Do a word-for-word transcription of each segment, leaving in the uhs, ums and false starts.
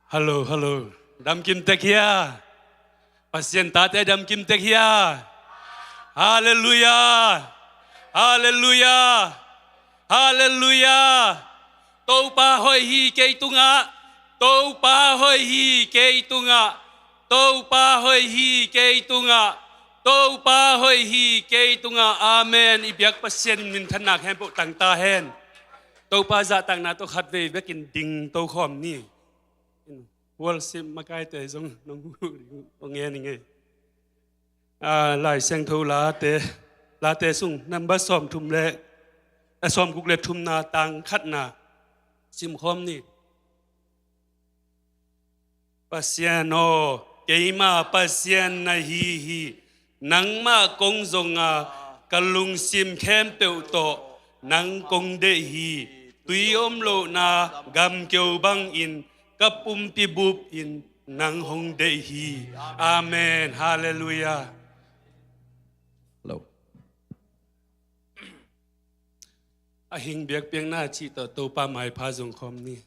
Hallo, hallo. Damkim tek hia? Pasian tate damkim tek hia? Halleluiah. Halleluiah. Halleluiah. Topa hoih hi kei tungah. Topa hoih hi kei tungah. Topa hoih hi kei tungah. Topa hoih hi kei tungah. Amen. I biak Pasian in minthanna khempeuh tang ta hen. Topa zahtakna tawh khatvei bekin ding tokhawm ni. Worship makaite zong nong huh ding uh, nong ngen ing ei. Ah, Lai Siangtho Late, Late sung number sawmthum le, ah, sawmguk le thumna tang khatna simkhawm ni. Pasian aw, keima Pasian na hi hi. Nangmah kong zong a, ka lungsim khempeuh tawh nang kong deih hi. Tui om lohna gamkeu bangin ka pumpi bup in nang hong deih hi. Amen. Halleluiah. Hello. A hing biakpiakna cih tawh Topa maipha zong khawm ni.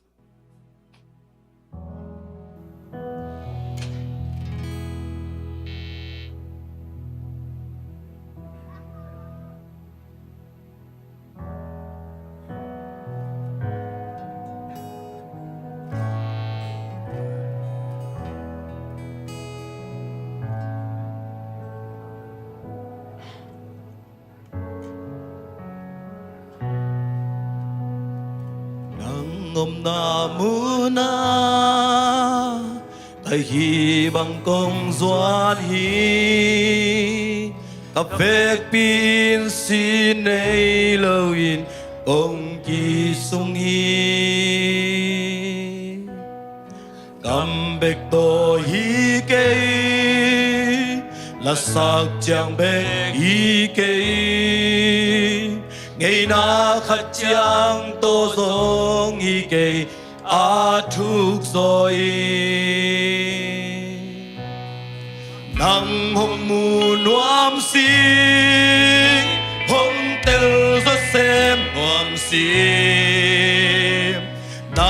Nang omna munah ka hih bang kong zuan hi. Ka vekpi in sin nei loin kong kisung hi. Kam bek tawh hi kei, lasak ciang bek hi kei, ngeina khat ciang tawh zong hi kei, a thuk zaw hi. Nang hong mu nuam sim, hong tel zaw sem nuam sim. Na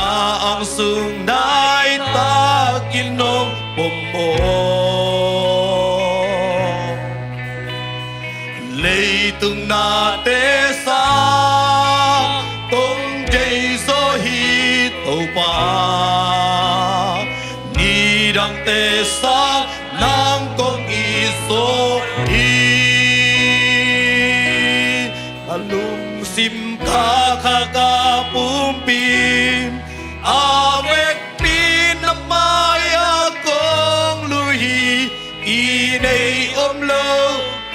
ang sung nai takin hong pom aw. Leitung nate sang kong deih zaw hi Topa. Nidangte sang nang kong it zaw hi. Ka lungsim, ka kha, ka pumpi, a vekpi na mai-ah kong lui hi. Kei nei om lo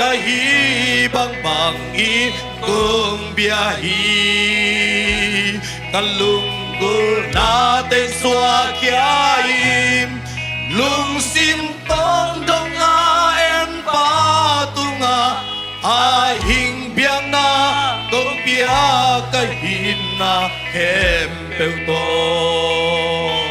ka hih bangbangin kong bia hi. Ka lunggulhna teng suak khia in, lungsim tawng dong a en Pa tungah, a hing biakna kong pia ka hihna khempeuh tawh.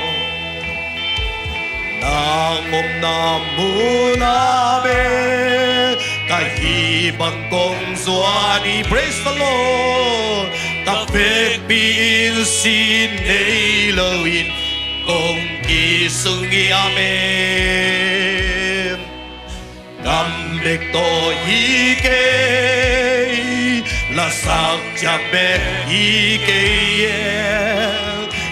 Nang omna munah bek ka hih bang kong zuan hi. Praise the Lord. Ka vekpi in sin nei loin kong kisung hi. Amen. Kam bek tawh hi kei, lasak ciang bek hi kei,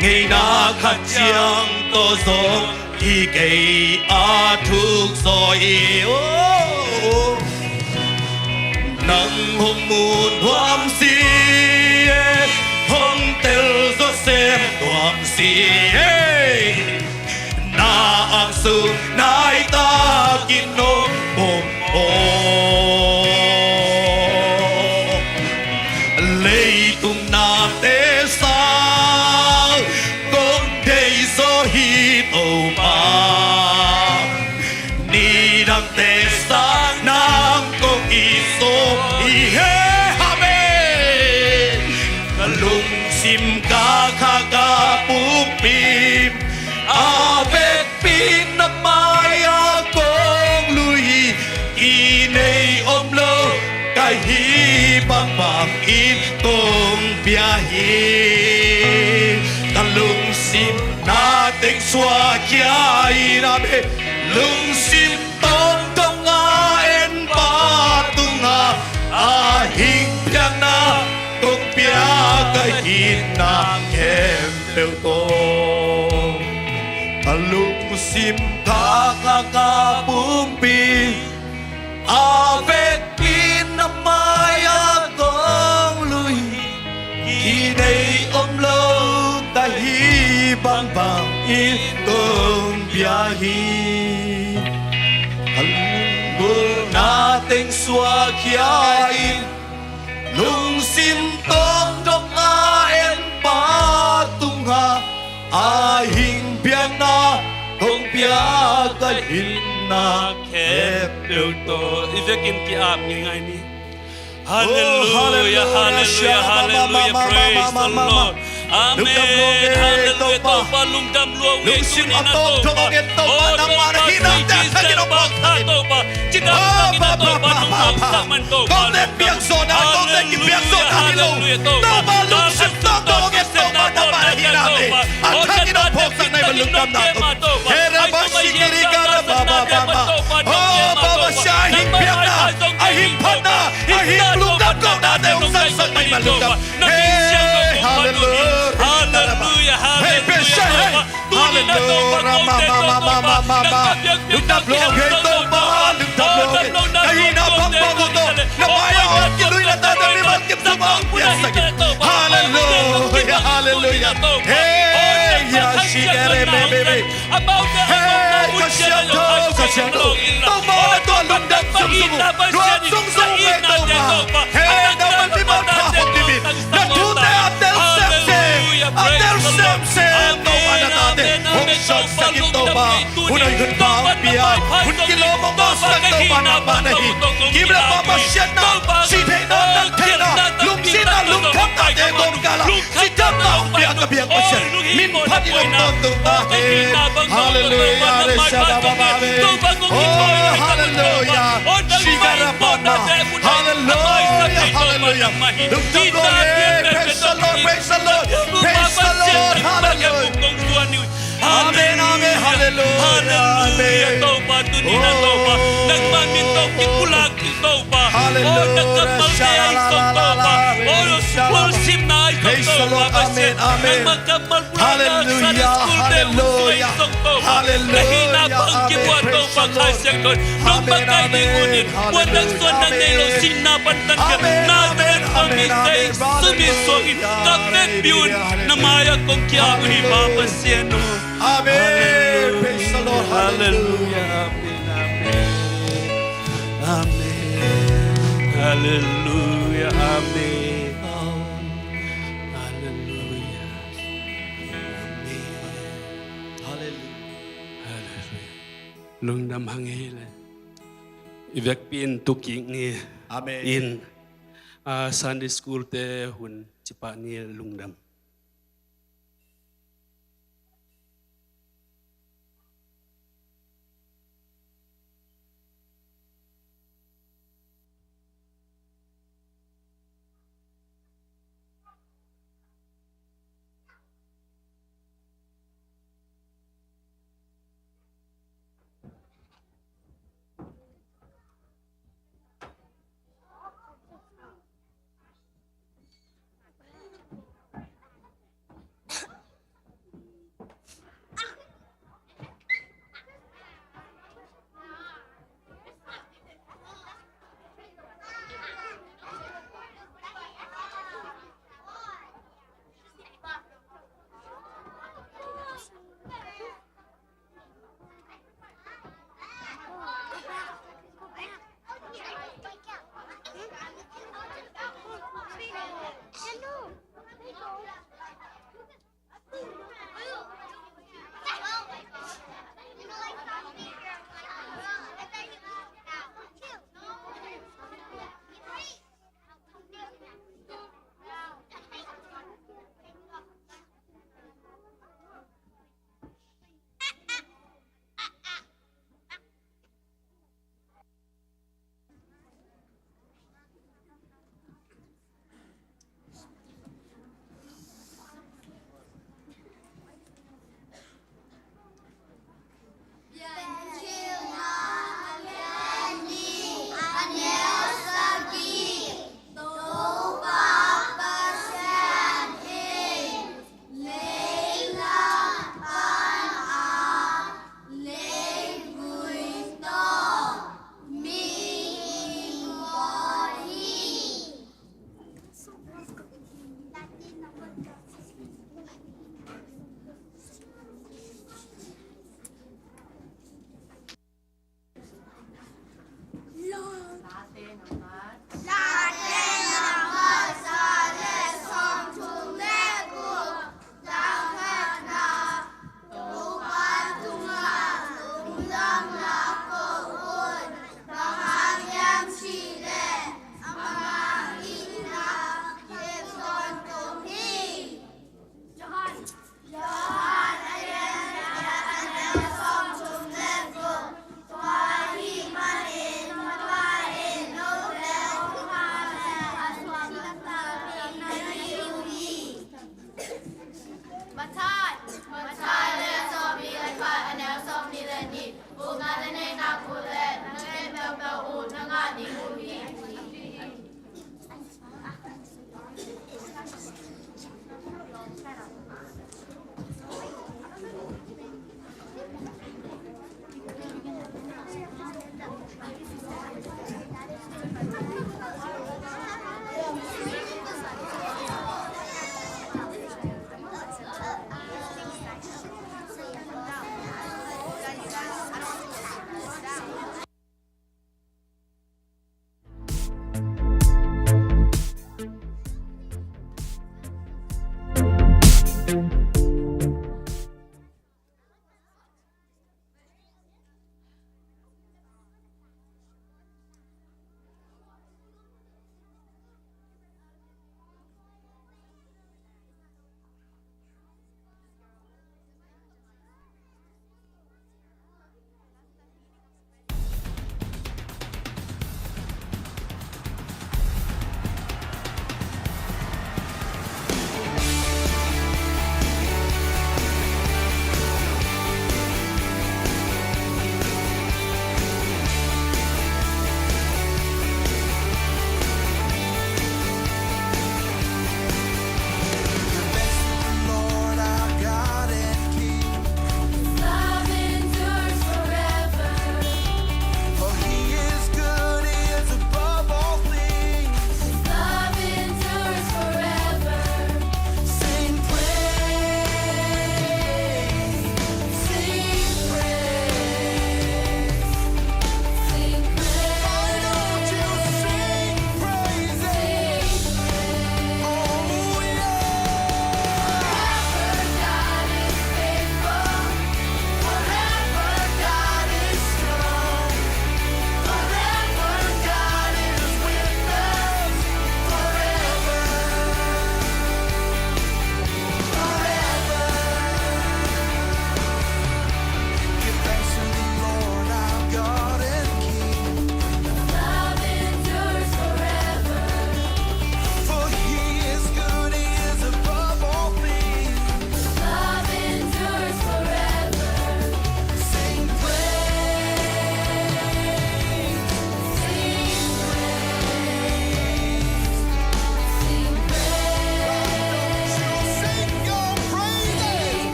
ngeina khat ciang tawh zong hi kei, a thuk zaw hi. Oh, nang hong mu nuam si, hong tel zaw sem nuam si. Na ang sung nai takin hong pom aw. Leitung nate sang kong deih zaw hi Topa. Nidangte sang nang kong it zaw hi. Amen. Ka lungsim, ka kha, ka pumpi, a vekpi na mai-ah kong lui hi. Kei nei om lo ka hih bangbangin kong bia hi. Ka lungsim, na teng suakhia in, amen. Lungsim tawng dong a en Pa tungah a hing piakna kong pia ka hihna khempeuh tawh. A lungsim thak a ka pumpi a vekpi na mai-ah kong lui. Kinei om lo ta hi bangbang in kong pia hi. A lunggulhna teng suakhia in, lungsim tawng dong a en Pa tungah a hing piakna kong pia ka hihna khempeuh tawh. I vekin ki-ap ngeingai ni. Halleluia, halleluia, halleluia. Praise the Lord. Amen. Halleluia. Topa, lungdam lua uh ei, tuni in ah Topa. Oh Topa, sweet Jesus, Topa, Topa. Cidam tangin ah Topa, nong nuamsak man Topa. Halleluia. Halleluia, Topa. Topa, lungsim tawng dong a en Topa, nangmah na hihna te a thak in hong phawksak na hi bang lungdam na Topa. Hera ba sikiri kara ba ba ba ba. Oh Baba, sia a hing piakna, a hing phatna, a hing lungdam kawnate hong sangsak na hi bang lungdam. Hey, halleluia. Halleluia, halleluia. Halleluia, Rama, ma, ma, ma, ma, ma, ma. Lungdam lo hang ei Topa, lungdam lo hang ei. Ka hihna bangmah uh tawh na mai-ah hong kilui, na tate mimang kim sungah hong piaksak in. Halleluia, halleluia. Hey, ya shikere me, me, me. Hey, Kha Siangtho, Kha Siangtho. Topa, tua lungdam zungzung uh, nuam zungzung uh ei Topa. Hey, na mimal pha hong dim in. Na thute a tel semsem, a tel semsem Topa, na tate hong sawlsak in Topa. Hun hoih hun pha hong pia, hun kilawm hong awlsak Topa, nangmah na hi. Kim le pam a siatna, sih theihna, nat theihna, lungkimna, lungkhamnate kawmkal ah cidamna hong pia ka biak Pasian, min phat in hong tawntung ta hen. Halleluia, resha ba ba ba be. Oh, halleluia. Shikara pona. Halleluia, halleluia. Lungdam lo hang ei. Praise the Lord, praise the Lord, praise the Lord. Halleluia. Amen, amen, halleluia. Halleluia, amen. Topa, tuni in ah Topa, nangmah min tawh kipulak Topa. Halleluia. Oh, na kammalte ahi zong Topa. Oh, lungsimna ahi zong Topa. Praise the Lord. Amen, amen. Nangmah kammal pulakna, Sunday school te hun sung ahi zong Topa. Halleluia. Na hihna bang kibuak Topa, Kha Siangtho. Nong makaih ding un in, buan nang suan nang nei lo, sihna pantan ka Nazareth khua min, Jesu min suang in ka vekpi un na mai-ah kong ki-ap uh hi, Pa Pasian aw. Amen. Praise the Lord. Halleluia. Amen. Amen. Halleluia. Amen. Halleluia. Amen. Halleluia. Halleluia. Lungdam hang ei le. I vekpi in tu kik ni. Amen. In, ah, Sunday school te hun ci pah ni, lungdam. Mathai, Mathai lian sawmnih le khat, a neu sawmnih le nih. Upna na neihna uh le na ngen peuhpeuh uh na ngah ding uh hi.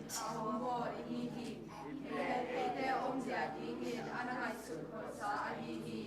a hong bawl i hi hi. Eite omzia dingin a na ngaihsut kholsa ahi hi.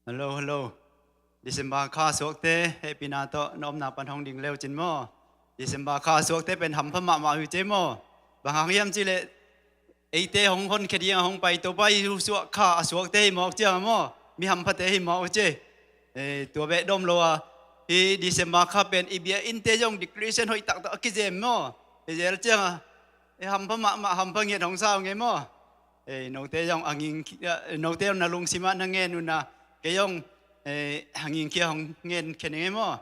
Hello, hello. December kha suakte hehpihna tawh na omna pan hong ding leu cin maw? December kha suakte pen hampha mahmah uh hi cia maw? Bang hang hiam cihleh eite hong honkhia ding a hong pai Topa Jesu suah kha a suakte hi mawk ciang maw? Mi hamphate hi mawk uh cia. Eh, tua beh dom lo a, hih December kha pen i bia innte zong decoration hoih taktak a kizem maw? I zel ciang a, eh, hampha mahmah, hampha ngiat hong sa uh ngei maw? Eh, note zong a nging, eh, note zong na lungsim ah na ngen uh na, kei zong, eh, a ngingkhia hong ngen khia ning ei maw?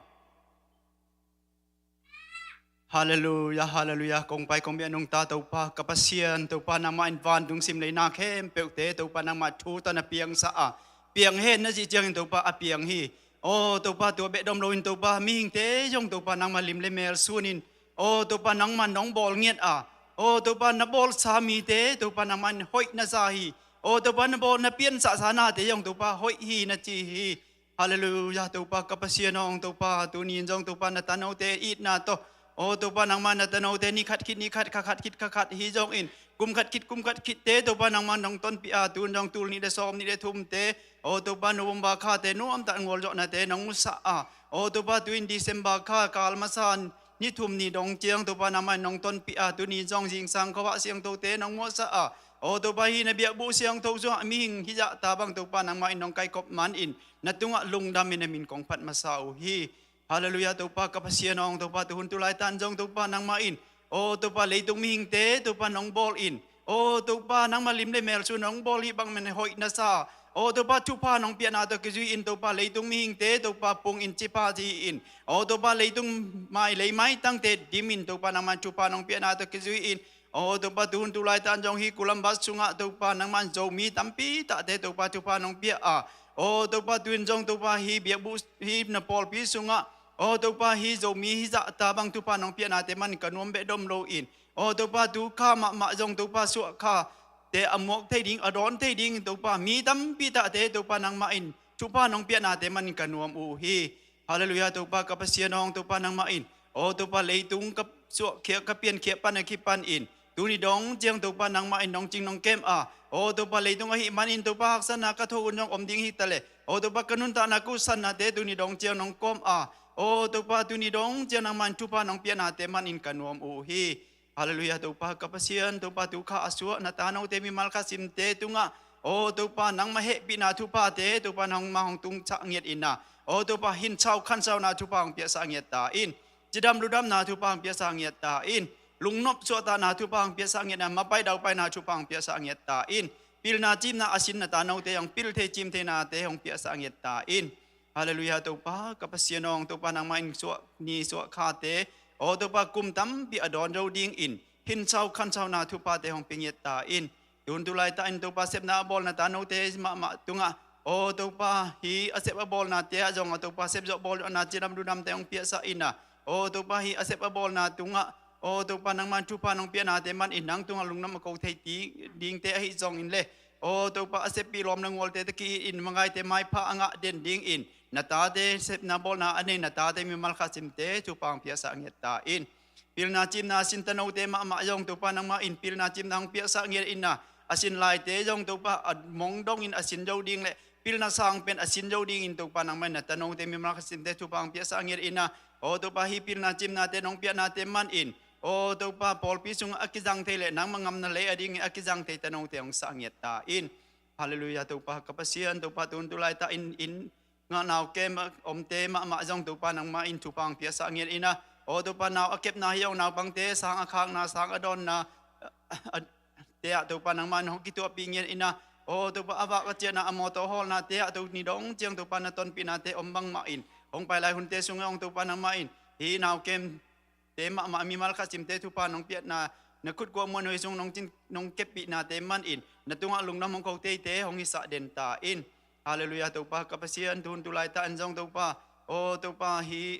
Halleluiah, halleluiah. Kong pai kong biak nungta Topa, ka Pasian Topa, nangmah in vantung sim leina khempeuhte Topa, nangmah thu tawh na piangsa a, piang hen na cih ciangin Topa a piang hi. Aw Topa, tua beh dom loin Topa, mihingte zong Topa, nangmah lim le mel sunin, aw Topa, nangmah nong bawl ngiat a, aw Topa, na bawlsa mite Topa, nangmah in hoih na sa hi. Aw Topa, na bawl na piansahsa nate zong Topa, hoih hi na ci hi. Halleluiah, Topa ka Pasian aw, Topa tuni in zong Topa na tanote itna tawh, aw Topa, nangmah na tanote ni khat khit ni khat, kha khat khit kha khat hi zongin, kum khat khit kum khat khitte Topa, nangmah nong tonpih a, tun zong tul nih le sawm nih le thumte, aw Topa, November khate nuamtak ngualzawhnate nong musak a, aw Topa, tu in December kha kal masa ni thum ni dong ciang Topa, nangmah in nong tonpih a, tuni zong zingsang khuavak siangthote nong muaksak a, aw Topa, hih na biakbuh siangtho sungah mihing hih zahta bang Topa, nangmah in nong kaikhop manin na tungah lungdamin na min kong phat masa uh hi. Halleluiah, Topa ka Pasian aw, Topa tu hun tu laitak in zong Topa, nangmah in, aw Topa, leitung mihingte Topa, nong bawl in, aw Topa, nangmah lim le mel sun nong bawl hi bang man hoih na sa, aw Topa, thupha nong piahna tawh kizui in Topa, leitung mihingte Topa, pungin cipha ci in, aw Topa, leitung mai, lei maitangte dimin Topa, nangmah in thupha nong piahna tawh kizui in, aw Topa, tu hun tu laitak in zong hih Columbus sungah Topa, nangmah in Zomi tampi takte Topa, thupha nong piah a, aw Topa, tu in zong Topa, hih biakbuh, hih na pawlpi sungah, aw Topa, hih Zomi hih zahta bang thupha nong piahnate man ka nuam beh dom loin, aw Topa, tu kha mahmah zong Topa, suah khate a muak thei ding, a dawn thei ding Topa, mi tampi takte Topa, nangmah in thupha nong piahnate man ka nuam uh hi. Halleluiah, Topa ka Pasian aw, Topa nangmah in, aw Topa, leitung ka suahkhiat ka piankhiat pan a kipan in, tuni dong ciang Topa, nangmah in nong cing nong kem a, aw Topa, leitung ahih manin Topa, haksatna ka tho un zong om ding hi taleh, aw Topa, ka nuntakna ka utsatnate tuni dong ciang nong kawm a, aw Topa, tuni dong ciang nangmah in thupha nong piahnate man in ka nuam uh hi. Halleluiah, Topa ka Pasian, Topa tu kha a suah na tanote mimal khat simte tungah, aw Topa, nangmah hehpihna thuphate Topa, nangmah hong tungsak ngiat in a, aw Topa, hinchau khansauna thupha hong piaksak ngiat ta in, cidam ludamna thupha hong piaksak ngiat ta in, lungnop suahtakna thupha hong piaksak ngiat in a, mapai daupaina thupha hong piaksak ngiat ta in, pilna cimna a sin na tanote hong pil thei cim theinate hong piaksak ngiat ta in. Halleluiah, Topa ka Pasian aw, Topa nangmah in suah ni suah khate, aw Topa, kum tampi a dawn zo dingin, hinchau khansauna thuphate hong pia ngiat ta in. Tu hun tu laitak in Topa, sepna a bawl na tanote mahmah tungah, aw Topa, hih a sep a bawlnate ah zong a Topa, sep zawh bawl zawhna cidam ludamte hong piaksak in a, aw Topa, hih a sep a bawlna tungah, aw Topa, nangmah in thupha nong piahnate man in nang tungah lungdam a ko thei dingte ahi zongin le, aw Topa, a seppih lawm na ngualte tawh ki-it in, mangaite maipha a ngah den dingin, na tate, sepna bawlna a nei na tate mimal khat simte thupha hong piaksak ngiat ta in. Pilna cimna a sin tanote mahmah zong Topa nangmah in pilna cimna hong piaksak ngiat in a, a sin laite zong Topa, a mong dongin a sin zo ding le pilna sang pen a sin zo dingin Topa nangmah in na tanote mimal khat simte thupha hong piaksak ngiat in a, aw Topa, hih pilna cimnate nong piahnate man in, aw Topa, pawlpi sungah a kizang thei le nangmah ngamna lei a dingin a kizang thei tanote hong sak ngiat ta in. Halleluiah, Topa ka Pasian, Topa tu hun tu laitak in, inn ngah nau kem a omte mahmah zong Topa nangmah in thupha hong piaksak ngiat in a, aw Topa, nau a kepna hi zong naupangte sang a khakna, sang a dawnna, a, a, te ah Topa nangmah in hong kituahpih ngiat in a, aw Topa, a vak a ciahna, a mawtaw hawlnate ah tuni dong ciang Topa, na tonpihnate om bangmah in, hong pai lai hunte sungah hong Topa nangmah in hih nau kemte mahmah mimal khat simte thupha nong piakna, na khut kuah muanhuai sung nong cin, nong keppihnate man in na tungah lungdam hong ko theite hong hisah den ta in. Halleluiah Topa ka Pasian, tu hun tu laitak in zong Topa, aw Topa hih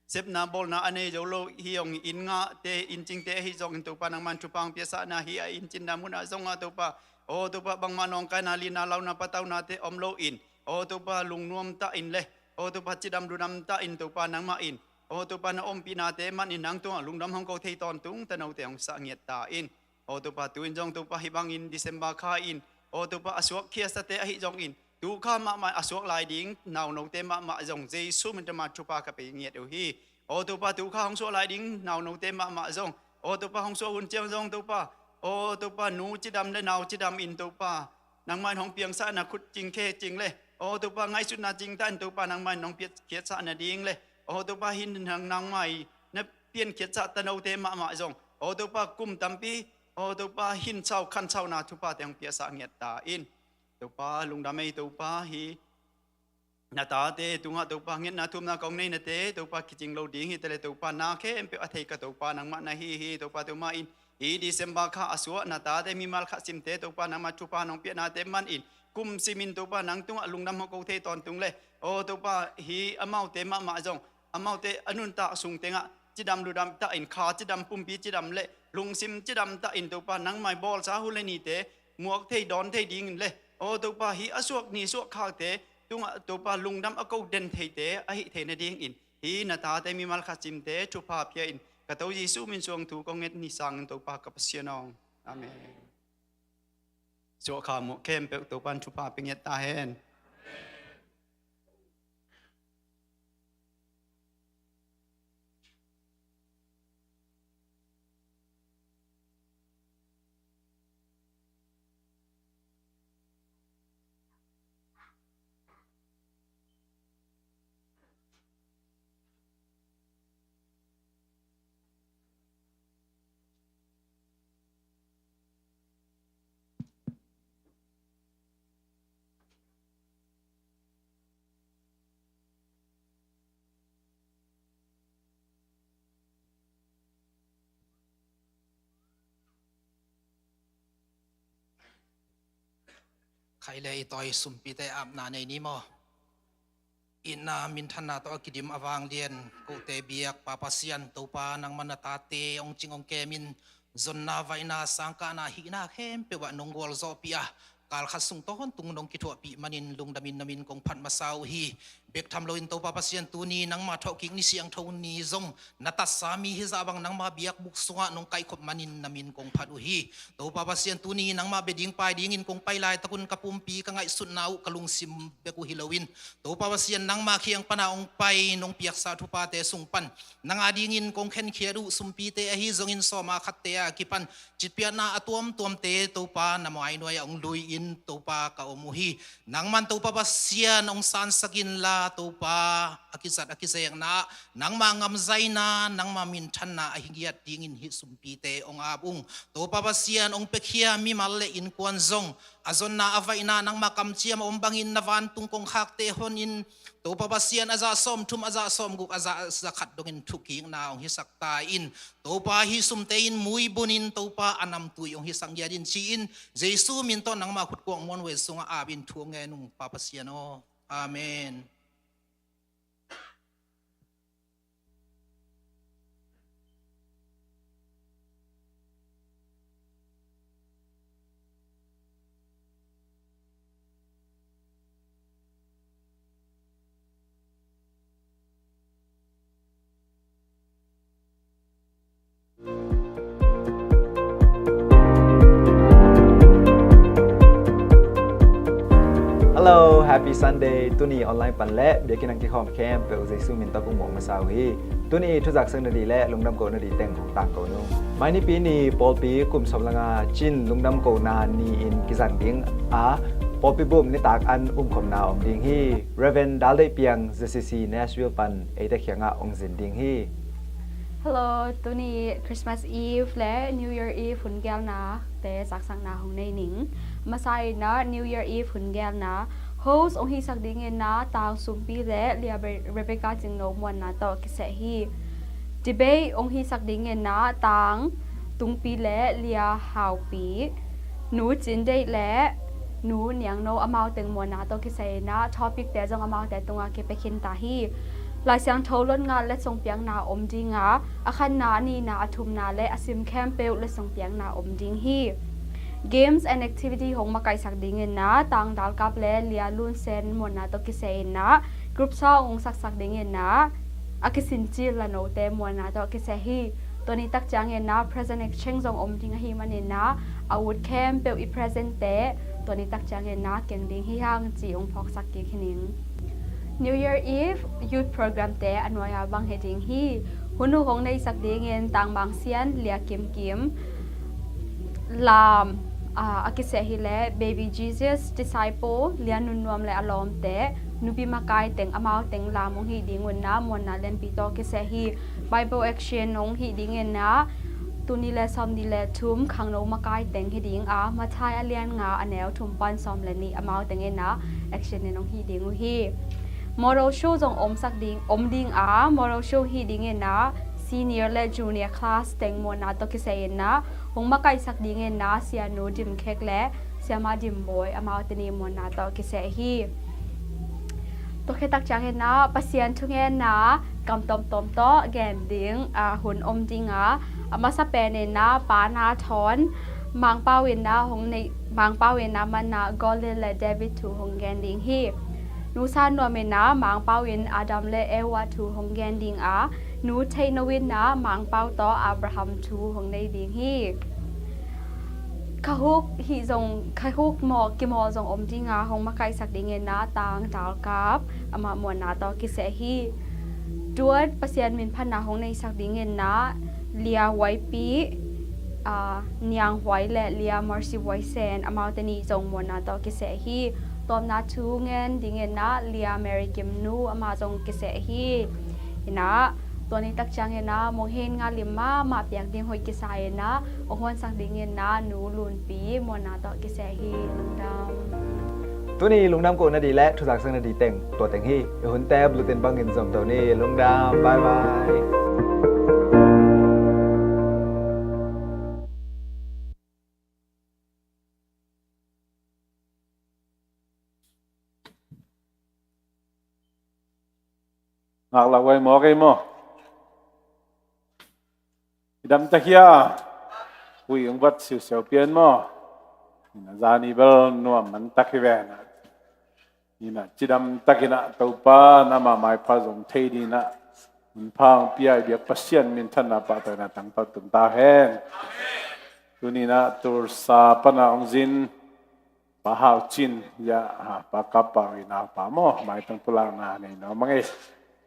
sepna bawlna a nei zo lo hi hong inn ngahte, inn cingte ahi zongin Topa nangman thupha hong piaksak na hi a inn cinna munah zong a Topa, aw Topa bangmah nawngkaina lina launa pataunate om loin, aw Topa lungnuam tah in le, aw Topa cidam ludam tah in Topa nangmah in, aw Topa na ompihnate man in nang tungah lungdam hong ko thei tawntung tanote hong sah ngiat ta in. Aw Topa tu in zong Topa hih bangin December kha in, aw Topa a suak khiasate ahi zongin, tu kha mahmah a suak lai ding naunote mahmah zong Jesu min tawh mah thupha ka pe ngiat uh hi. Aw Topa tu kha hong suak lai ding naunote mahmah zong, aw Topa hong suak hun ciang zong Topa, aw Topa nu cidam le nau cidam in Topa nangmah in hong piangsak na khut cing khe cing le, aw Topa ngaihsutna cing tah in Topa nangmah in hong piankhiatsak nading le, aw Topa hih nang nangmah in na piankhiatsak tanote mahmah zong, aw Topa kum tampi, aw Topa hinsau khansauna thuphate hong piaksak ngiat ta in. Topa lungdam ei Topa, hih na tate tungah Topa ngetna thumna kong neinate Topa kicing lo ding hi ta le Topa na khempeuh a thei ka Topa nangmah na hi hi. Topa tu mah in hih December kha a suah na tate mimal khat simte Topa nangmah thupha nong piaknate man in kum simin Topa nang tungah lungdam hong ko thei tawntung le, aw Topa hih amaute mahmah zong amaute a nuntak sung tengah cidam ludam tah in kha cidam pumpi cidam le lungsim cidam tah in Topa nangmah bawlsa hun le nite muak thei dawn thei dingin le, aw Topa hih a suak ni suak khakte tungah Topa lungdam a ko den theite ahi thei nadingin hih na tate mimal khat simte thupha pia in ka To Jesu min suang thu kong nget ni sangin Topa ka Pasian aw. Amen. Suah kha muak khempeuh Topa in thupha pia ngiat ta hen. Khai le i tawi sumpite apna nei ni maw? Itna minthanna tawh a kidim a vanglian kote biak Pa Pasian Topa nangman na tate hong cing hong kemin zonna vaihna sangkahna hihna khempeuh ah nong gualzawhpih a kalkhat sung tawntung nong kithuahpih manin lungdamin na min kong phat masa uh hi. Bek tham loin Topa Pasian tuni nangma thawhkik ni siangtho ni zong na tatsa mi hizah bang nangma biakbuk sungah nong kaihkhop manin na min kong phat uh hi. Topa Pasian tuni nangma bia ding pai dingin kong pai laitakun ka pumpi ka ngaihsutna uh ka lungsim bek uh hi loin Topa Pasian nangma khiang pana hong pai nong piaksa thuphate sung pan nang a dingin kong khenkhiat uh sumpite ahi zongin sawma khatte a kipan citpiakna a tuamtuamte Topa na mainuai ah hong lui-in Topa ka om uh hi. Nangman Topa Pasian hong sansak inla Topa a kizat a kizekna ah nangma ngamzaina nangma minthanna a hi ngiat dingin hih sumpite hong ap ung. Topa Pasian hong piakhia mimal le innkuan zong a zonna a vaihna nangma kamciam a om bangin na vantung kongkhakte honin Topa Pasian a zah sawmthum a zah sawmguk a zah zakhat dongin thukikna hong hisak ta in Topa hih sumte in muibunin Topa a namtui hong hisak ngiat in ci-in Jesu min tawh nangma khutkuak muanhuai sungah apin thu hong ngen ung Pa Pasian aw. Amen. Hello, happy Sunday. Tuni online pan le biakinn ah kikhawm khempeuh Jesu min tawh kong muak masa uh hi. Tuni thuzak sak nadih le lungdam ko nadih teng hong tangko ni. Mai Nipi ni pawlpi kum sawm le nga Chin lungdam kona ni-in kizang ding a pawlpi bup nitak an umkhopna om ding hi. Reverend Dal Deih Piang, Z C C Nashville pan eite kiangah hong zin ding hi. Hello, tuni Christmas Eve le New Year Eve hun gelnate zaksakna hong nei ning. Masa in ah New Year Eve hun gelna Host hong hisak dingin ah Tang Sumpi le Lia Re-, Rebecca Cingno muanna tawh kiseh hi. Debate hong hisak dingin ah Tang Tungpi le Lia Haupi, Nu Cin Deih le Nu Niang No amau teng muanna tawh kiseh in ah topic te zong amaute tungah kipia khin ta hi. Lai Siangtho lotngah letsong piakna om ding a, a khatna, a nihna, a thumna le a sim khempeuh letsong piakna om ding hi. Games and activity hong makaihsak dingin ah Tang Dalkap le Lia Lun Sen muanna tawh kiseh in ah group song hong saksak dingin ah a kisincil La Note muanna tawh kiseh hi. Tua ni tak ciangin ah present exchange zong om ding ahih manin ah a ut khempeuh i present te tua ni tak ciangin ah keng ding hi hang ci hong phawksak kik hi ning. New Year Eve youth program te a nuai a bang hi ding hi. Hun uh hong neihsak dingin Tang Mang Sian, Lia Kim Kim, lam, ah, a kiseh hi leh Baby Jesus Disciple, Lia Nun Nuam le a lawmte, nupi makai teng amau teng lam hong hih ding un ah muanna lianpi tawh kiseh hi. Bible action hong hih dingin ah tul nih le sawmnih le thum khangno makai teng hi ding a, Matthai a lian nga a neu thum pan sawm le nih amau teng in ah action in hong hih ding uh hi. Model show zong omsak ding, om ding a, model show hih dingin ah senior le junior class teng muanna tawh kiseh in ah hong makaihsak dingin ah Sianu Dim Khek le Siama Dim Bawi amau teni muanna tawh kiseh hi. Tua khit tak ciangin ah Pasian thungenna kam tawmtawm tawh gen ding, ah, hun om ding a, a masa pen in ah Pa Na Thawn Mangpau in ah hong neih, Mangpau in ah man ah Goliath le David thu hong gen ding hi. Nu Sa Nuam in ah Mangpau in Adam le Eva thu hong gen ding a, Nu Theih No in ah Mangpau tawh Abraham thu hong nei ding hi. Khahuk hih zong, khahuk mawl, kimawl zong om ding a, hong makaihsak dingin ah Tang Dalkap amah muanna tawh kiseh hi. Tuat Pasian minphatna hong neihsak dingin ah Lia Waipi, ah, Niang Huai le Lia Mercy Huai Sen amau teni zong muanna tawh kiseh hi. Tawpna thu ngen dingin ah Lia Mary Kim Nu amah zong kiseh hi. In ah tua ni tak ciangin ah mong hin nga lim mahmah piak ding hoih kisa in ah hong huansak dingin ah Nu Lunpi muanna tawh kiseh hi. Lungdam. Tuni lungdam kohna ding le thuzak siamna ding teng tua teng hi. I hunte bulletin bangin zom to ni. Lungdam. Bye bye. Ngaklah huai maw, kei maw? I dam tak hia? Hui ung vat siusiau pian maw? Ina zani bel nuam man tak hi ve na. Ina cidam tak ina Topa na ma maipha zong thei dina. Mun phang pia i biak Pasian minthanna pahtawina tangtawt tung ta hen. Tunina Tulsa pana ong zin Pa Hau Cin, ya, ha, Pa Kap Pau i naupa maw, maitang pulakna nei nuam ing ei.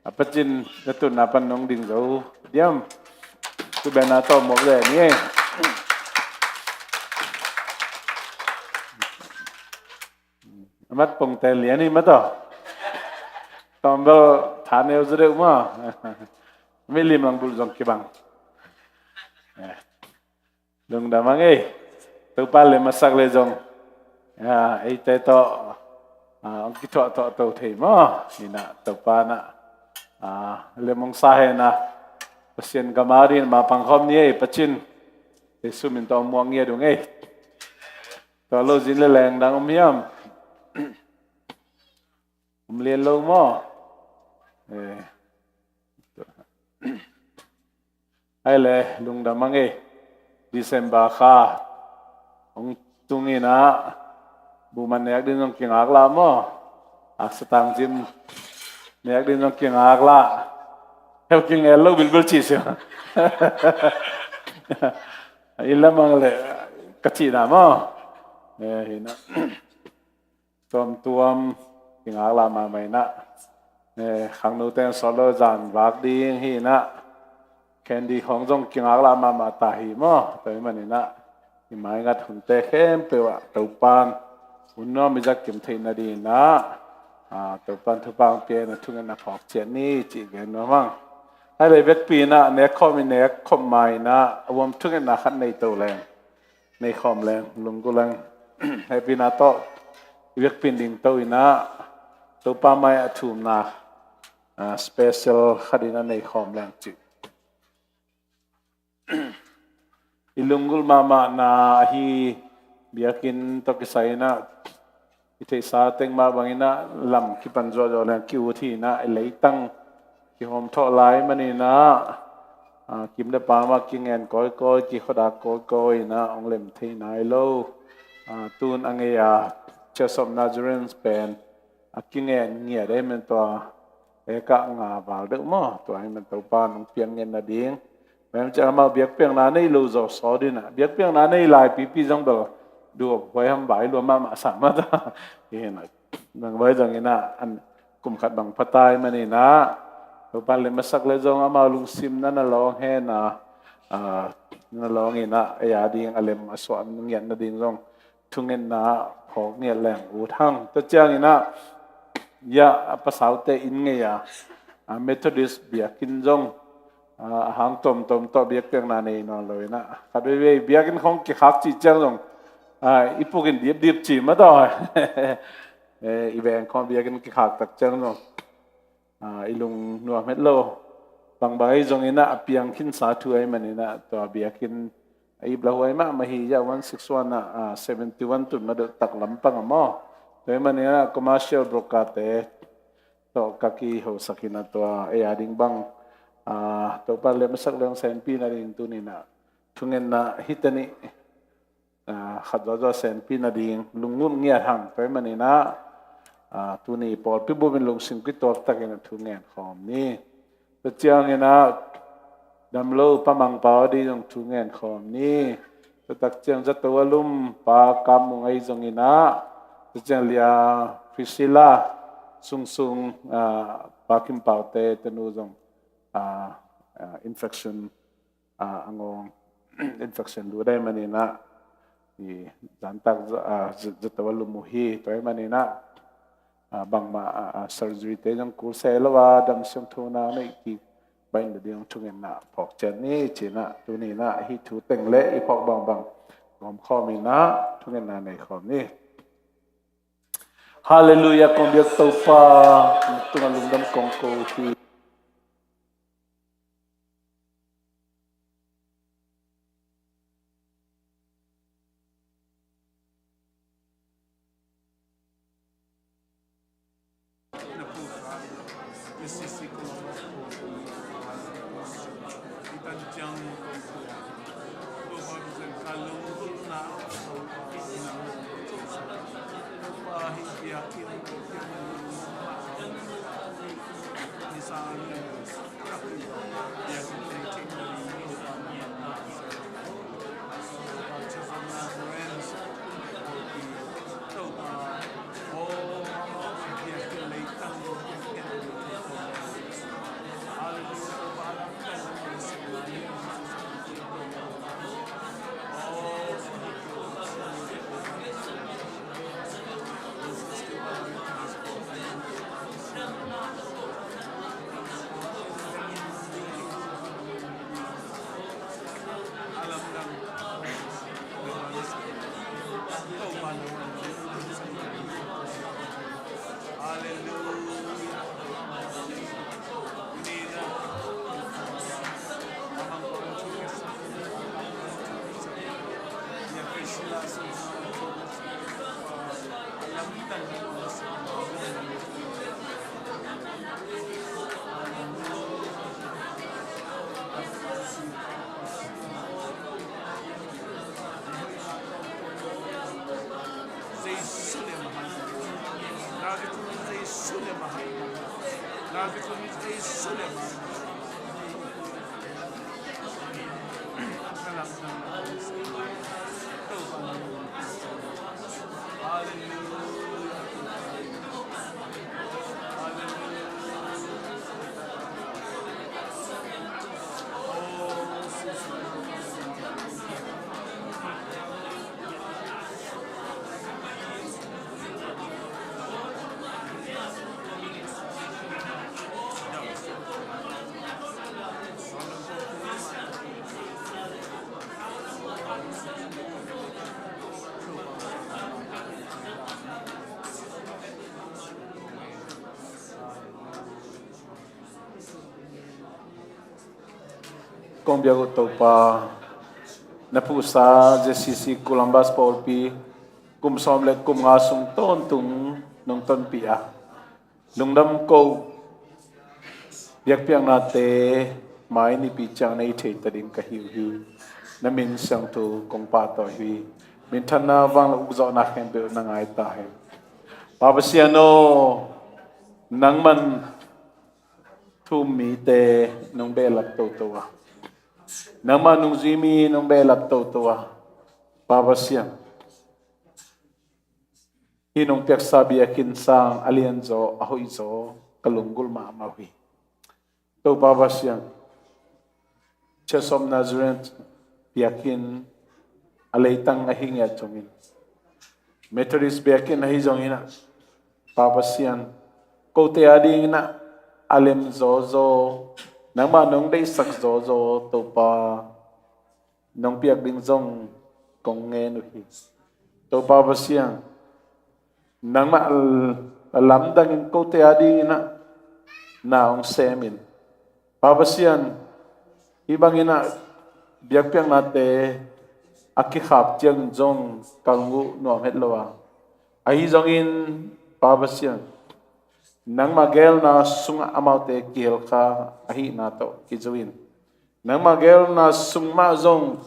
A Pa Cin, na tunna pan nong ding zo diam. Tu bena tawh mawk le ni ei. Amat pongte lian hi mataw. Tawm bel tha neu zaw deuh maw. Mi lim lang bulh zong kibang. Eh. Lungdam ing ei. Topa lem a sak le zong, a, eite tawh, a, ong kithuah tawh to thei maw? Ina Topa na, a, lem ong sa hen a, Pasian gam a ding ma pangkhawm ni ei, Pa Cin. Jesu min tawh muang ngiat ung ei. Tua lo zin le leng dang om hiam? Om lian lo maw? Eh. Ai le, lungdam ing ei. December kha ong tung ina, buhman nek ding zong kingaklah maw? Aksa tang zim nek ding zong kingaklah. Heu kingel lo bilbil ci sia. I lamang le ka cihna maw? Eh, hina. Tuamtuam kingaklah mahmah ina. Eh, khangno ten solo zan vak ding hi ina. Candy khong zong kingaklah mahmah ta hi maw? Tua hi man ina. I maingat hunte khempeuh ah Topan hun nuam i zat kim theihna ding ina, a, Topan thupha ong pia ina thungetna phawk ciat ni cih gen nuam ing. Ai le, vekpi ina nek khawm i nek khawm ma ina, a vuam thungetna khat nei to leng. Nei khawm leng, lunggu leng. Hehpihna tawh i biakpiak ding to in ah, Topa mai-ah thumna, ah, special khat in a nei khawm leng cih. I lunggulh mahmahna ahi biakinn tawh kisai in ah, i theihsa teng mah bangin ah lam kipan zuahzuah leng ki-ut hi in ah, i leitang kihawm thawh lai manin ah, ah, kim le pam ah kingen kawikawi, kikhuadak kawikawi in ah hong lem thei nai lo. Ah, tun a ngei a Church of Nazarene pen a kingen ngiat ahih manin tua, eka nga val deuh maw, tua ahih manin Topa in hong piang ngiat nading. Tua ahih manin amau biakpiakna nei lo zaw sawt in ah, biakpiakna nei lai pipi zong bel duh huai ham, vai lua mahmah sa mah ta. Hi in ah, bang vai zong in ah, an kum khat bang pha ta ahih manin ah, Topa in lem a sak leh zong amau lungsim na na lawng hen a, ah, na lawng in ah, ei a ding a lem a suah ngiat nading zong thungetna phawk ngiat leng ut hang. Tua ciangin ah, ya, a pasalte inn ngei a, a Methodist biakinn zong, a, a hang tuamtuam tawh biakpiakna nei nawn lo in ah, khat veivei biakinn khawng kikhak cih ciang zong, a, i puk in dipdip ci mah tawh. Eh, i veng khawng biakinn kikhak tak ciang zong, a, i lung nuam het lo. Bangbang ahi zongin ah, a piang khinsa thu ahih manin ah, tua biakinn a ip lauhuai mahmah hi. Ya, one six one ah, a, seventy one tun mah deuh, taklam pang ah maw. Tua ahih manin ah, commercial broker-te tawh ka kihosak hi in ah, tua ei a ding bang, a, Topa in lem a sak leh hong senpi nading tuni in ah thungetna hi teh ni. A, khat zawzaw senpi nading lunggulh ngiat hang. Tua ahih manin ah, a, tuni pawlpi bup in lungsim kituak takin a thu ngen khawm ni. Tua ciangin ah, damlo Pa Mang Pau a ding zong thu ngen khawm ni. Tua tak ciang zato a lum Pa Kam Mung ahi zongin ah, tua ciang Lia Priscilla, Sungsung, a, Pa Kim Pau-te tanu zong, a, a, infection, a, a ngawng, infection lut ahih manin ah, i zantak za-, a, za-, zato a lum uh hi. Tua ahih manin ah, a, bangmah, a, a, surgery-te zong kul se lo a, dam siangthona nei kik baih nading thungetna phawk ciat ni ci in ah, tuni in ah hih thu teng leh i phawk bangbang gawm khawm in ah thungetna nei khawm ni. Halleluiah, kong biak Topa, na tungah lungdam kong ko hi. Kong biak uh Topa, na phuhsa Z C C Columbus pawlpi kum sawm le kum nga sung tawntung nong tonpih a, lungdam ko, biakpiaknate mai nipi ciang nei thei ta ding ka hi uh hi. Na min siangtho kong pahtawi hi. Minthanna, vanglian, ukzawhna khempeuh na ngai ta hen. Pa Pasian aw, nangman thu-um mite nong behlap toto a, nangmah nungzui mi nong behlap toto a, Pa Pasian, hih nong piaksa biakinn sang a lianzaw, a hoihzaw ka lunggulh mahmah uh hi. Topa Pasian, Church of Nazarene biakinn a leitang ahi ngiat zongin, Methodist biakinn ahi zongin ah, Pa Pasian, kote adingin ah a lem zawzaw, nangmah nong deihsak zawzaw Topa, nong piak ding zong kong ngen uh hi. Topa Pasian, nangmah a lamdangin kote adingin ah na hong semin, Pa Pasian, hih bangin ah biakpiaknate a kikhap ciangin zong ka lung uh nuam het lo a, ahi zongin Pa Pasian, nangmah geelna sungah amaute kihel kha ahihna tawh kizui-in, nangmah geelna sung mah zong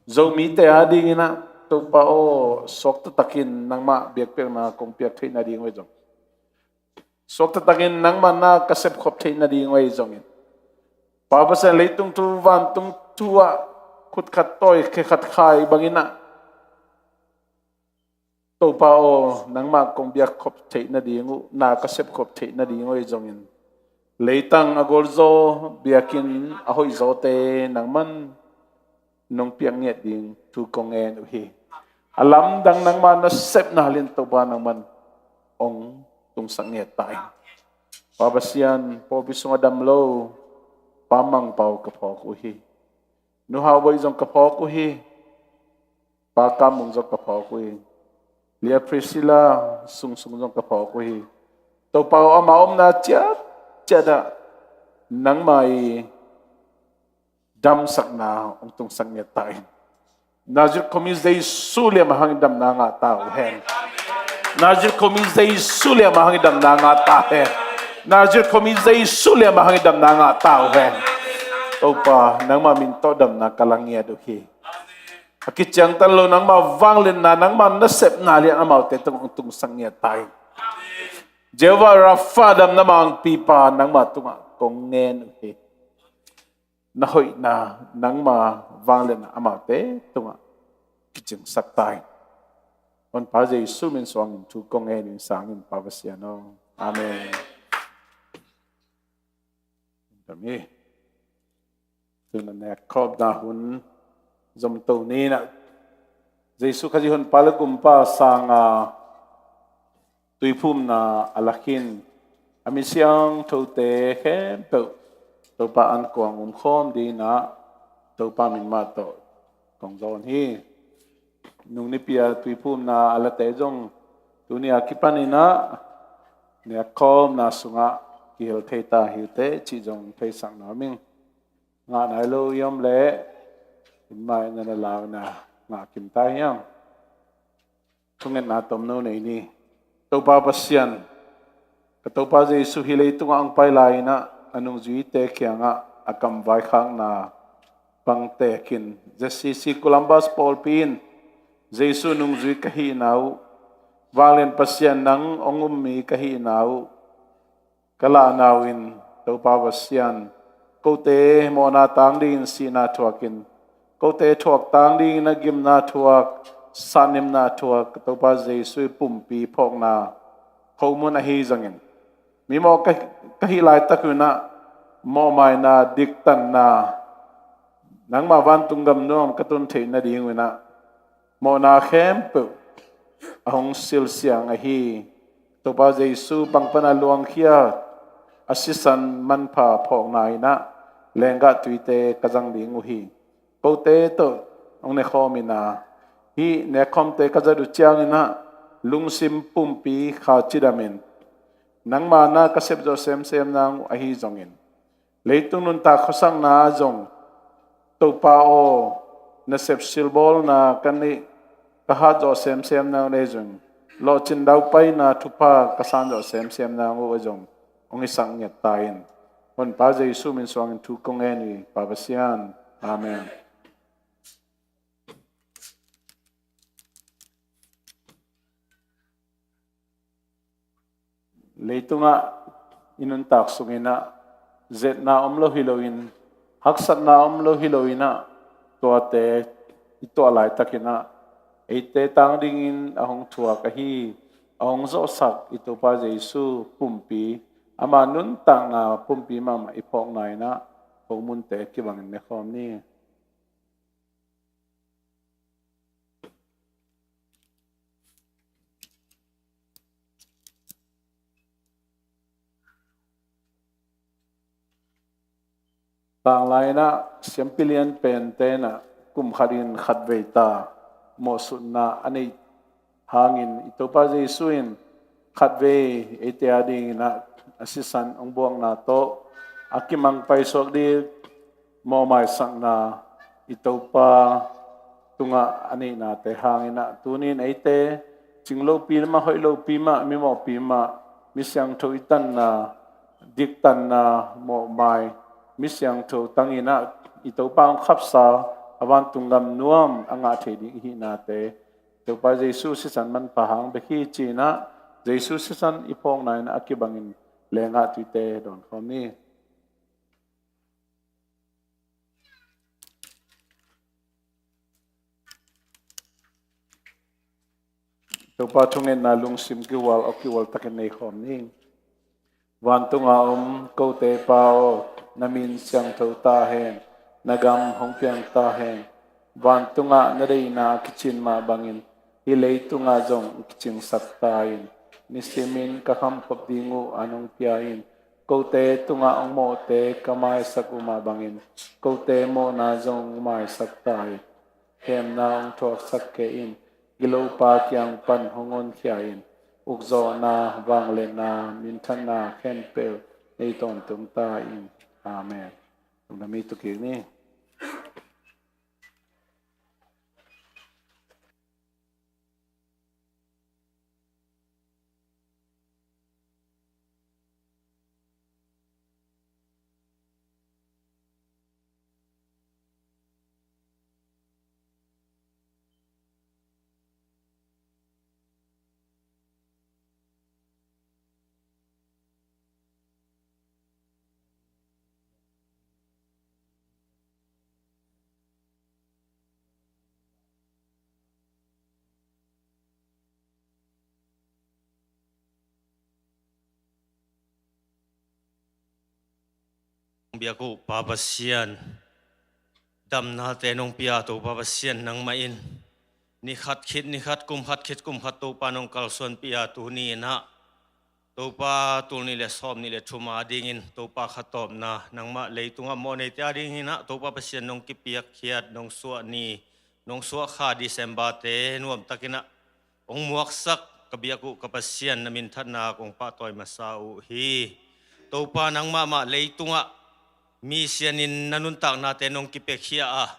Zomite adingin ah Topa aw, suakta takin nangmah biakpiakna kong piak theih nading uh ahi zong, suakta takin nangmah na ka sepkhop theih nading uh ahi zongin, Pa Pasian, leitung thu vantung thu ah khut khat tawi khe khat khai bangin ah Topa aw, nangmah kong biakkhop theih nading uh, na ka sepkhop theih nading uh ahi zongin, leitang a gualzaw, biakinn a hoihzawte nangman nong piak ngiat ding thu kong ngen uh hi. A lamdang nangmah na sepna lian Topa nangman hong tungsak ngiat ta in. Pa Pasian, pawlpi sungah dam lo Pa Mang Pau ka phawk uh hi. Nu Hau Bawi zong ka phawk uh hi. Pa Kam Mung zong ka phawk uh hi. Lia Priscilla sungsung zong ka phawk uh hi. Topa aw, ama omna ciat ciat ah nangmah i damsakna hong tungsak ngiat ta in. Nazareth khuami Jesu lian a hangin damna ngah ta uh hen. Nazareth khuami Jesu lian a hangin damna ngah ta hen. Nazareth khuami Jesu lian a hangin damna ngah ta uh hen. Topa, nangmah min tawh damna ka la ngiat uh hi. A kiciangtan lo nangmah vangliatna, nangmah nasepna lian amaute tungah hong tungsak ngiat ta in. Jehovah Rapha, damna mangpipa, nangmah tungah kong ngen uh hi. Na hoihna, nangmah vangliatna amaute tungah kicingsak ta in. Honpa Jesu min suangin thu kong ngen uh hi, sangin Pa Pasian aw. Amen. Tuni in a nekkhawmna hun zom to ni in ah, Jesu Khazih Honpa le Gumpa sanga tuiphumna a la khin a mi siangthote khempeuh Topa ankuang umkhawm dingin ah Topa min mah tawh kong zawn hi. Nung nipi a tuiphumna a late zong tuni a kipan in ah nekkhawmna sungah kihel thei ta hi uh teh cih zong theisak nuam ing. Ngah nai lo i om leh in mah in na lau in ah ngah kim ta hiam? Thungetna tomno nei ni. Topa Pasian, ka Topa Jesu hih leitungah hong pai lai in ah a nungzuite kiangah a kam vaikhakna bang tekin, Z C C Columbus pawlpi in Jesu nungzui ka hihna uh, vanglian Pasian nang hong um mi ka hihna uh ka lahna uh in, Topa Pasian, kote mawhna tang dingin sihna thuakin, kote thuak tang dingin a gimna thuak, satnimna thuak, Topa Jesu i pumpi phawkna khomun ahi zongin, mimawh ka, ka hih laitak un ah mawhmaina, diktanna, nangmah vantung gam nuam ka tun theih nading un ah mawhna khempeuh a hong silsiang ahi Topa Jesu pang pana luangkhia a sisan manpha phawkna in ah lenggah tuite ka zang ding uh hi. Kote tawh hong nekhawm in ah, hih nekkhawmte ka zat uh ciangin ah lungsim pumpi kha cidamin, nangma na ka sepzawh semsem nang uh ahi zongin, leitung nuntak khuasakna ah zong Topa aw, nasep silbawlna ka neih, ka hat zawh semsem nang uh ahi zong, lawhcin daupaina thupha ka san zawh semsem nang uh ahi zong, hong hisak ngiat ta in. Honpa Jesu min suangin thu kong ngen hi, Pa Pasian. Amen. Leitungah i nuntak sungin ah, zetna om lo hi loin, haksatna om lo hi loin ah, tuate i tuah laitakin ah, eite tang dingin a hong thuak ahi, a hong zawhsak i Topa Jesu pumpi, ama nuntakna pumpi mahmah i phawkna in ah, hong munte kibangin ne khawm ni. Tanglai in ah, siampi lian pente in ah, kum khat in khatvei ta mawhsutna a neih hangin, i Topa Jesu in khatvei eite a dingin ah, a sisan hong buakna tawh a kimang paisuak ding mawhmaisakna i Topa tungah a neihnate hangin ah, tuni in eite cing lopi mah, hoih lopi mah, mimawhpi mah, mi siangtho i tanna, diktanna, mawhmai, mi siangtho tangin ah, i Topa hong khapsa, a vantung gam nuam a ngah thei ding i hihnate, Topa Jesu sisan manpha hang bek hi ci-in ah, Jesu sisan i phawkna in ah, a kibangin lengah tuite dawn khawm ni. Topa thungetna lungsim kihual, aw kihual takin nei khawm ni. Vantunga om kote Pa aw, na min siangtho ta hen, na gam hong piang ta hen. Vantungah na deihna kicin mah bangin, hih leitungah zong kicingsak ta in. Nisimin ka khamkhop ding uh an hong pia in. Kote tungah hong mawhte ka maisak uh mah bangin, kote mawhna zong hong maisak ta in. Hemna hong thuaksak kei in. Gilopa kiang pan hong honkhia in. Ukzawhna, vangliatna, minthanna khempeuh nei tawntung ta in. Amen. Lungdam i tu kik ni. Biak uh Pa Pasian, damnate nong pia Topa Pasian nangmah in, ni khat khit ni khat, kum khat khit kum khat Topa nong kalsuanpih a, tuni in ah Topa, tul nih le sawm nih le thum a dingin Topa khatawpna nangmah leitungah mawh neite a dingin ah Topa Pasian nong kipiakkhiat, nong suah ni, nong suah kha December-te nuamtakin ah hong muaksak ka biak uh ka Pasian, na minthanna kong pahtawi masa uh hi. Topa, nangmah mah leitungah mi sianin na nuntaknate nong kipiakhia a,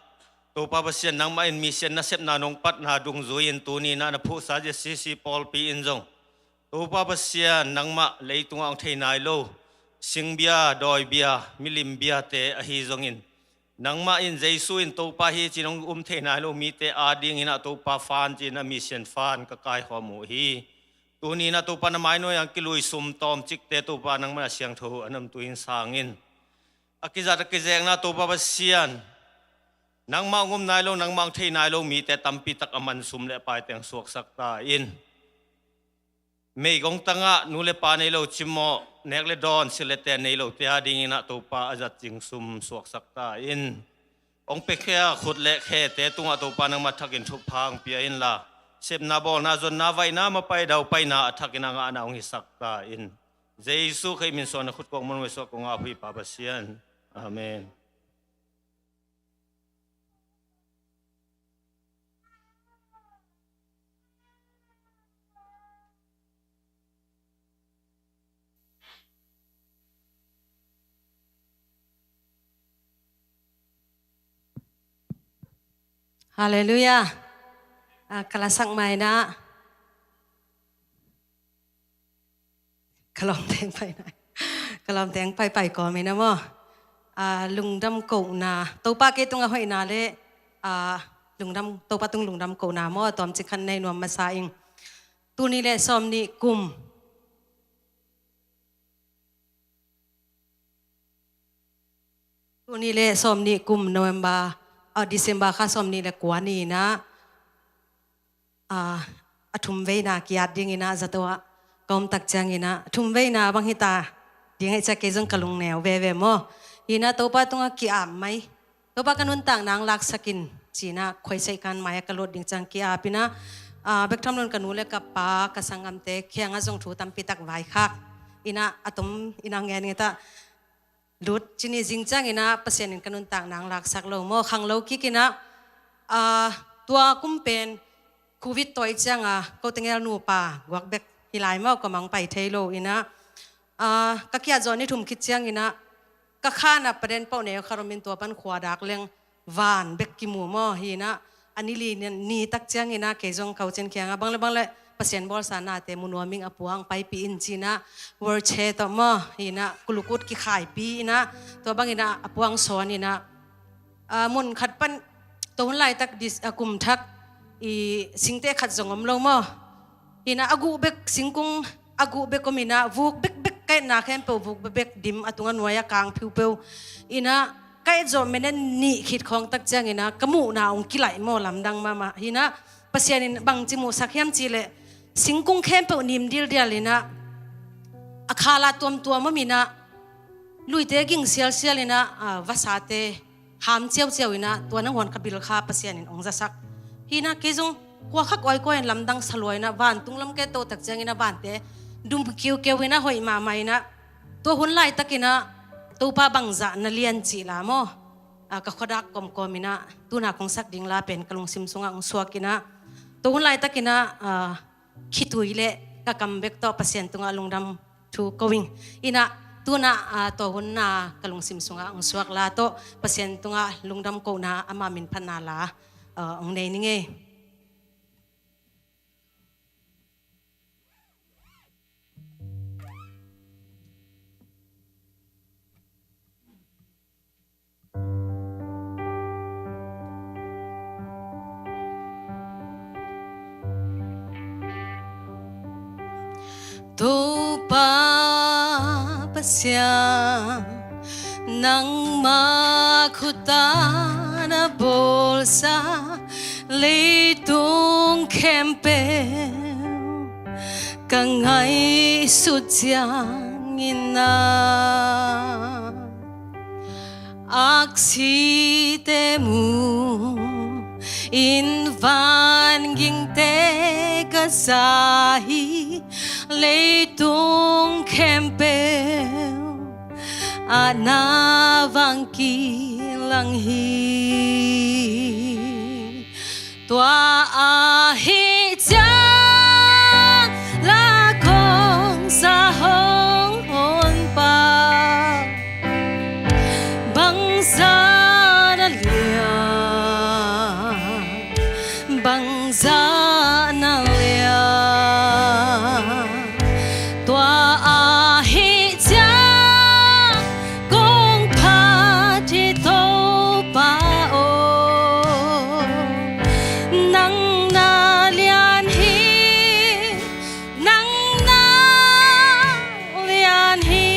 Topa Pasian, nangmah in mi sian nasepna nong patna dungzui-in tuni in ah na phuhsa Z C C pawlpi in zong, Topa Pasian, nangmah leitungah hong thei nai lo singbia, dawibia, milimbiate ahi zongin, nangmah in Jesu in Topa hi ci-in hong um thei nai lo mite a dingin ah Topa fan ci-in ah mi sian fan ka kaikhawm uh hi. Tuni in ah Topa, na mainuai-ah kilui sum tawmcikte Topa, nangmah na siangtho a namtui in sang in. A kizat a kizekna Topa Pasian, nangmah hong um nai lo, nangmah hong thei nai lo mite tampi tak a man sum le a paite hong suaksak ta in. Meigong tangah nu le pa nei lo, cimawh, nek le dawn, sil le ten nei lote a dingin ah Topa, a zat cing sum suaksak ta in. Hong piakhia khut le khete tungah Topa, nangmah thakin thupha hong pia inla, sepna, bawlna, zonna, vaihna, mapai, daupaina a thakin a ngahna hong hisak ta in. Jesu Khrih min suangin na khut kong muanhuai suak kong ap uh hi Pa Pasian. Amen. Halleluiah. Ah, ka lasak mai na. Ka lawmteng pai na. Ka lawmteng paipai kawm ina maw. Ah, lungdam kohna. Topa kei tungah hoihna le, ah, lungdam, Topa tung lungdam kohna maw. Tawmcik khat nei nuam masa ing. Tul nih le sawmnih kum. Tul nih le sawmnih kum November, ah, December kha sawmnih le kua ni ina, ah, a thum veina ki-at ding ina zato ah ka om tak ciang ina, a thum veina bang hita ding ahih ciang kei zong ka lungneu veve maw. Ina Topa tungah ki-ap mai. Topa ka nuntakna hong laksak in ci ina khuaisaih kan mai ah ka lut ding ciang ki-ap ina, ah, bek tham lo in ka nu le ka pa, ka sanggamte kiangah zong thu tampi tak vaikhak ina, a tom ina ngen nget ah lut ci ni. Zing ciang ina Pasian in ka nuntakna hong laksak lo maw, khanglo kik ina, ah, tua kum pen Covid tawi ciang a ko tengel nupa guak bek hi lai maw, ko mang pai thei lo ina, ah, ka ki-at zawh ni thum khit ciang ina ka khan a paden pau neu khat om in tua pan khua dak leng van bek kimu maw. Hi ina a ni li ni tak ciang ina kei zong ka u cin kiangah bang le bang le Pasian bawlsa nate mu nuam ing, a puang paipih in ci ina wheelchair tawh maw. Hi ina kulukut kikhaipi ina tua bang ina a puang sawn ina, ah, mun khat pan tua hun laitak dis, ah, kum thak i singte khat zong om lo maw. Hi ina a guh bek singkung a guh bek om ina vuk bekbek ka etna khempeuh vuk bekbek dim, a tungah nuai a kang phiuphiu ina ka et zawh minute nih khit khawng tak ciang ina ka muhna hong kilaih maw, lamdang mahmah. Hi ina Pasian in bangci muhsak hiam cih leh singkung khempeuh nim dildial ina a khala tuamtuam om ina luite ging sialsial ina, ah, vasate ham ciauciau ina tua nangawn ka bil kha Pasian in hong zasak. Hi ina kei zong kua khak awikawi in lamdang sa lua ina vantung lam ka et to tak ciang ina vante dum kiukeu ina hoih mahmah ina tua hun laitak ina Topa bangzah na lian cih la maw. Ah, ka khuadak kawmkawm ina tuna kong sak ding la pen ka lungsim sungah hong suak ina tua hun laitak ina, ah, khitui le ka kam bek tawh Pasian tungah lungdam thu ko ing. Ina tuna, ah, tua hun na ka lungsim sungah hong suak la tawh Pasian tungah lungdam kohna ama min phatna la, ah, hong nei ning ei. Topa Pasian, nangma khut a na bawlsa leitung khempeuh ka ngaihsut ciangin a aksite mu in vangingte ka za hi, leitung khempeuh ah na vang kilang hi. Tua ahih ciang la kong za hong honpa bangzah na lian, bangzah na lian. Tua ahih ciang kong phat hi Topa aw, nang na lian hi, nang na lian hi.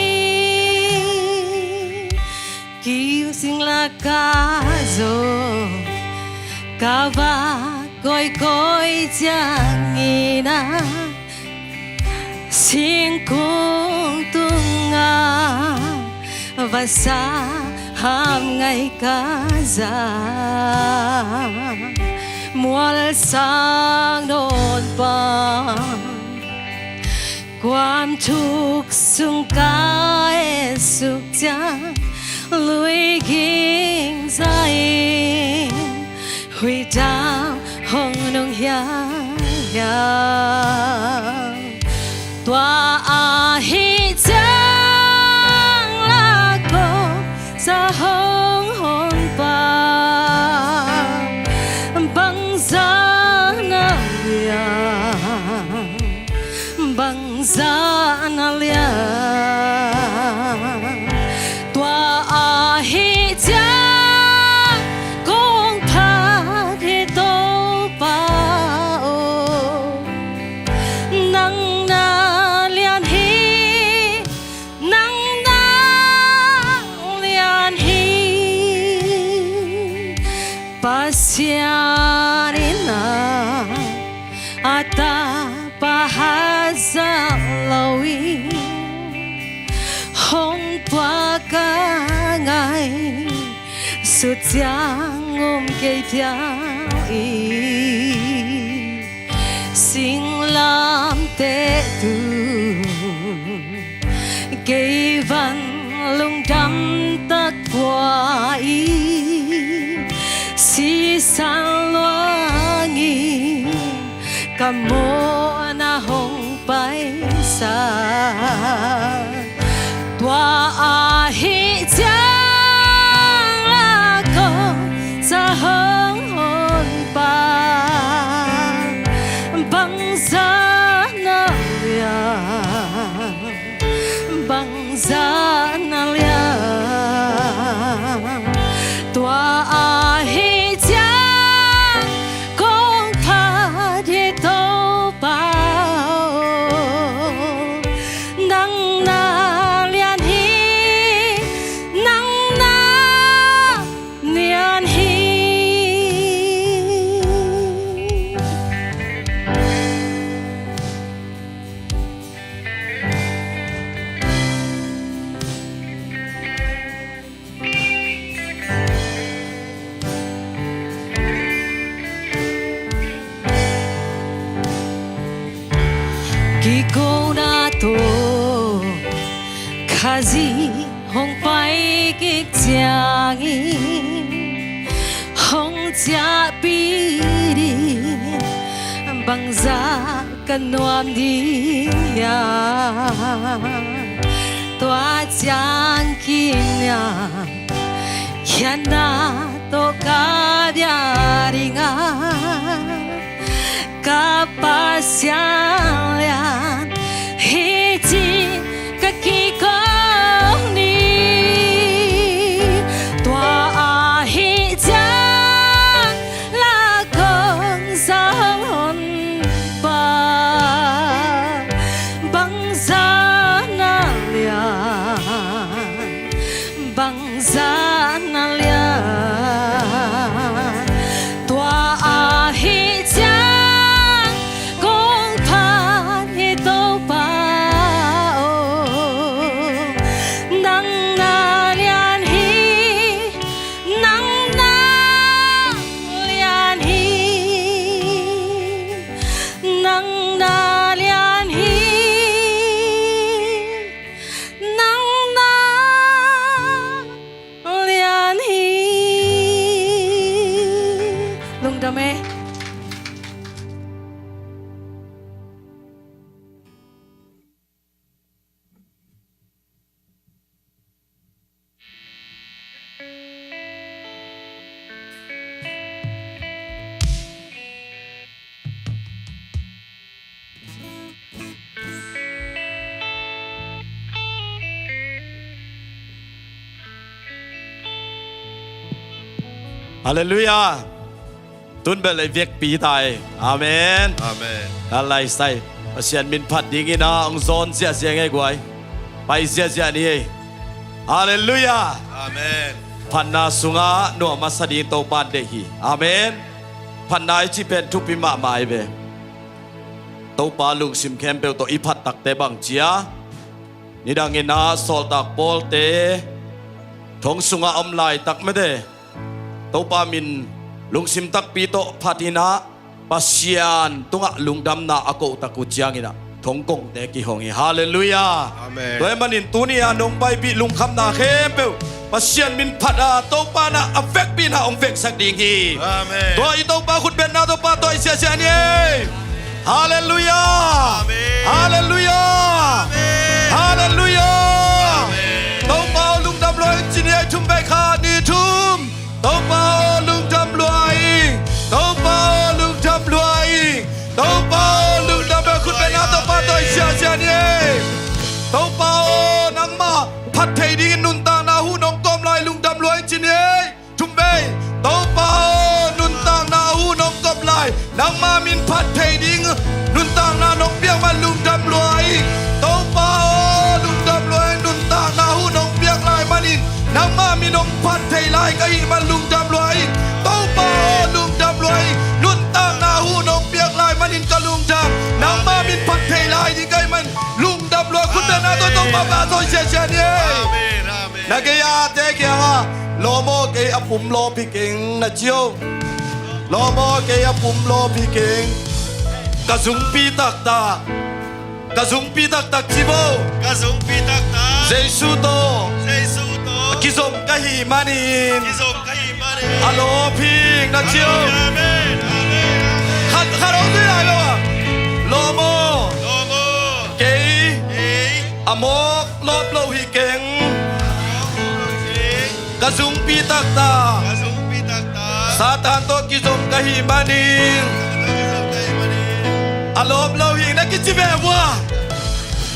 Kiu sing la ka zo ka va koikoi ciangin a singkung tungah vasa ham ngai ka za, mual sang nawn pan kuam thuk sung ka et suk ciang lui ging za in huih dam hong nung hiang hiang. Tua ahih ciang la kong za hong honpa Pasian in a, a tapa hat zah lo in hong puak a ngai, sut ciang um kei phial in, singlamteh tung kei van lungdam tak pua in, sisan luang in ka mawhna hong paisak. Tua ahih ciang la kong za hong honpa, bangzah na lian, bangzah na lian. Tua ahih ciang kong phat hi Topa aw, nang na lian hi, nang na lian hi. Kikona tawh Khazih hong pai kik ciangin, hong ciahpih ding bangzah ka nuam ding hiam? Tua ciang kiniam khiatna tawh ka bia ding a, ka Pasian lian hi ci ka kiko ni. Tua ahih ciang la kong za hong honpa, bangzah na lian, bangzah na lian. Tua ahih ciang kong phat hi Topa aw, nang na lian hi, nang na lian hi, nang na lian hi, nang na lian hi. Lungdam e. Halleluiah. Tun bel ei vekpi ta ei. Amen. Amen. Ka laisai Pasian min phat dingin a hong zawn ziahziah ngei guai. Pai ziahziah ni ei. Halleluiah. Amen. Phatna sungah nuam a sa ding Topa in deih hi. Amen. Phatna i cih pen thupi mahmah ei ve. Topa lungsim khempeuh tawh i phat takte bang cia, nidangin a sawltak Pawlte thong sungah om laitak mete Topa min lungsim takpi tawh phat in a, Pasian tungah lungdamna a koh tak uh ciangin a thong kongte kihong hi. Halleluiah. Amen. Tua ahih manin tuni a nong paipih lungkhamna khempeuh Pasian min phat a, Topa in a vekpi in a hong veksak ding hi. Amen. Tua i Topa khutbetna Topa tawh i siasia ni ei. Halleluiah. Amen. Halleluiah. Amen. Halleluiah. Amen. Topa aw lungdam lua ing ci ni ei, thum vei khat ni thum. Topa aw lungdam lua ing. Topa aw lungdam lua ing. Topa aw lungdam lua ing. Khutbetna Topa tawh i siasia ni ei. Topa aw nangmah phat thei dingin nuntakna hun hong kawm lai lungdam lua ing ci ni ei. Thum vei. Topa aw nuntakna hun hong kawm lai nangmah min phat thei ding nuntakna nong piak man lungdam lua ing. Topa aw lungdam lua ing. Nuntakna hun hong piak lai manin nangmah min hong phat thei lai ka hih man lungdam lua ing. Topa aw lung Tua Topa pa tawh siasia ni ei. Amen, amen. Na gei a te kiangah, lawm aw, kei a pumlawp hi keng, na ci o. Lawm aw, kei a pumlawp hi keng. Ka zungpi taktak. Ka zungpi taktak ci bo. Ka zungpi taktak. Jesu tawh. Jesu tawh. Kizom ka hi manin. Kizom ka hi manin. A lawp hi na ci o. Amen, amen, amen. Khat, khat hong zui lai lo a. Lawm aw. Lawm aw. Kei. Kei. A mawk lawp lo hi keng. A mawk lawp lo hi keng. Ka zungpi taktak. Ka zungpi taktak. Satan tawh kizom ka hi manin. Satan tawh kizom ka hi manin. A lawp lo hi na kici ve vua.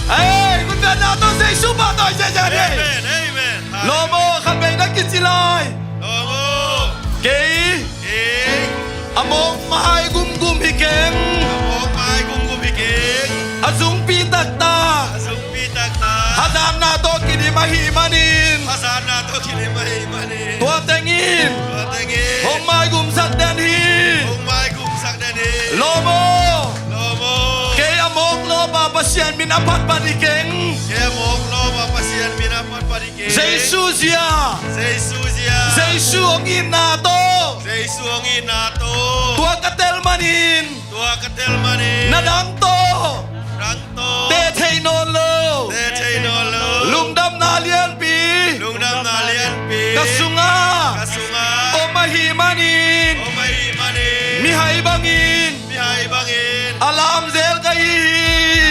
Ei, khutbetna tawh Jesu pa tawh siasia ni ei. Amen, amen. Lawm aw, khat vei na kici lai. Lawm aw. Kei. Kei. A mawk mai gumgum hi keng. A mawk mai gumgum hi keng. A zungpi taktak. A zungpi taktak. Hazatna tawh kidim ahih manin. Hazatna tawh kidim ahih manin. Tua teng in. Tua teng in. Hong maigumsak den hi. Hong maigumsak den hi. Lawm aw. Lawm aw. Kei a mawk lawp a Pasian min a phatphat hi keng. Kei a mawk lawp a Pasian min a phatphat hi keng. Jesu zia. Jesu zia. Jesu hong itna tawh. Jesu hong itna tawh. Tua ka tel manin. Tua ka tel manin. Na dang tawh. Dang tawh. Te thei nawn lo. Te thei nawn lo. Lungdamna lianpi. Lungdamna lianpi. Ka sungah. Ka sungah. Om ahih manin. Om ahih manin. Mihai bangin. Mihai bangin. A lamzel ka hi hi.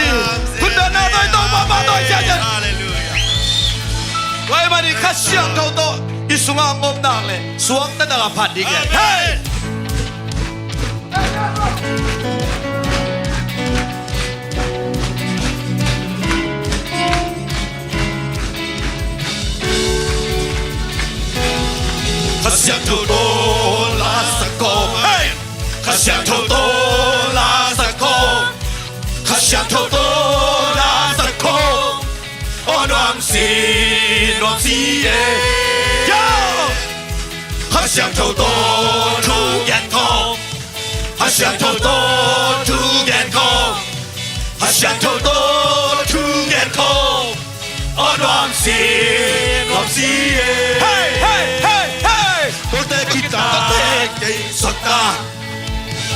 A lamzel ka hi hi. Khutbetna tawh i Topa pa tawh siasia. Halleluiah. Tua ahih manin Kha Siangtho tawh i sungah om nak leh suakta tak a phat ding hi. Amen. Hey! Kha Siangtho tawh la sak kawm. Hey! Kha Siangtho tawh la sak kawm. Kha Siangtho tawh la sak kawm. Aw nuam si, nuam si e. Yo! Kha Siangtho tawh thu gen kawm. Kha Siangtho tawh thu gen kawm. Kha Siangtho tawh thu gen kawm. Aw nuam si, nuam si e. Hey, hey, hey, hey. Kote kita, kote kei sota.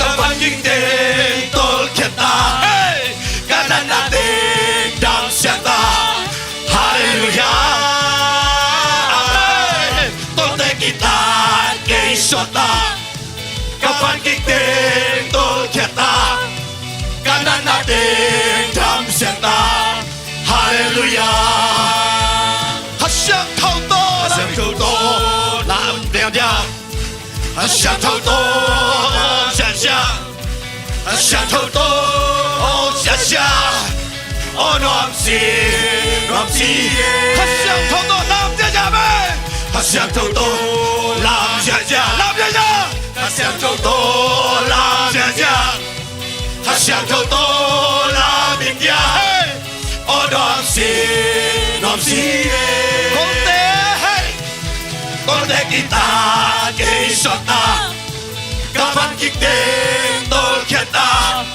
Ka van kik teng tolkhiat ta. Hey. Ka natna teng damsiang ta. Halleluiah. Amen. Kote kita kei sota. Ka van kik teng tolkhiat ta. Ka natna teng damsiang ta. Halleluiah. Kha Siangtho tawh, Kha Siangtho tawh lam diangdiang. Kha Siangtho tawh ong ziahziah. Kha Siangtho tawh ong ziahziah. Aw nuam si, nuam si e. Kha Siangtho tawh lam ziahziah, amen. Kha Siangtho tawh lam ziahziah, lam ziahziah. Kha Siangtho tawh lam ziahziah. Kha Siangtho tawh lam in dia. Hey! Aw nuam si, nuam si e. Kote, hey! Kote kita kei sota. Ka van kik teng tolkhiat ta.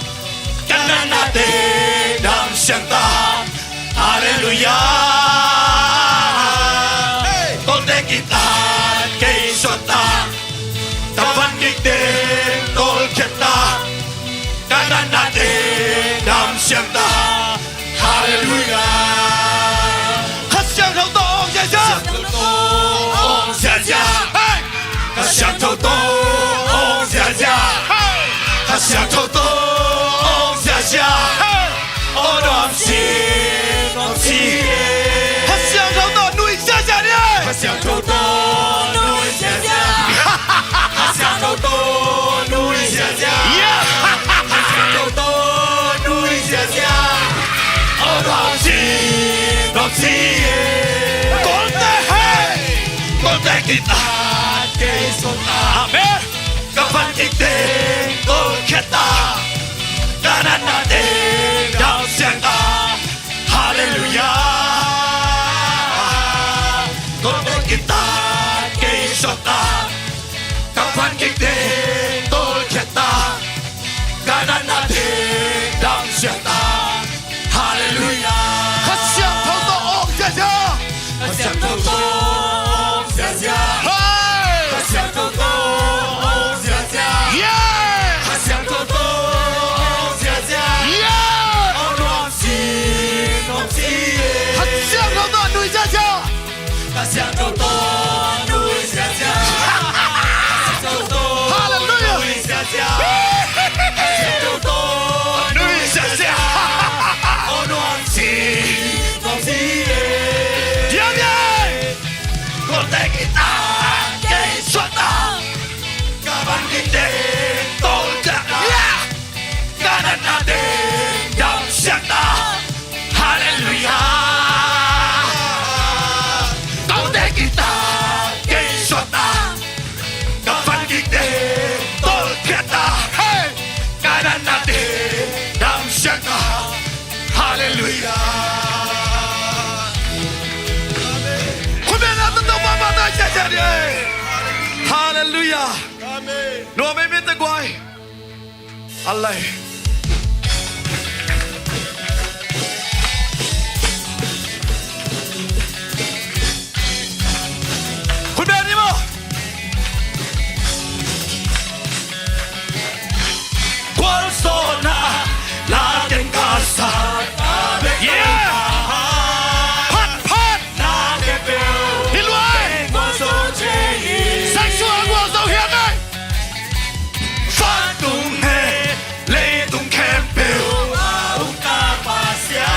Ka natna teng damsiang ta. Halleluiah. Hey! Kote kita kei sota. Ka van kik teng tolkhiat ta. Ka natna teng damsiang ta. Halleluiah. Kha Siangtho tawh ong ziahziah. Kha Siangtho tawh ong ziahziah. Hey! Kha Siangtho tawh ong ziahziah. Hey! Kha Siangtho tawh ong ziahziah. Hey! Aw nuam si, nuam si e. Kha Siangtho tawh nuih ziahziah ni. Kha Siangtho tawh nuih ziahziah. Kha Siangtho tawh nuih ziahziah. Yeah. Kha Siangtho tawh nuih ziahziah. Aw nuam si, nuam si e. Kote, hey! Kote kita kei sota. Amen. Ka van kik teng tolkhiat ta. Ka natna teng damsiang ta. Halleluiah. Kote kita kei sota. Ka van kik teng tolkhiat ta. Ka natna teng damsiang ta. Halleluiah. Kha Siangtho Halleluia. Amen. Nuam ei, mite guai. Allai. Khut beng ni maw. Gualzawhna la ken ka sa. Yeah. Phat, phat. Hi luai. Sang sua gualzo hiam ei. Vantung he leitung khempeuh a um ka Pasian.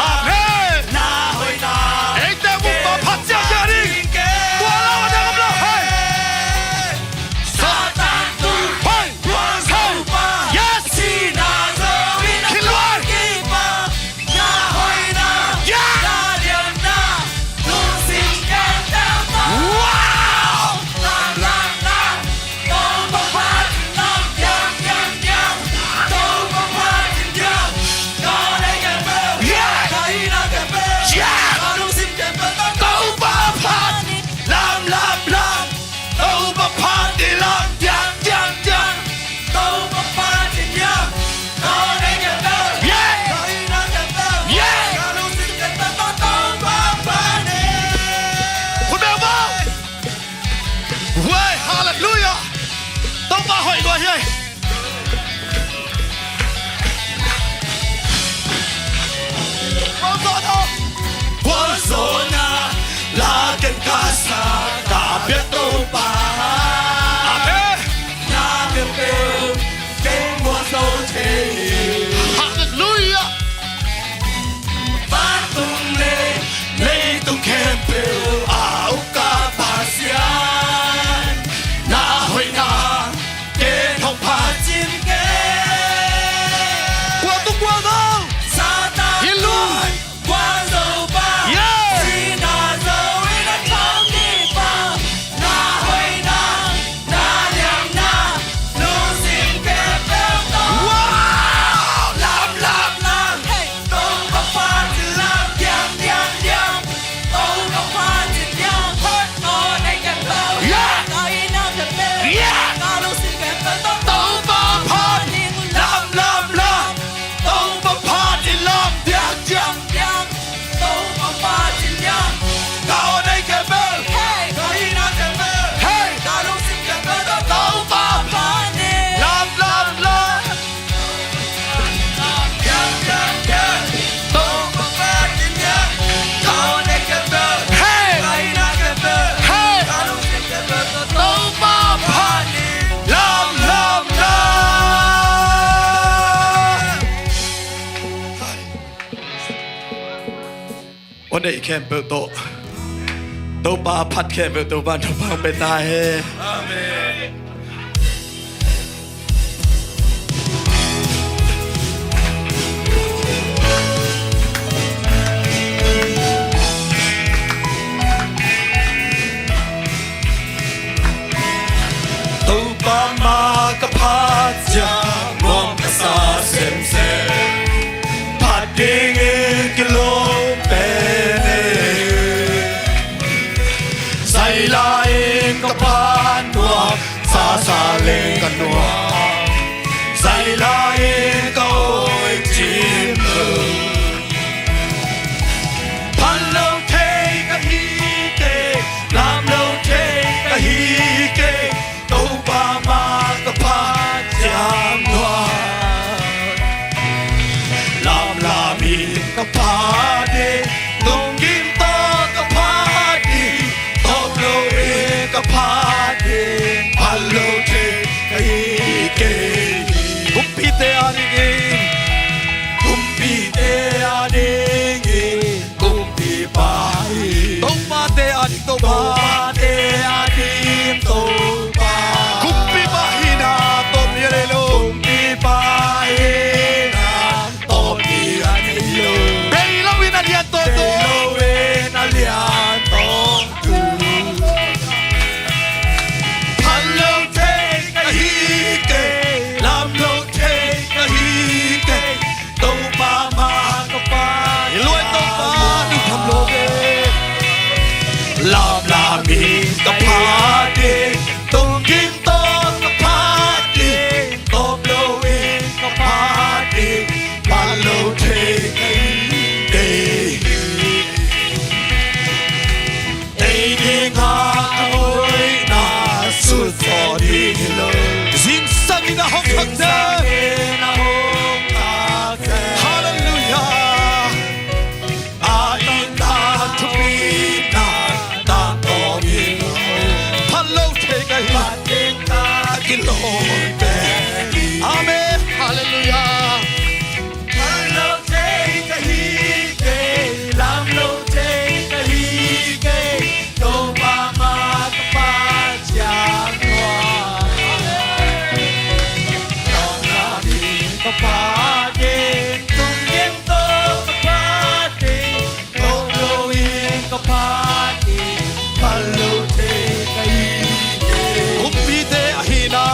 Amen. Na hoihna eite um pa phat ciang ciang ding. Tua lo a dang om lo. Hei. Satan tu. Hei. Hei. Yes. Hi luai. Wow! Yeah! Yeah! Topa phat lam, lam, lam. Topa phat hi lam, diam, diam, diam. Topa phat hi lam. Yeah! Yeah! Khut beng maw. Wei, halleluia. Topa hoih lua hi. Gualzawhna la ken ka sa, ka biak Topa. Amen. Na biak peuh ken gualzo thei. Halleluia. Vantung le leitung khempeuh a um ka Pasian, na hoihna ken hong phat cih kei. Gualtung gualzo. Satan hi luai. Gualzo pa. Yeah. Sihna zo in a thawhkik pa. Na hoihna, na liamna, lungsim khempeuh tawh. Wow! Lam, lam, lam. Hey. Topa phat hi lam, diam, diam, diam. Topa phat hi lam. Hey. Tawh nei khempeuh. Yeah. Ka hihna khempeuh. Yeah. Ka lungsim khempeuh tawh. Topa phat hi lam, lam, lam. Topa phat hi lam, diam, diam, diam. Topa phat hi lam. Ka aw nei khempeuh. Hey. Ka hihna khempeuh. Hey. Ka lungsim khempeuh tawh. Topa phat hi lam, lam, lam. Diam, diam, diam. Topa phat hi lam. Ka aw nei khempeuh. Hey. Ka hihna khempeuh. Hey. Ka lungsim khempeuh tawh. Topa phat hi lam, lam, lam. Aw nei khempeuh tawh Topa phat khempeuh Topa, Topa hong pia ta hen. Amen. Topa mah ka phat ciang nuam ka sa semsem. Phat dingin kilawm pen e. Zai lai-in ka phat nuam, sasa leng ka nuam. Zai lai-in ka awi cim lo. Phat lo thei ka hi kei, lam lo thei ka hi kei. Topa mah ka phat ciang nuam. Lamlam in ka phat ding, lunggim tawh ka phat ding, tawp lo in ka phat ding, phat lo thei ka hi kei. Kumpite adingin, kumpite adingin, Kumpipa hi. Topate ading Topa. Topate ading Topa. Kumpipa hihna tawp ding a nei lo. Kumpipa hihna tawp ding a nei lo. Bei lo in a lian tawntung. Bei lo in a lian tawntung. Phat lo thei ka hi kei, lam lo thei ka hi kei. Topa mah ka phat. I luai Topa, i tham lo ve. Lamlam Kilawm pen. Amen. Halleluiah. Phal lo thei ka hi kei, lam lo thei ka hi kei, Topa mah ka phat ciang nuam. Lam lam in ka phat ding, tung ding tawh ka phat ding, tawp lo in ka phat ding, phal lo thei ka hi kei. Kumpite ahihna,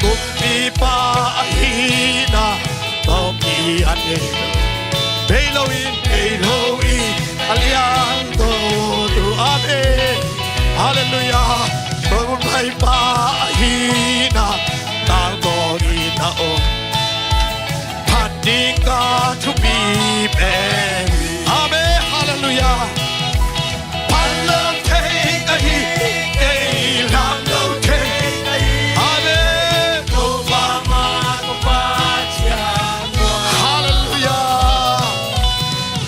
kumpipa ahihna, tawp i an e. Bei lo in, bei lo in, a liang tawh tu. Amen. Halleluiah. Tawp i pa ahihna, tangtawng in a om. Phat ding ka thupi pen. Amen. Halleluiah. Phal lo thei ka hi kei, lam lo thei ka hi. Amen. Topa mah ka phat ciang nuam. Halleluiah.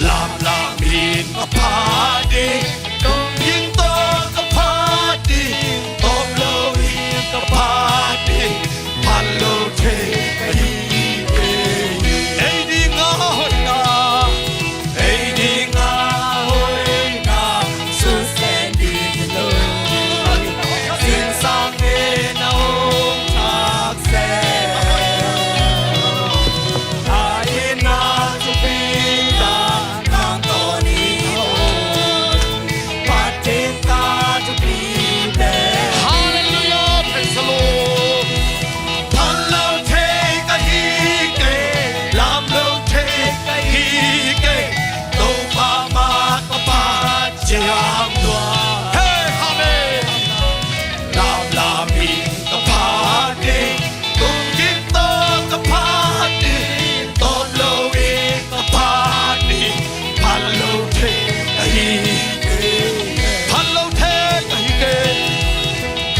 Lam lam in ka phat ding, tung ding tawh ka phat ding, tawp lo in ka phat ding, phal lo thei ka hi kei. Ei ding a hoihna, ei ding a hoihna, susia ding lo, singsang in a hong thak seh. A in a thupi ta, tangtawng in a om. Phat ding ka thupi pen. Halleluiah, praise the Lord. Phal lo thei ka hi kei, lam lo thei ka hi kei, Topa mah ka phat ciang nuam. Hey, amen. Lam lam in ka phat ding, tung ding tawh ka phat ding, tawp lo in ka phat ding, phal lo thei ka hi kei. Phal lo thei ka hi kei.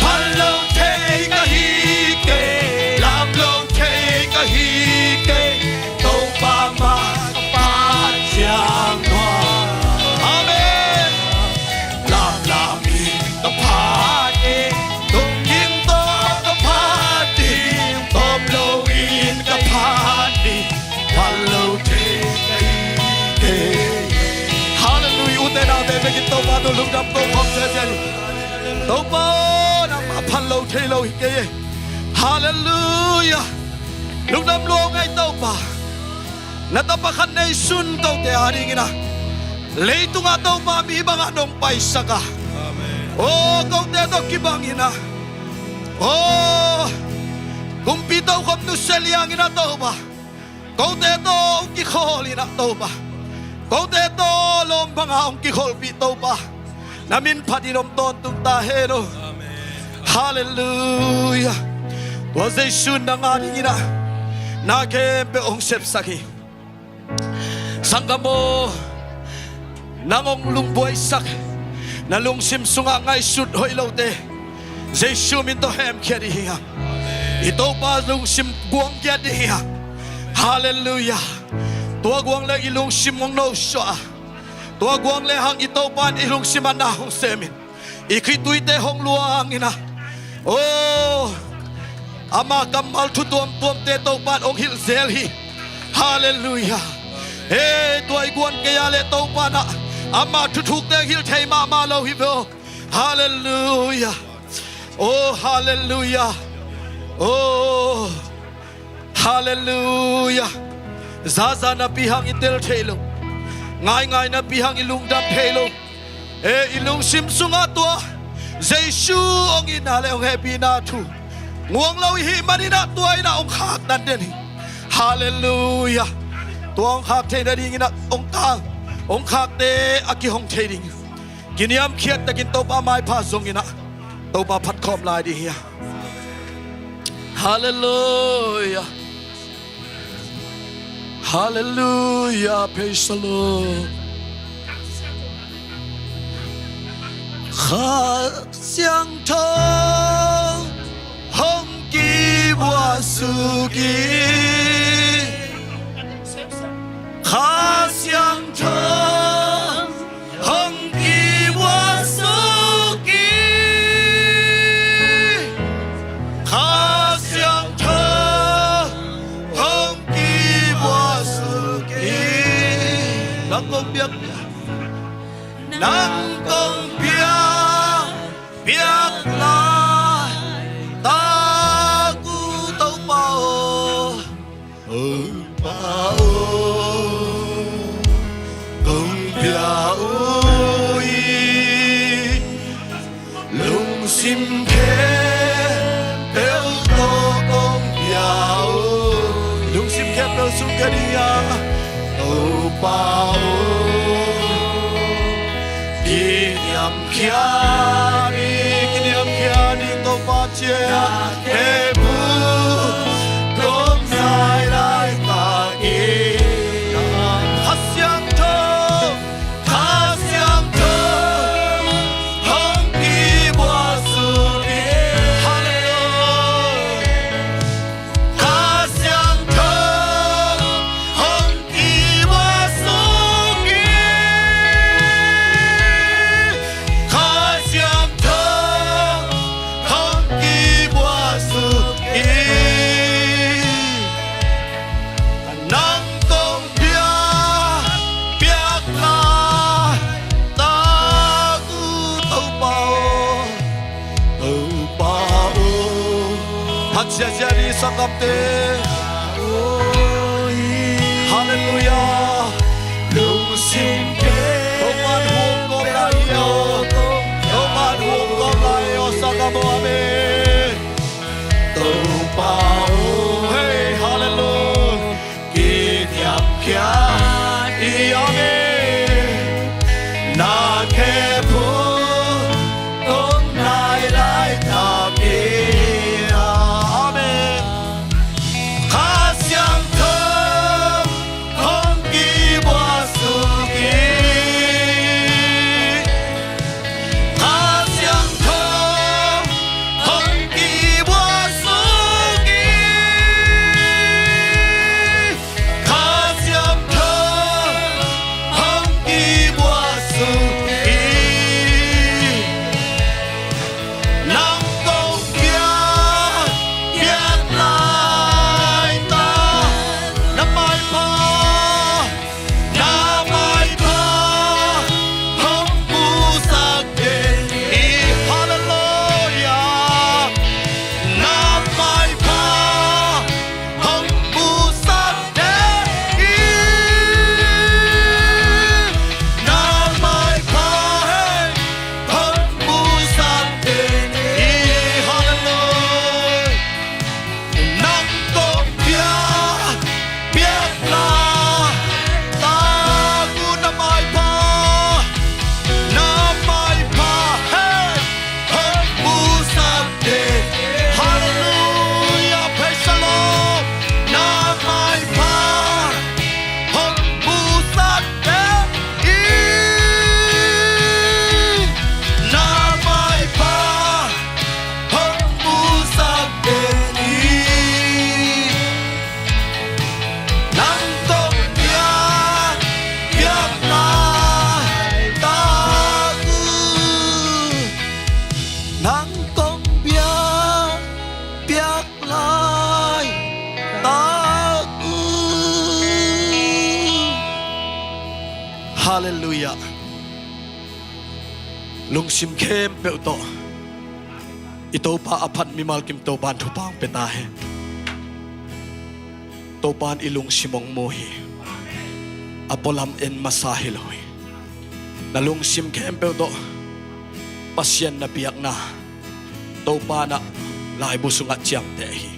Phal lo thei ka hi kei. Lam lo thei ka hi kei. Topa mah ka phat ciang nuam. Amen. Lam lam in ka phat ding, tung ding tawh ka phat ding, tawp lo in ka phat ding, phal lo thei ka hi kei. Halleluiah. Ute naute bekin Topa tungah lungdam ko khawm zenzen ni. Topa aw, nangmah phal lo thei lo hi kei e. Halleluiah. Lungdam lua ung ei Topa. Na tapa khat neisun kote adingin ah, leitungah Topa mi bangah nong paisak a, aw, kote tawh kibangin ah, aw, kumpi tokhom nusia liangin ah Topa, kote tawh hong kikhawl in ah Topa, kote tawh lawm bangah hong kikholhpih Topa, na min phatin om tawntung ta hen aw. Halleluiah. Tua Jesu nang adingin ah na khempeuh hong sepsak hi. Sanggam aw, nang hong lungbuaisak, na lungsim sungah ngaihsut hoih lote Jesu min tawh hemkhia ding hi hang. I Topa lungsim guanggiat ding hi hang. Halleluiah. Tua guang le i lungsim hong nosuah a, tua guang le hang i Topa in i lungsim ah na hong semin, i khitui te hong luangin ah, aw, ama kammal thu tuamtuamte Topa in hong hilh zel hi. Halleluiah. Hei, tua i guan kei a leh Topa in ah ama thuthukte hilh thei mahmah lo hi ve aw. Halleluiah. Aw, halleluiah. Aw, halleluiah. Zaza napi hang i tel thei lo, ngaingai napi hang i lungdam thei lo. E, i lungsim sungah tua Jesu hong itna le hong hehpihna thu nguang lo i hih manin ah tua in ah hong khaktan den hi. Halleluiah. Tua hong khak theih nadingin ah hong kal, hong khakte a kihong thei ding hi. Kiniamkhiat takin Topa maipha zongin ah Topa phat khawm lai ding hi a. Halleluiah. Halleluiah. Praise the Lord. Kha Siangtho hong kibuak suk hi. Kha Siangtho hong kibuak suk hi. piak lai tak uh Topa aw, Topa aw, kong pia uh hi. Lungsim khempeuh tawh kong pia uh. Lungsim khempeuh sung khia ding a, Topa aw, kiniamkhiat ni, kiniamkhiat ni Topa ciat. Khe phu kong nai laitak in, Kha Siangtho, Kha Siangtho hong kibuak suk in. Halleluiah. Kha Siangtho hong kibuak suk in. Kha Siangtho hong kibuak suk in. Nang kong pia, piak lai tak uh Topa aw, Topa aw. Phat ziahziah ni sanggamte. Halleluiah. Lungsim khempeuh Topa in hong kawm lai hi aw. Topa in hong kawm lai hi aw, sanggam aw. Amen. Topa aw, hey, halleluiah. Kiniamkhiat ni, amen. Na khe phu kong nai laitak in, amen. Kha Siangtho hong kibuak suk in. Kha Siangtho hong kibuak suk in. Kha Siangtho hong kibuak suk in. Nang kong pia, piak lai tak, na maipha, na maipha hong pusak den hi. Halleluiah. Na maipha hong pusak den hi. Na maipha hong pusak den hi. Halleluiah. Nang kong pia, piak lai tak uh na maipha, na maipha, hey, hong pusak den. Halleluiah, praise the Lord. Na maipha hong pusak den hi. Na maipha hong pusak den hi. Nang kong pia, piak lai tak uh. Nang kong pia, piak lai tak uh. Halleluiah. Lungsim khempeuh tawh i Topa a phat mimal kim Topa in thupha hong pia ta hen. Topa in i lungsim hong mu hi. A pualam en masa hi lo hi. Na lungsim khempeuh tawh Pasian na biakna Topa in a laibu sungah ciamteh hi.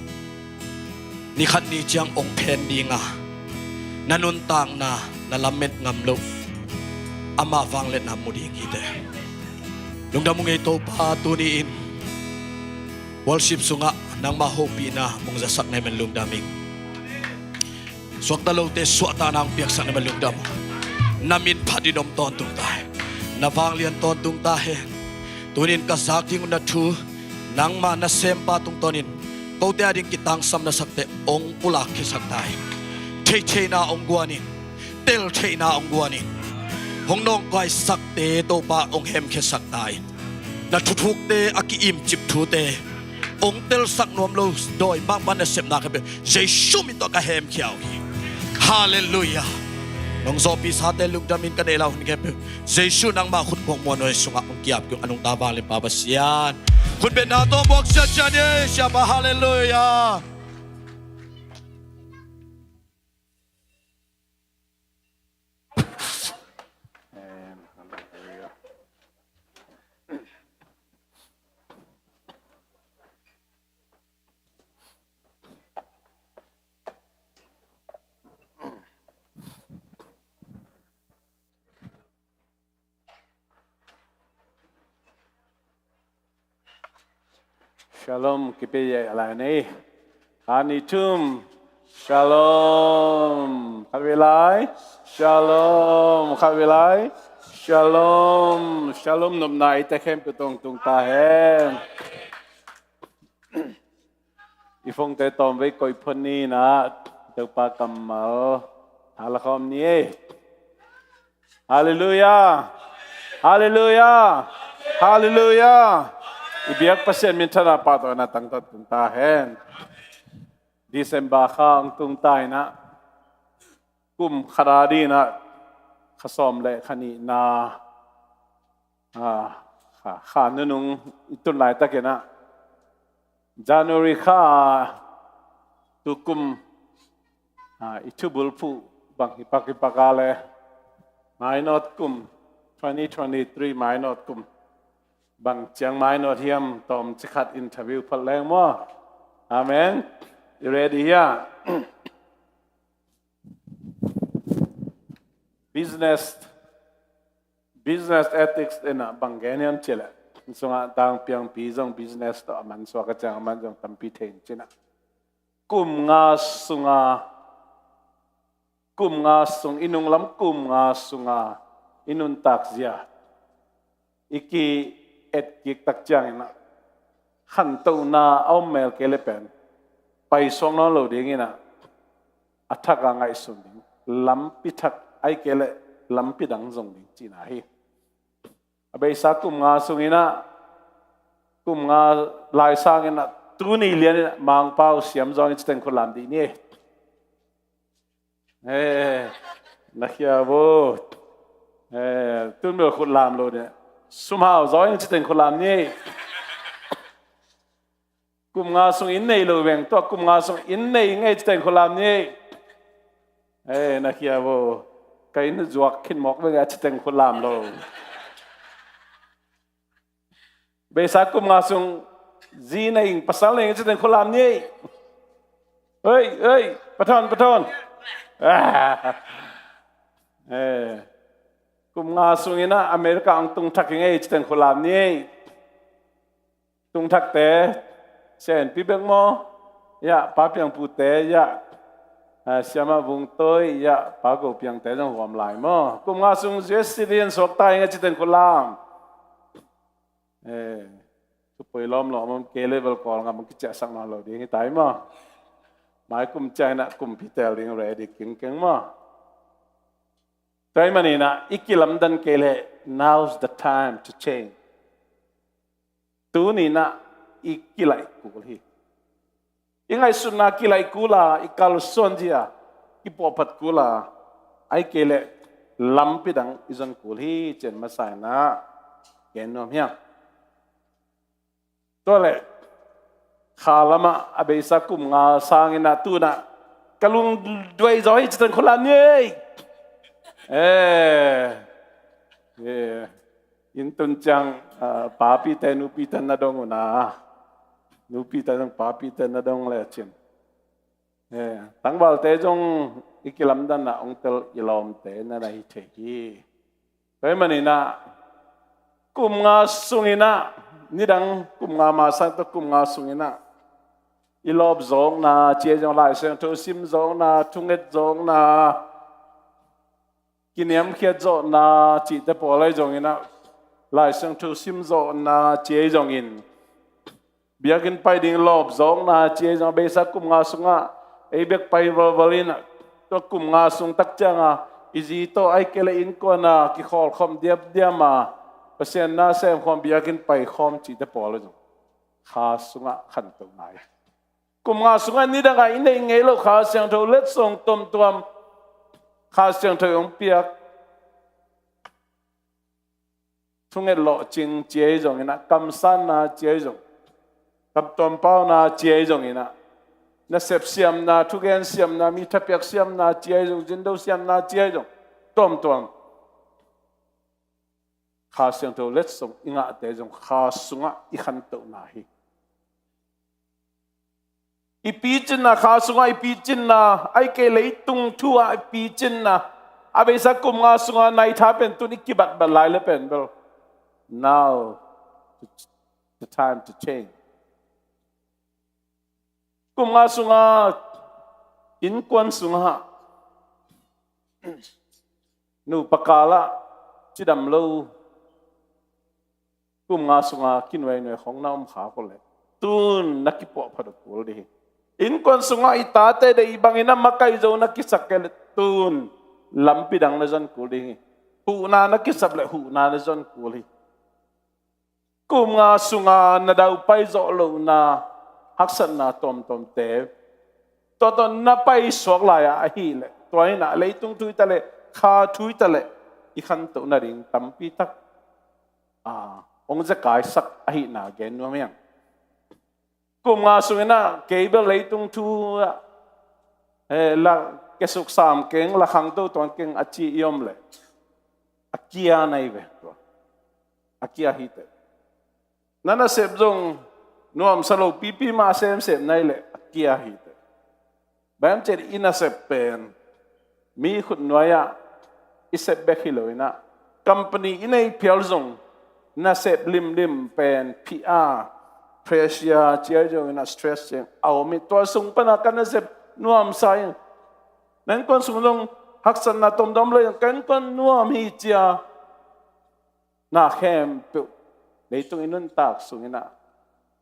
Ni khat ni ciang hong phen ding a, na nuntakna na lamet ngam loh, ama vangliatna mu ding hi teh. Lungdam ung ei Topa, tuni-in worship sungah nangma hopihna hong zasak na hih man lungdam ing. Suakta lote suahtakna hong piaksak na hih man lungdam ung. Na min phat in om tawntung ta hen. Na vanglian tawntung ta hen. Tuni-in ka zak ding uh na thu, nangma nasempa tungtawnin kote ading kitangsam na sakte hong pulak khiasak ta in. Theitheihna hong guan in, teltheihna hong guan in, hong nawngkaisakte Topa hong hemkhiasak ta in. Na thuthukte, a ki-imcip thute hong telsak nuam lo dawi mahmah nasepna khempeuh Jesu min tawh ka hemkhia uh hi. Halleluiah. Nong zawhpih sate lungdamin ka neih la hun khempeuh Jesu nangmah khut phuak muanhuai sungah hong ki-ap kei ung, a nungta vanglianpa Pasian. Khut betna tawh muak siasia ni ei, Siapa. Halleluiah. Shalom, kipia lai ni. Khat, nih, thum. Shalom. Khat vei lai. Shalom. Khat vei lai. Shalom. Shalom. Nopna eite khempeuh tawh tung ta hen. I phone-te tawmvei koih phot ni in ah, Topa kammal tha la khawm ni ei. Halleluiah. Halleluiah. Halleluiah. I biak Pasian minthanna pahtawina tangtawn tung ta hen. December kha hong tung ta in ah, kum khat a dingin ah kha sawm le kha nihna, ah, kha, kha nunung i tun laitakin ah, January kha tukum, ah, i thubulphuh bang hi pak hi pak a le, mainawt kum, twenty twenty-three mainawt kum bang ciang mainawt hiam, tawmcik khat interview phot leng maw. Amen. You ready hia? Business, business ethics in ah bang gen hiam cih leh, sungah tangpiangpi zong business tawh a mansuak a ciang a man zong tampi thei in cih nah. Kum nga sunga, kum nga sung, i nunglam kum nga sunga i nuntak zia i ki-etkik tak ciangin ah, khantohna a om mel kei le pen paisuak nawn lo dingin ah, a thak a ngaihsun ding, lampi thak ahih kei leh lampi dang zong ding cihna hi. A beisa kum nga sungin ah, kum nga lai sangin ah, tuni lianin ah Mangpau siam zawngin citeng khut lam dih ni. Eh, na khia vo. Eh, tun bel khut lam lo ni. Sumhau zawngin citeng khut lam ni. Kum nga sung inn nei lo veng, tua kum nga sung inn nei ngei citeng khut lam ni. Eh, na khia vo. Ka inn zuak khin mawk veng a citeng khut lam lo. Beisa kum nga sung zi nei ing, pasal nei ing citeng khut lam ni. Oi, oi, pathon, pathon. Ah. Eh. Kum nga sungin ah America hong tung thak ing ei citeng khut lam ni. Tung thakte, Sia Enpi bek maw? Ya, Pa Piangpute, ya, ah, Siamah Vung Toi, ya, Pa Go Piangte zong huam lai maw? Kum nga sung U S citizen suak ta ing a citeng khut lam. Eh, thupoi lawmlawm om kei le bel Kawlgam hong kiciahsak nawn lo ding hi ta hi maw? Mai kum ciangin ah kumpi tel ding ready kengkeng maw? Tua ahih manin ah i kilamdan kei leh, now's the time to change. Tuni in ah i kilaih kul hi. I ngaihsutna kilaih kul a, i kalsuan zia i pawlphat kul a, ahih kei leh lampi dang i zon kul hi cih masa in ah gen nuam hi hang. Tua leh kha lamah a beisa kum nga sangin ah tu-in ah ka lungduai zaw hi citeng khut lam ni. Eh, eh, inn tun ciang, ah, papite nupite na dong uh na, nupite zong papite na dong le cin. Eh, tangvalte zong i kilamdanna hong tel i lawmte na na hi thei hi. Tua ahih manin ah kum nga sungin ah, nidang kum nga masang tawh kum nga sungin ah i lawp zawkna, ci ahi zong Lai Siangtho sim zawkna, thunget zawkna, kiniamkhiat zawkna cihte pawl ahi zongin ah, Lai Siangtho sim zawkna ci ahi zongin, biakinn pai ding lawp zawkna ci ahi zong, a beisa kum nga sungah ei bek pai valval in ah, tua kum nga sung tak ciangah i zi tawh ahih kei leh innkuan ah kikhawlkhawm diamdiam a, Pasian na semkhawm, biakinn paikhawm cihte pawl ahi zong, kha sungah khantohna hi. Kum nga sungah nidangah i neih ngei loh Kha Siangtho letsong tuamtuam, Kha Siangtho hong piak thunget lawhcing ci ahi zongin ah, kamsanna ci ahi zong, kamtuampauna ci ahi zongin ah, nasep siamna, thugen siamna, mi thapiak siamna ci ahi zong, zindo siamna ci ahi zong, tuamtuam Kha Siangtho letsong i ngahte zong Kha sungah i khantohna hi. I picinna, Kha sungah i picinna, ahih kei leh leitung thu-ah i picinna, a beisa kum nga sunga nai tha pen tun i kibatbat lai le pen bel, now the time to change. Kum nga sunga innkuan sungah nupa kalah cidam lo, kum nga sunga kinuainuai khong na om kha ko leh, tun na kipuahphat uh kul ding hi. Innkuan sungah i tate deih bangin a makaih zo na kisak kei leh, tun lampi dang na zon kul ding hi. Huhna na kisap leh huhna na zon kul hi. Kum nga sunga na daupai zawh lohna haksatna tuamtuamte, tua tawh na paisuak lai-ah ahih leh, tua in ah leitung thu hi ta leh, Kha thu hi ta leh, i khantoh nading tampi tak a, hong zekaisak ahihna gen nuam hi hang. Kum nga sungin ah kei bel leitung thu ah, eh, la kesuk sam keng, la khangto tuan keng a ci i om leh, a kia na hi ve tua. A kia hi teh. Na nasep zong nuamsa lo pipi mah semsem na hi leh, a kia hi teh. Bang hiam cih leh i nasep pen mi khutnuai-ah i sep bek hi lo in ah, company i nei phial zong nasep limlim pen P R, pressure ci ahi zongin ah, stress ciang a om hi. Tua sung pan a ka nasep nuamsa hi. Na innkuan sung zong haksatna tuamtuam lo in, ka innkuan nuam hi ci-a, na khempeuh leitung i nuntak sungin ah,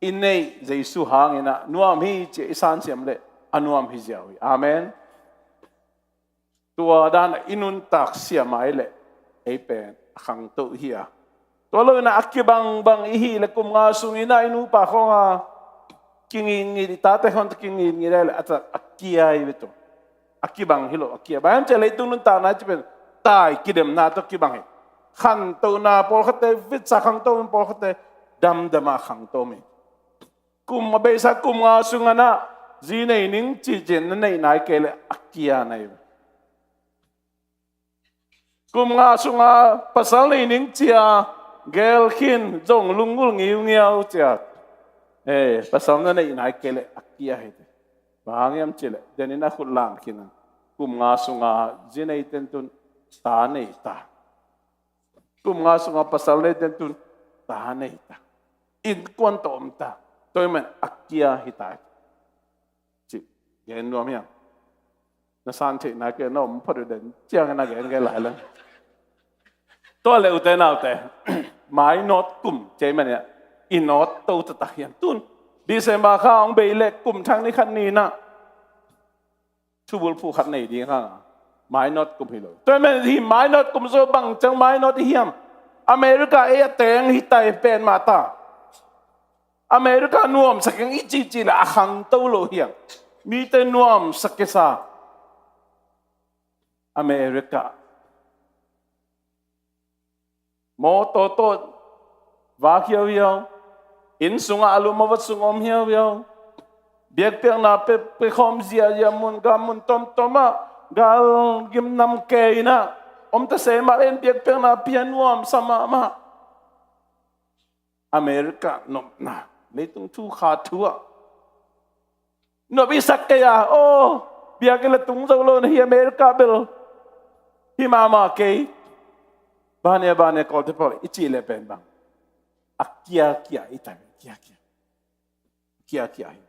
i neih Jesu hangin ah nuam hi ci-a i sansiam leh, a nuam hi ziau hi. Amen. Tua dan ah i nuntak siam a hi leh, ei pen a khangto hi a. Tua lo in ah a kibangbang i hih leh, kum nga sungin ah i nupa khawng a kingitngit, i tate khawng tawh kingitngit a hi leh, a ta, a kia hi ve tua. A kibang hi lo, a kia. Bang hiam cih leh leitung nuntakna cih pen tai kidemna tawh kibang hi. Khantohna pawlkhatte vitsa khangto in, pawlkhatte damdam a khangto in. Kum a beisa kum nga sungah na zi nei ning ci-in na neih nai kei leh, a kia na hi ve. Kum nga sunga pasal nei ning ci-a gel khin zong lunggulh ngiungiau ci-a, eh, pasal na neih nai kei leh, a kia hi teh. Bang hang hiam cih leh, den in a khut lam khin a, kum nga sunga zi neite'n tun ta nei ta. Kum nga sunga pasal neite'n tun ta nei ta. Innkuan tawh om ta. Tua ahih manin a kia hi ta. Cih gen nuam hi hang. Na san theih nai kei, na om phot uh den ciangin na gen kei lai leng. Tua leh ute naute, mainawt kum ci ahih manin ah, i nawt to taktak hi hang. Tun December kha hong bei leh, kum thak ni khat ni-in ah thubulphuh khat nei ding hang. Mainawt kum hi lo. Tua ahih manin hih mainawt kum sung bang ciang mainawt i hiam? America ei a teng hi ta hi pen mah ta. America nuamsa keng i cihcih leh a khangto lo hi hang. Mite nuamsa kisa. America mawtaw tawh vak hiauhiau, inn sungah a lum a vat sung om hiauhiau, biakpiakna pe, pekhawm ziahziah mun, gam mun tuamtuam ah, gal gimnam kei in ah om ta se mah leh, biakpiakna pia nuamsa mahmah. America nopna, leitung thu, Kha thu ah nop i sak kei a, aw, biakinn leh tung zo lo na hi, America bel hi mahmah kei. Bane, bane, Kawlte pawl i cih leh pen bang? A kiakia i ta, kiakia. Kiakia hi.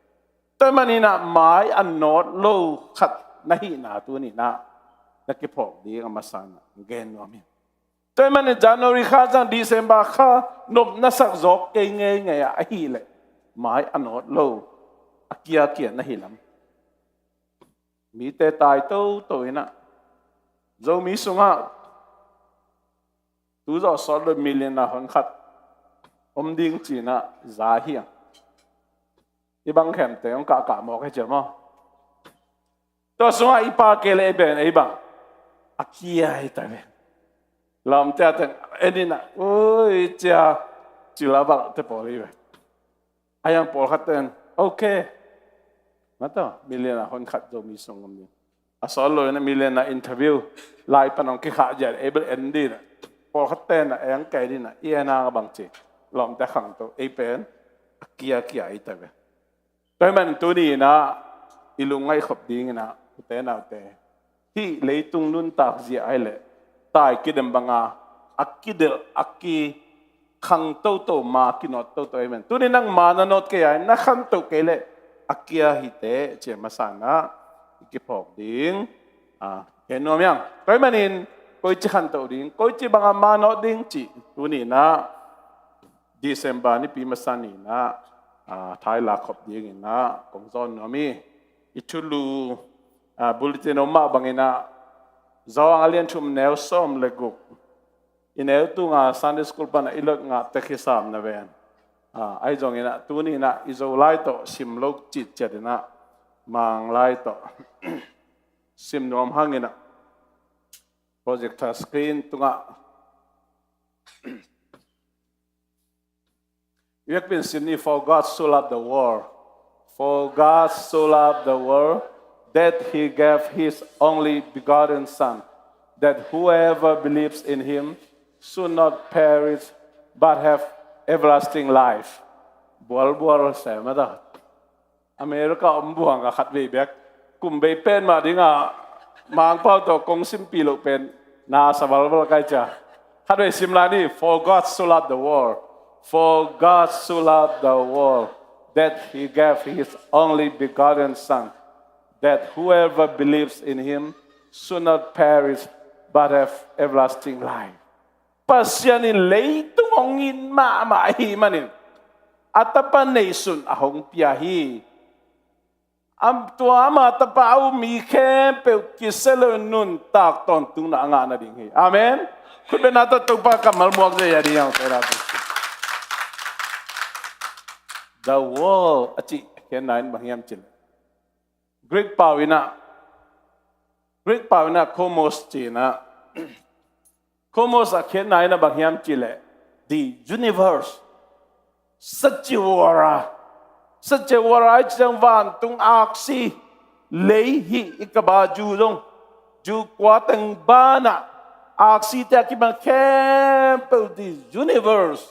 Tua ahih manin ah mai a nawt lo khat na hihna tuni-in ah na kiphawk ding a masa-in ah gen nuam hi. Tua ahih manin January kha sang December kha nop na sak zawk kei ngeingei a, ahih leh mai a nawt lo, a kiakia na hi lam. Mite tai toto in ah, Zomi sungah tu zawh sawt lo million a hon khat om ding ci-in ah za hi hang. I bang khempeuh hong kahkah mawk hi cia maw? Tua sungah i pa kei leh i pen ei bang? a kia hi ta ve. Lawmte a teng en in ah, ui cia, cila valhte pawl hi ve. A hiang pawlkhat ten, okay, mataw, milian a hon khat Zomi sung om ding. A sawt lo in ah milian a interview lai pan hong kikhah ziah, able en ding ah. Pawlkhat ten ah, eng kei ding ah, i en hang a bang ci. Lawmte khangto, ei pen a kia kia hi ta ve. Tua hi man tuni in ah i lungngaih khop ding in ah, ute naute, hih leitung nuntak zia ahi leh tai kidem banga a kidelh, a kikhang toto, ma kinawt toto ahi man. Tuni nangma na nawt kei a, na khantoh kei leh a kia hi teh, ci a masa in ah i kiphawk ding. A, kei nuam hiang. Tua hi manin koici khantoh ding, koici banga ma nawt ding cih tuni in ah December nipi masa ni in ah, a, thailak khop ding in ah kong zawn nuam hi. I thulu, a, bulletin om mah bang in ah, Johan a lian thum neu sawm le guk. I neu tunga Sunday school pan ah i lot ngah tek hi sam na ven. A, ahi zong in ah tuni in ah i Zolai tawh sim lo citciat in ah Manglai tawh sim nuam hang in ah projector screen tungah Biakpiin sim ni. For God so loved the world. For God so loved the world that he gave his only begotten Son, that whoever believes in him should not perish but have everlasting life. Bualbual se mata. America om buang a khatvei bek, kum bei pen mah dingah Mangpau tawh kong simpi loh pen na sa valval kai cia. Khatvei sim lai ni. For God so loved the world. For God so loved the world that he gave his only begotten Son, that whoever believes in him should not perish but have everlasting life. Pasian in leitung hong it mahmah ahih manin a tapa neihsun a hong pia hi. Am, tua ama tapa a um mi khempeuh kisia lo in nuntak tawntungna a ngah nading hi. Amen. Khutbetna tawh Topa kammal muak zia ding hiang. The world a cih khenna in bang hiam cih leh, Greek pau in ah, Greek pau in ah cosmos ci in ah, cosmos a khenna in ah bang hiam cih leh the universe. Sachiwara. Sachiwara i cih ciang vantung aksi, lei hi i kaba, zu zong, zu kua teng banah aksite a kipan khempeuh, the universe.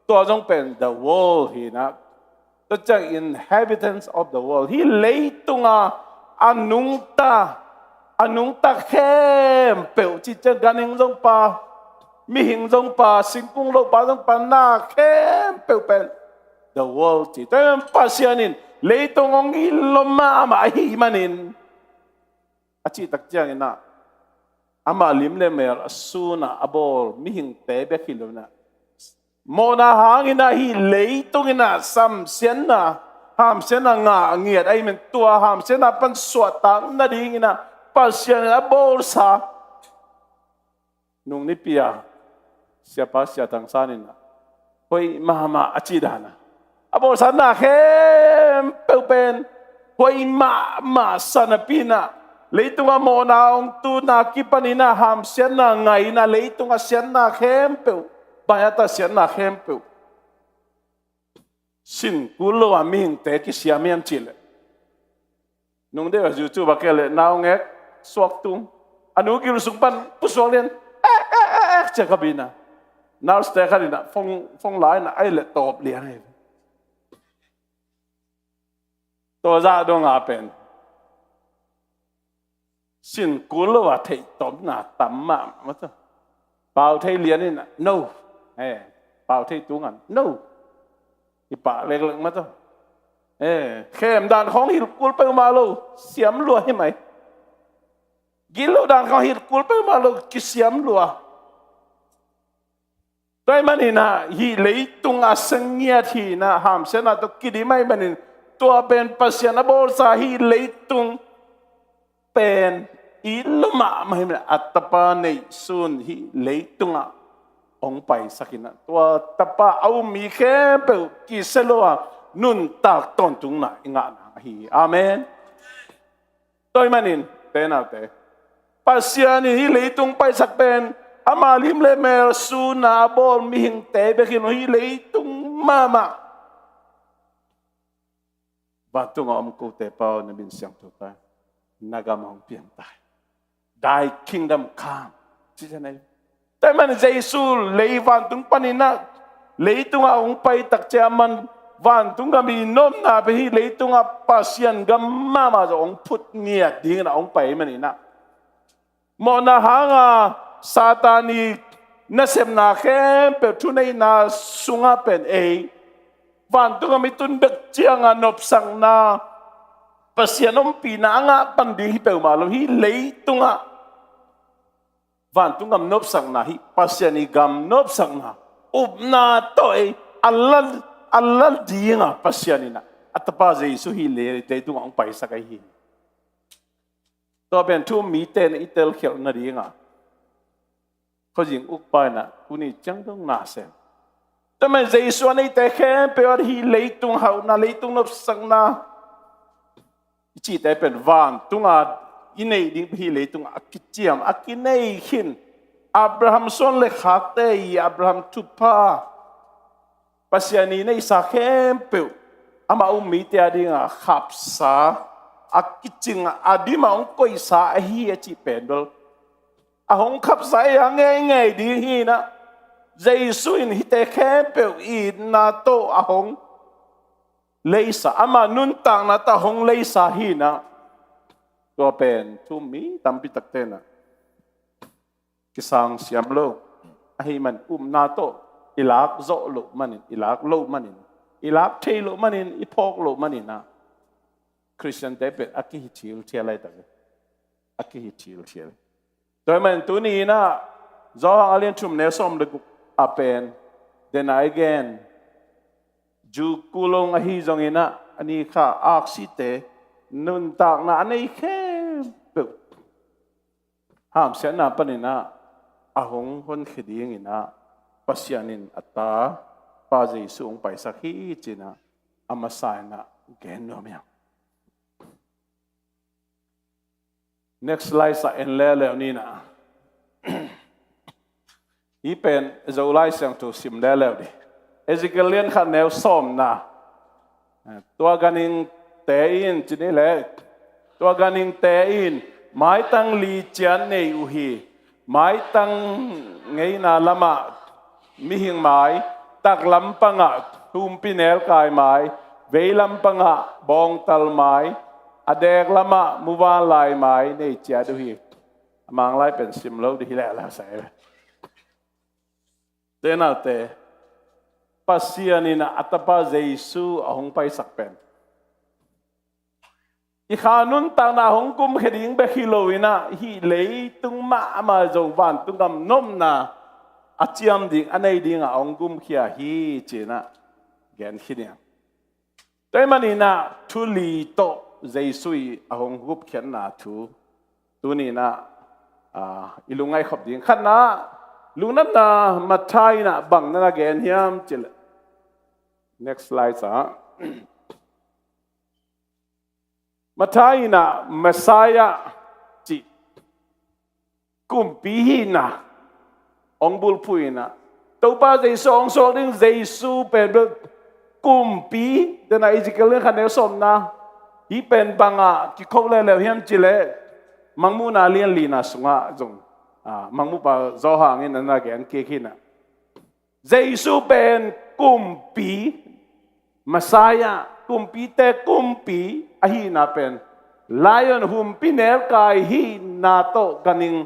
Tua zong pen the world hi in ah. Tua ciang inhabitants of the world. Hih leitunga a nungta, a nungta khempeuh, cih ciang ganhing zong pa, mihing zong pa, singkung lopa zong pa, na khempeuh pen the world ci. Tua hi manin Pasian in leitung hong it lo mahmah ahih manin, a cih tak ciangin ah, amah lim le mel a sun a a bawl mihingte bek hi lo in ah, mawhna hangin ah hih leitung in ah samsiatna, hamsiatna ngah ngiat ahih manin, tua hamsiatna pan suahtak nadingin ah Pasian in a bawlsa, nung nipi a Siapa Sia Thang San in ah, hoih mahmah a cih dan a, a bawlsa na khempeuh pen hoih mahmah sa napi in ah, leitung a mawhna hong tun a kipan in ah hamsiatna ngah in ah, leitung a siatna khempeuh, bang hiam ta siatna khempeuh, sin kul lo a mihingte kisiam hiam cih leh, nung deuh a zu cu bak kei leh naungek suak tung, a nu gil sung pan pusuak lian, ek ek ek ek, cia ka bi in ah, nurse te khat in ah phone, phone la in ah, ahih leh tawp lian hi. Tua zah dong a pen sin kul lo a theih tawpna tam mahmah. Pau thei lian in ah, no. Eh, pau thei tung an, no. I pah leklek mah tawh. Eh, khem dan khawng hilh kul peuhmah lo, siam lua hi mai. Gil lo dan khawng hilh kul peuhmah lo, kisiam lua. Tua ahih manin ah, hih leitung a sa ngiat hi in ah, hamsiatna tawh kidim ahih manin, tua pen Pasian a bawlsa hih leitung pen it lo mahmah ahih manin, a tapa neihsun hih leitungah hong paisak in ah, tua tapa a um mi khempeuh kisia lo a nuntak tawntungna i ngah nang ahi hi. Amen. Tua ahih manin, te naute, Pasian in hih leitung paisak pen ama lim le mel suna a bawl mihingte bek hi lo, hih leitung mahmah. Vantung a om kote pa aw, na min siangtho ta, na gam hong piang ta. Thy kingdom come. Ci ciang ei. Tua ahih manin Jesu lei vantung panin ah, leitung ah hong pai tak ciang aman vantung gam i nopna pen hih leitung ah Pasian gam mahmah zong hong phut ngiat dingin ah hong pai ahih manin ah, mawhna hanga Satan i nasepna khempeuh thuneihna sungah pen ei vantung gam i tun bek cianga nopsakna, Pasian ompihna a ngah pan ding hi peuhmah lo, hih leitungah vantung gam nopsakna, hih Pasian i gam nopsakna, upna tawh ei a la, a la dinga Pasian in ah a tapa Jesu hih leitungah hong paisak ahi hi. Tua pen thu um mite in i telkhialh nadinga khuazing ukpa in ah tuni ciang dong na sem. Tua ahih manin Jesu a neite khempeuh ah hih leitung hauhna, leitung nopsakna i cihte pen vantunga i neih ding, hih leitungah a kiciam, a kinei khin. Abraham suan le khakte i Abraham thupha, Pasian i neihsa khempeuh amah um mite a dinga khapsa, a kicing, a dimah hong koihsa ahi a cih pen bel a hong khapsa ei a ngeingei ding hi in ah, Jesu in hihte khempeuh itna tawh a hong leisa, ama nuntakna tawh a hong leisa hi in ah, tua pen thu um mi tampi takte in ah kisang siam lo. Ahih manin upna tawh i lak zawh loh manin, i lak loh manin, i lak thei loh manin, i phawk loh manin ah Khristiante pen a kihi thilthial lai tak hi. A kihi thilthial. Tua ahih manin tuni in ah Johan a lian thum neu sawm le guk a pen, then a i gen, Jew kul hong ahi zongin ah a ni kha aksite nuntakna a nei khempeuh hamsiatna panin ah a hong honkhia dingin ah Pasian in a ta pa Jesu hong paisak hi ci-in ah a masa in ah gen nuam hi hang. Next slide ah en leuleu ni in ah. Hih pen Zolai Siangtho sim leuleu dih. Ezekiel lian khat neu sawmna. Tua ganhingte in, ci ni leh, tua ganhingte in maitang li ciat nei uh hi. Maitang ngeina lamah mihing mai, taklam pangah humpinelkai mai, veilam pangah bawngtal mai, a dek lamah muvanlai mai nei ciat uh hi. A Mang lai pen sim lo dih hi leh la sai. Tenaute, Pasian in a tapa Jesu a hong paisak pen i kha nuntakna hong kumkhia ding bek hi lo in ah, hih leitung mahmah zong vantung gam nopna a ciam ding, a nei dingah hong kumkhia hi ci-in ah gen khin hi hang. Tua ahih manin ah thu li tawh Jesu i a hong gupkhiatna thu tuni in ah, ah, i lungngaih khop ding. Khatna, lungdamna Matthai in ah bang na na gen hiam cih leh. Next slide ah. Matthai in ah Messiah cih kumpi hihna hong bulphuh in ah, Topa Jesu hong suak ding Jesu pen bel kumpi, tena Ezekiel lian khat neu sawmna, hih pen bangah kikho leuleu hiam cih leh, Mangmuhna lian lina sungah zong, ah, Mangmuhpa Johan in a na gen kik hi in ah. Jesu pen kumpi, Messiah, kumpite kumpi ahihna pen lion humpinelkai hihna tawh ganhing,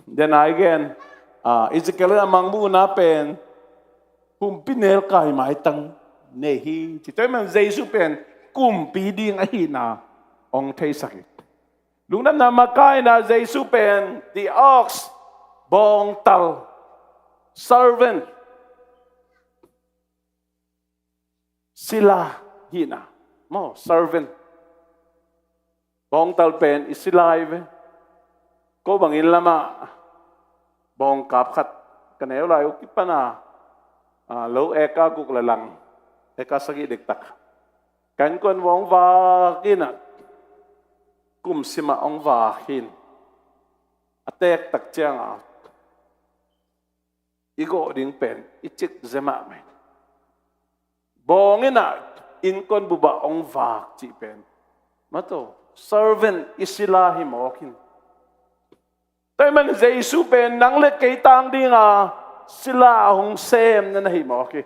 tena i gen, ah, Ezekiel in a Mangmuhna pen humpinelkai maitang nei hi ci. Tua ahih manin Jesu pen kumpi ding ahihna hong theisak hi. Lungdamna Maka in ah Jesu pen the ox, bawngtal, servant, sila hihna. Maw, servant. Bawngtal pen i sila hi ve. Ko bangin lamah bawngkap khat ka neu lai uh kipan a, ah, lo eka guk le lang, eka sagih dektak. Ka innkuan uh hong vak in ah, kum simah hong vak hi in. teek tak cianga i gawh ding pen i cik zia mahmah hi. Bawng inah innkuan bupah hong vak cih pen, mataw, servant i sila hi mawk hi. Tua ahih manin Jesu pen nang le kei tang dinga sila a hong sem na na hi mawk hi.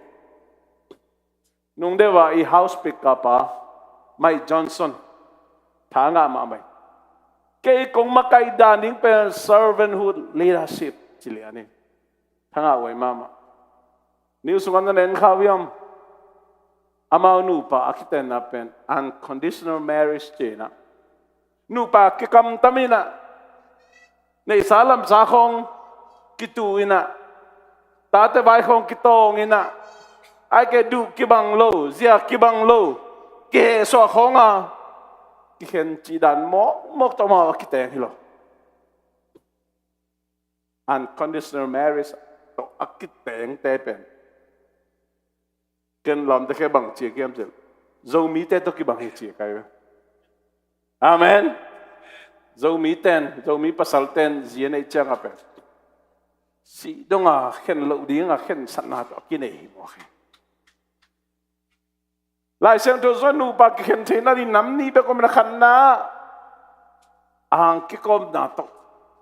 Nungdeuh a i house speaker pa, Mike Johnson, thangah mahmah hi. Kei kong makaih dan ding pen servanthood leadership ci lian hi. Thangah huai mahmah. News sungah na na en kha uh hiam? Amau nupa a kitenna pen unconditional marriage ci-inah, nupa kikamtam inah, neihsa lamsa khawng kitu inah, tate vai khawng kitawng inah, ahih kei leh duh kibang lo, zia kibang lo, kihehsuah khawnga kikhen cih dan mawkmawk tawh amau a kiteng hi lo. Unconditional marriage tawh a kitengte pen, ken lawmte khe bang ci ka hiam cih leh, Zomite tawh kibang hi ci ka hi ve. Amen. Zomite'n, Zomi pasalte'n zi a neih ciangah pen sih donga khen loh dinga khensatna tawh a kinei hi mawk hi. Lai Siangtho sungah nupa kikhen theihna ding nam nih bek om in, a khatna, ang kikawmna tawh,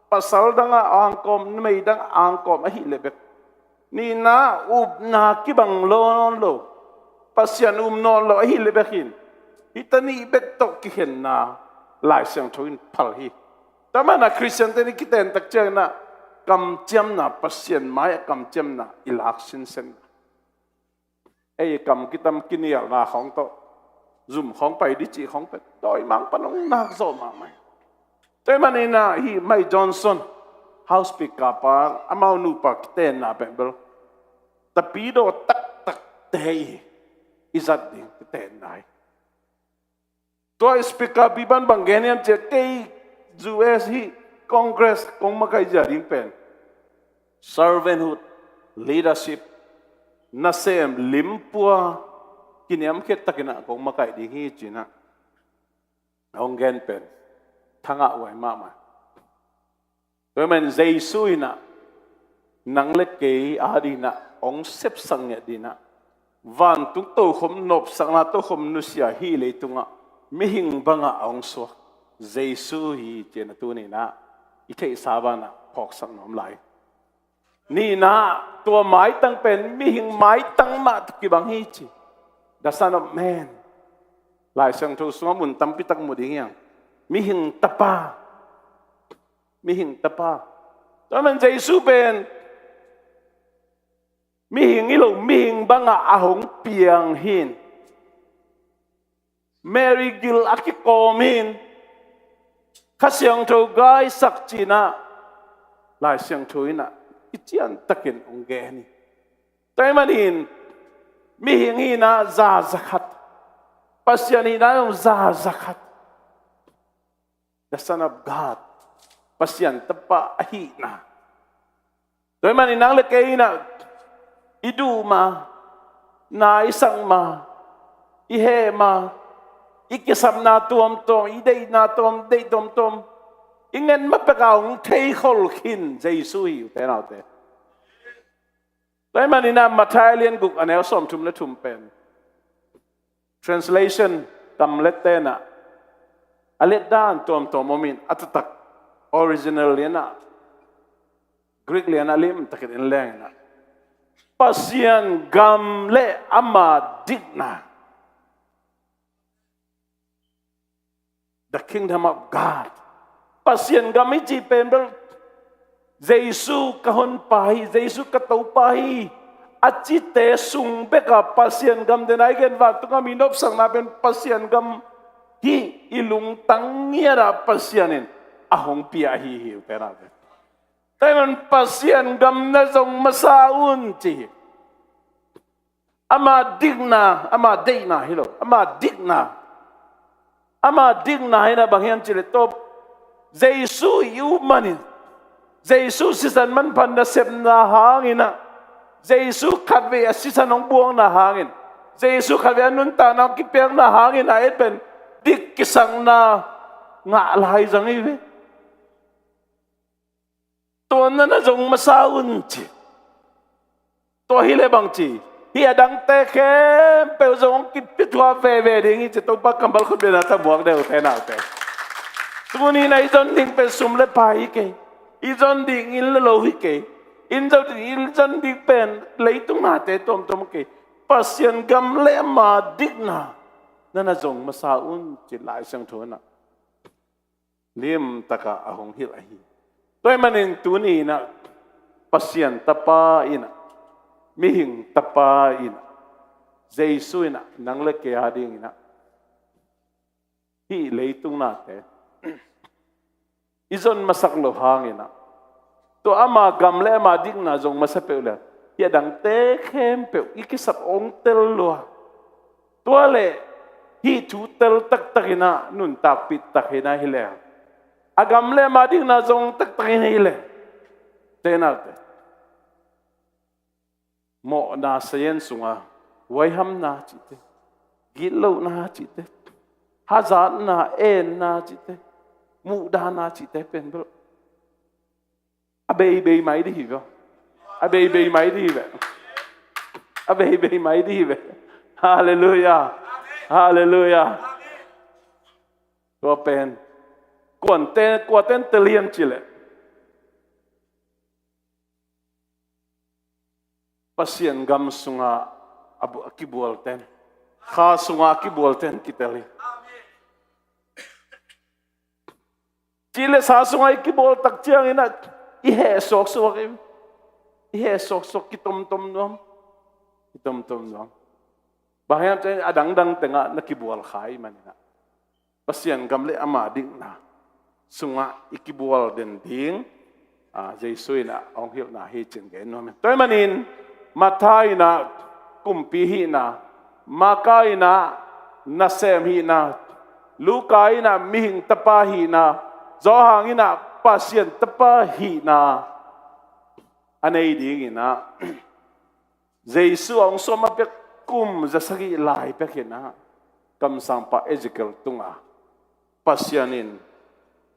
pasal dangah ang kawm, numei dangah ang kawm ahih leh bek. Nihna, upna kibang lo nawn lo, Pasian um nawn lo ahih leh bek hi. Hih ta nih bek tawh kikhenna Lai Siangtho in phal hi. Tua manin Khristiante i kiten tak ciangin ah kamciamna, Pasian mai-ah kamciamna i lak sinsen. Ei kam kitam kinialna khawng tawh zum khawng pai ding cih khawng pen dawimangpa nong nak zawh mahmah hi. Tua ahih manin ah hih Mike Johnson, house speaker pa, amau nupa kitenna pen bel tapidaw taktakte i, i zat ding kitenna hi. Tua speaker pi pan bang gen hiam cih leh, kei U S hih Congress kong makaih zia ding pen servanthood, leadership nasem limpua kiniamkhiat takin ah kong makaih ding hi ci-in ah hong gen pen thangah huai mahmah. Tua ahih manin Jesu in ah nang le kei adingin ah hong sepsak ngiat dingin ah, vantung tokhom nopsakna tokhom nusia hih leitungah mihing bangah a hong suak Jesu hi ci-in ah tuni-in ah i theihsa banah phawksak nuam lai. Nihna, tua maitang pen mihing maitang mah tawh kibang hi ci. The Son of Man. Lai Siangtho sungah mun tampi tak mu ding hi hang. Mihing Tapa. Mihing Tapa. Tua ahih manin Jesu pen mihing hi lo, mihing bangah a hong piang hi. Mary gil a kikawm hi. Kha Siangtho gaisak ci-in ah Lai Siangtho in ah kician takin hong gen hi. Tua ahih manin mihing hihna za zakhat, Pasian hihna zong za zakhat. The Son of God, Pasian Tapa ahihna. Tua ahih manin nang le kei in ah i duh ma, na i sak ma, i heh ma, i kisapna tuamtuam, i deihna tuam, deih tuamtuam, i ngen ma pek a hong theikhol khin Jesu hi, ute naute. Tua ahih manin ah Matthai a lian guk a neu sawmthum le thum pen translation, kamlet ten ah a letdan tuamtuam om in, a taktak original lian ah, Greek lian ah limtakin en leng in ah, Pasian gam le ama dikna, the kingdom of God. Pasian gam i cih pen bel Jesu ka honpa hi, Jesu ka Topa hi a cite sung bek a Pasian gam, den a i gen vantung a mi nopsakna pen Pasian gam hi, i lungtang ngiat ah Pasian in a hong pia ahi hi, ute naute. Tua ahih manin Pasian gam na zong masa un ci hi. Ama dikna, ama deihna hi lo, ama dikna. Ama dikna hi in ah bang hiam cih leh, tua Jesu i up manin, Jesu sisan manpha nasepna hangin ah, Jesu khatvei a sisan hong buakna hangin, Jesu khatvei a nuntakna hong kipiakna hangin ah ei pen dik kisakna ngah lai zang hi ve. Tua na na zong masa un ci. Tua hi leh bang ci, hih a dangte khempeuh zong hong kipia thuah veve ding hi ci. Topa kammal khutbetna tawh muak deuh, ute naute. Tuni-in ah i zon ding pen sum le pai hi kei. I zon ding inn le lo hi kei. I zon ding, i zon ding pen leitung nate tuamtuam hi kei. Pasian gam le ama dikna na na zong masa un ci Lai Siangtho in ah limtakin a hong hilh ahi. Tua ahih manin tuni-in ah Pasian Tapa in ah, mihing tapa in ah, Jesu in ah nang le kei a dingin ah hih leitung nate i zon masak loh hangin ah, tua ama gam le ama dikna zong masa peuh leh, hih a dangte khempeuh i kisap hong tel lua. Tua leh hih thu tel taktakin ah, nuntakpih takin ah hi leh, a gam le ama dikna zong taktakin ah hi leh, ute naute, mawhna sayen sunga huaihamna cihte, gitlohna cihte, hazatna, enna cihte, muhdahna cihte pen bel a beibei mai ding hi ve. A beibei mai ding hi ve. A beibei mai ding hi ve. Halleluiah. Halleluiah. Tua pen kuaten, kuaten tel hiam cih leh, Pasian gam sunga a bu-, a kibualten, kha sunga a kibualten kitel hi. Ci le sa sunga i kibual tak ciangin ah i heh suaksuak hi. I heh suaksuak, kitomtom nuam. Kitomtom nuam. Bang hiam cih leh a dangdang tengah na kibual kha ahih manin ah, Pasian gam le ama dikna sungah i kibual den ding, ah, Jesu in ah hong hilhna hi cih gen nuam ing. Tua ahih manin Matthai in ah kumpi hihna, Marka in ah nasem hihna, Luka in ah mihing tapa hihna, Johan in ah Pasian Tapa hihna a nei dingin ah, Jesu a hong sawm a pia kum za sagih lai pek in ah, kamsangpa Ezekiel tungah Pasian in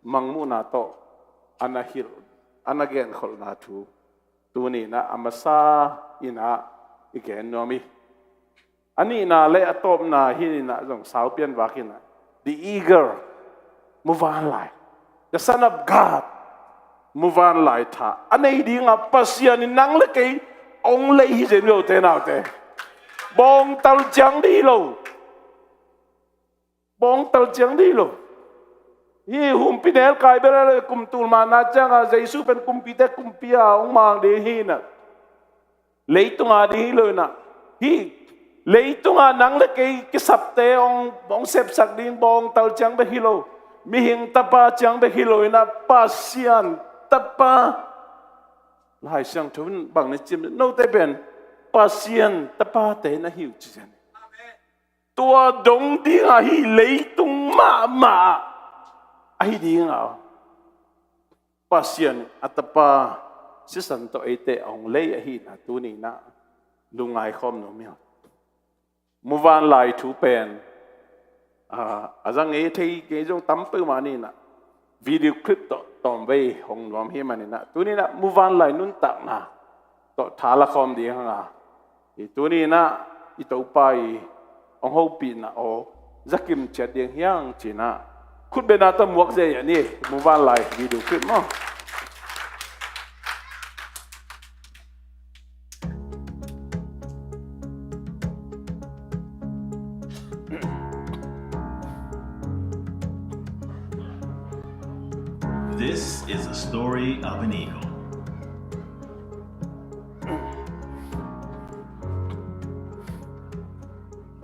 mangmuhna tawh a na hilh, a na genkholhna thu tuni-in ah a masa in ah i gen nuam hi. A nihna le a tawpna hi-in ah zong sau pian vak in ah, the eagle, muvanlai, the Son of God, muvanlai tha a nei dingah Pasian in nang le kei hong lei hi zen ve, ute naute. Bawngtal ciang ding hi lo. Bawngtal ciang ding hi lo. Hih humpi nelkai bel a le kum tul mahna ciangah Jesu pen kumpite kumpi a hong mang ding hi-in ah, leitung a ding hi lo-in ah, hih leitung a nang le kei kisapte hong, hong sepsak ding bawngtal ciang bek hi lo, mihing tapa ciang bek hi lo-in ah, Pasian Tapa. Lai Siangtho in bang na ci hiam, note pen Pasian tapate na hi uh ci zen. Tua dong dingah hih leitung mahmah ahi dingah Pasian a Tapa sisan tawh eite a hong lei ahihna tuni-in ah lungngai khawm nuam hi. Muvanlai thu pen, ah, a za ngei thei ngei zong tam peuhmah ni-in ah, video clip tawh tawmvei hong nuam hi manin ah, tuni-in ah muvanlai nuntakna tawh tha la khawm ding hang a, hi tuni-in ah i Topa i hong hopihna aw za kim ciat ding hi hang ci-in ah, khutbetna tawh muak ziahziah ni, muvanlai video clip maw. This is a story of an eagle.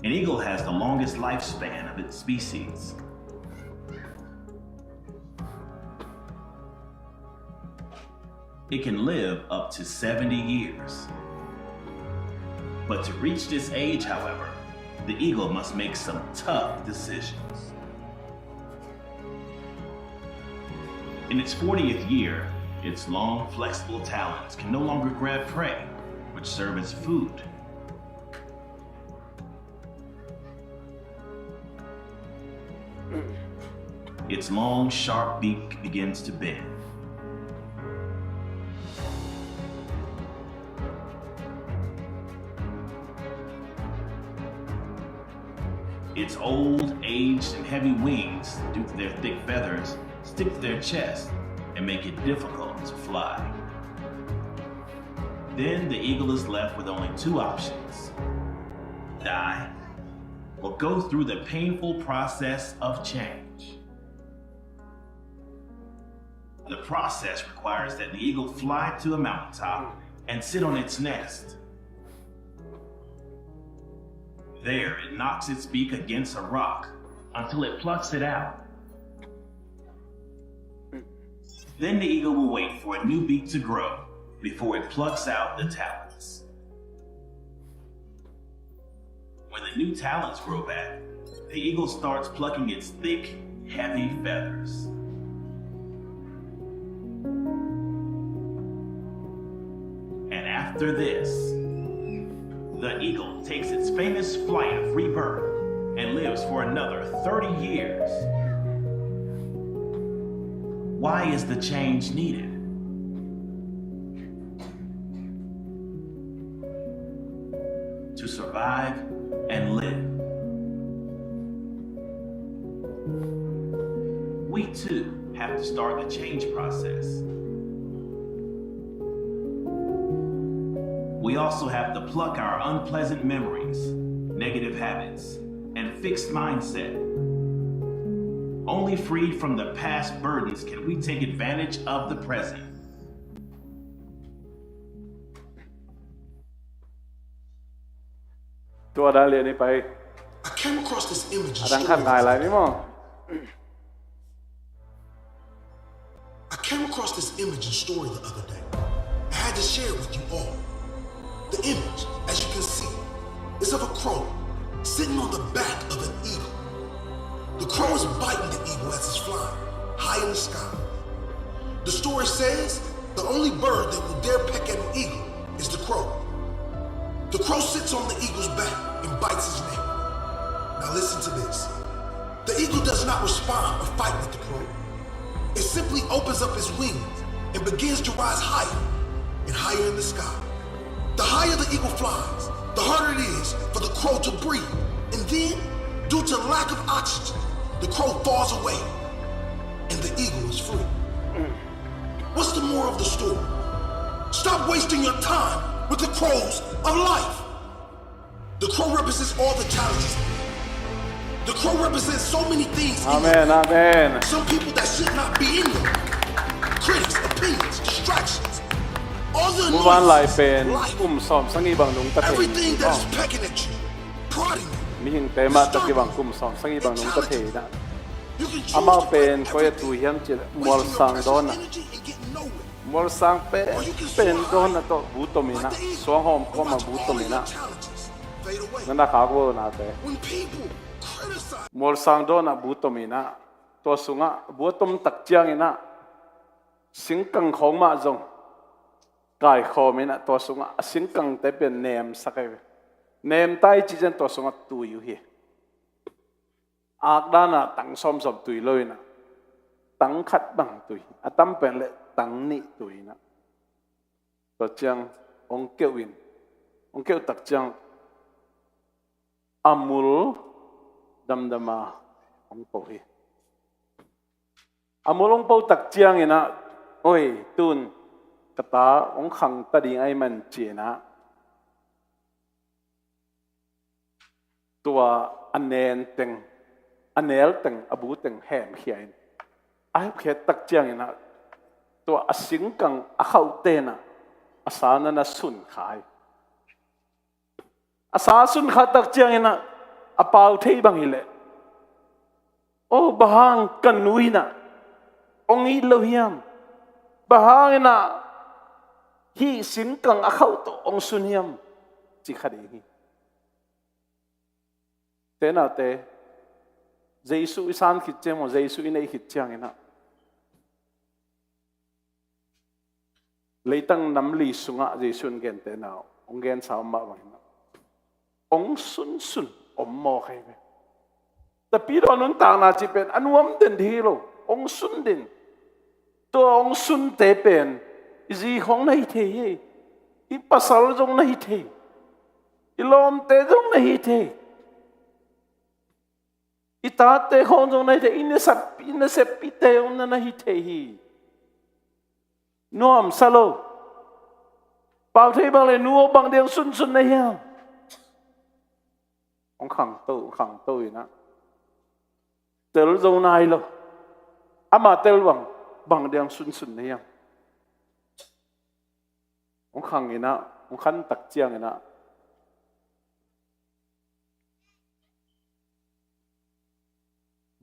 An eagle has the longest lifespan of its species. It can live up to seventy years. But to reach this age, however, the eagle must make some tough decisions. In its fortieth year, its long, flexible talons can no longer grab prey, which serve as food. Its long, sharp beak begins to bend. Its old, aged, and heavy wings, due to their thick feathers, stick to their chest and make it difficult to fly. Then the eagle is left with only two options: die or go through the painful process of change. The process requires that the eagle fly to a mountaintop and sit on its nest. There, it knocks its beak against a rock until it plucks it out. Then the eagle will wait for a new beak to grow before it plucks out the talons. When the new talons grow back, the eagle starts plucking its thick, heavy feathers. And after this, the eagle takes its famous flight of rebirth and lives for another thirty years. Why is the change needed? To survive and live. We too have to start the change process. We also have to pluck our unpleasant memories, negative habits, and fixed mindset. Only freed from the past burdens can we take advantage of the present. Tua dan lian i pai. I came across this image and a dang khat story ngai lai ni maw? I came across this image and story the other day. I had to share it with you all. The image, as you can see, is of a crow sitting on the back of an eagle. The crow is biting the eagle as it's flying high in the sky. The story says the only bird that will dare peck at an eagle is the crow. The crow sits on the eagle's back and bites his neck. Now listen to this. The eagle does not respond or fight with the crow. It simply opens up its wings and begins to rise higher and higher in the sky. The higher the eagle flies, the harder it is for the crow to breathe. And then, due to lack of oxygen, the crow falls away and the eagle is free. What's the moral of the story? Stop wasting your time with the crows of life. The crow represents all the challenges. The crow represents so many things in your life. Amen, amen. Some people that should not be in your life. Critics, opinions, distractions. All the annoyances of life. Kum sawm sagih bang nungta thei. Everything that is pecking at you, prodding you, disturbing you, challenging you. You can choose to put everything, wasting your precious energy and get nowhere. Mualsang pen, pen dawnna tawh bu tom inah, suang hawm kawmah bu tom inah, na na khak lo nate. Mualsang dawnna bu tom inah, tua sungah bu a tom tak ciang inah, singkang khawng mah zong kaikhawm inah, tua sungah a singkangte pen nemsak ahi ve. Nem tai cih ciang tua sungah tui uh hi. Akdanah tang sawmsawm tui lo inah, tang khat bang tui, a tam pen le tang nih tui inah, tua ciang hong keuh in, hong keuh tak ciang a mul damdama hong po hi. A mul hong po tak ciang inah, oi, tun ka ta hong khangta ding ahi man ci inah, tua a nen teng, a nel teng, a bu teng hemkhia in, a hemkhia tak ciang inah, tua a singkang a khauh tenah a sa na na sun kha hi. A sa sun kha tak ciang inah a pau thei bang hileh, oh, bang hang ka nu inah hong it lo hiam? Bang hang inah hih singkang a khauh tawh hong sun hiam? Ci kha ding hi. Te naute, Jesuh i san khit ciang maw, Jesuh i neih khit ciang inah, leitang nam li sungah Jesuh in gente na hong gensa om mah bang inah, hong sunsun om mawk ahi ve. Tapidaw nuntakna cih pen a nuam den ding hi lo, hong sun den. Tua hong sunte pen i zi khawng na hi thei hi. I pasal zong na hi thei. I lawmte zong na hi thei. tate khawng zong na hi thei, i nasep, i naseppite zong na, na hi thei hi. Nuamsa lo. Pau thei bang le nu aw bang diang sunsun na hiam? Hong khangto, hong khangto inah. Tel zo nai lo. Ama tel bang, bang diang sunsun na hiam? Hong khang inah, hong khan tak ciang inah.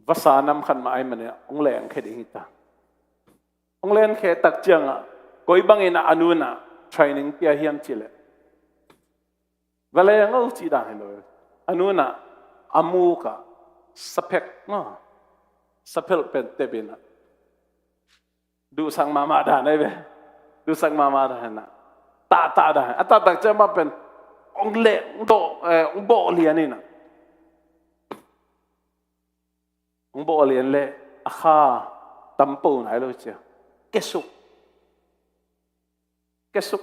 Vasa nam khat mah ai manin hong lengkhia ding hi ta. Hong lengkhia tak ciangah, koi bangin a nu inah training pia hiam cih leh, va leng o cih dan hi lo. A nu inah a mukah saphek maw, saphelh pen tep inah, duhsak mahmah dan ahi ve. Duhsak mahmah dan inah, tahtah dan. A tahtak ciang mah pen hong leng, hong dawh, eh, hong bawh lian inah. Hong bawh lian leh a kha tampo nai lo cia. Kesuk. Kesuk.